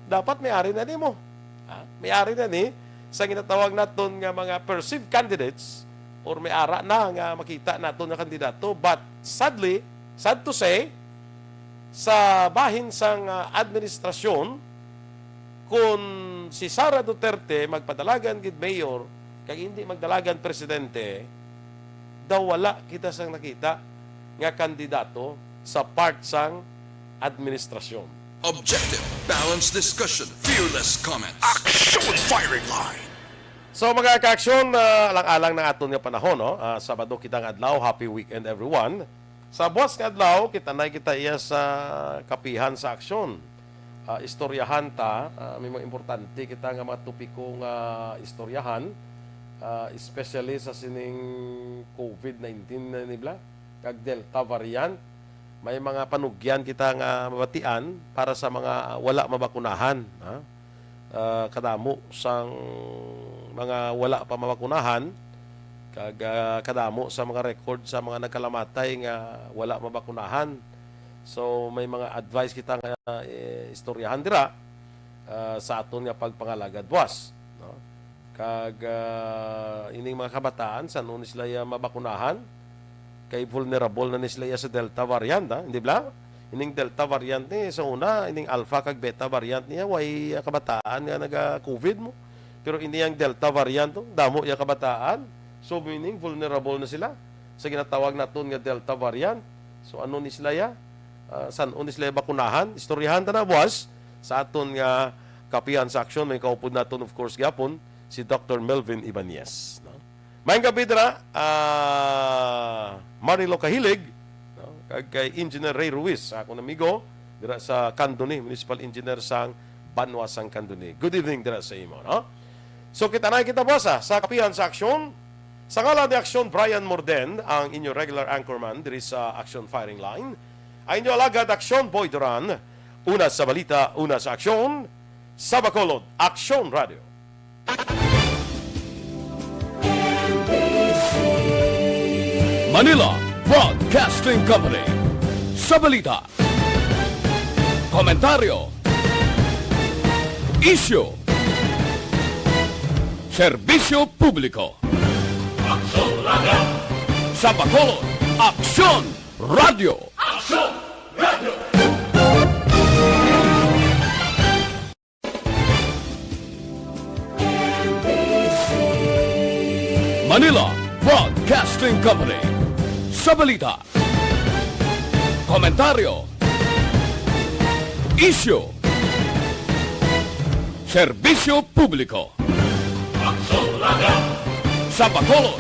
dapat may ari na nimo. Ha? May ari na ni sa ginatawag naton nga mga perceived candidates or may ara na nga makita naton nga kandidato. But sadly, sad to say, sa bahin sang, ah, administrasyon, kun si Sara Duterte magpadalagan gid mayor kag hindi magdalagan presidente, daw wala kita sang nakita nga kandidato sa part sang administrasyon. Objective, balanced discussion, fearless comments. Action Firing Line! So, mga ka-aksyon, ah, alang-alang na aton nga panahon, no? Ah, Sabado kita nga adlaw, happy weekend, everyone. Sa buwas nga adlaw, kita na kita iya sa kapihan sa aksyon. Ah, istoryahan ta, ah, may mga importante kita nga mga topiko nga istoryahan, ah, especially sa sining covid nineteen na nibla, kag Delta variant. May mga panugyan kita nga mabatian para sa mga wala mabakunahan, ha? Ah, kadamo sang mga wala pa mabakunahan, kag, ah, kadamo sa mga record sa mga nagkalamatay nga wala mabakunahan. So, may mga advice kita nga, eh, istoryahan dira, ah, sa aton nga pagpangalagad buwas, no? Kag, ah, ining mga kabataan, san-o ni sila ya mabakunahan? Kay vulnerable na ni sila ya sa Delta variant, ha? Hindi bala? Ining Delta variant ni, sa una, ining Alpha kag Beta variant niya, way, ah, kabataan nga naga-covid mo. Pero ini ang Delta variant, oh, damo ya kabataan. So, meaning, vulnerable na sila sa ginatawag naton nga Delta variant. So, ano ni sila ya? Ah, san-o ni sila ya bakunahan? Istoryahan ta na, buwas, sa aton nga kapihan sa aksyon. May kaupod naton, of course, gyapon, si Doctor Melvin Ibanez, no? Maayong gabi dira, ah, Marilo Kahilig, no? Kag kay Engineer Ray Ruiz, sa akong amigo, dira sa Candoni, Municipal Engineer sang banwa sang Candoni. Good evening dira sa imo, no? So, kita na kita, buwas, ah, sa kapihan sa aksyon. Sa ngalan ni Aksyon Brian Morden, ang inyo regular anchorman diri sa Aksyon Firing Line. Ang inyo alagad, Aksyon Boy Duran. Una sa balita, una sa aksyon. Sa Bacolod, Aksyon Radio. Manila Broadcasting Company. Sa balita, komentaryo, isyu, serbisyo publiko. Aksyon Radio. Sa Bacolod, Aksyon Radio. Aksyon Radio. Manila Broadcasting Company. Sa balita, komentaryo, Isyu. Serbisyo publiko. Sa Bacolod,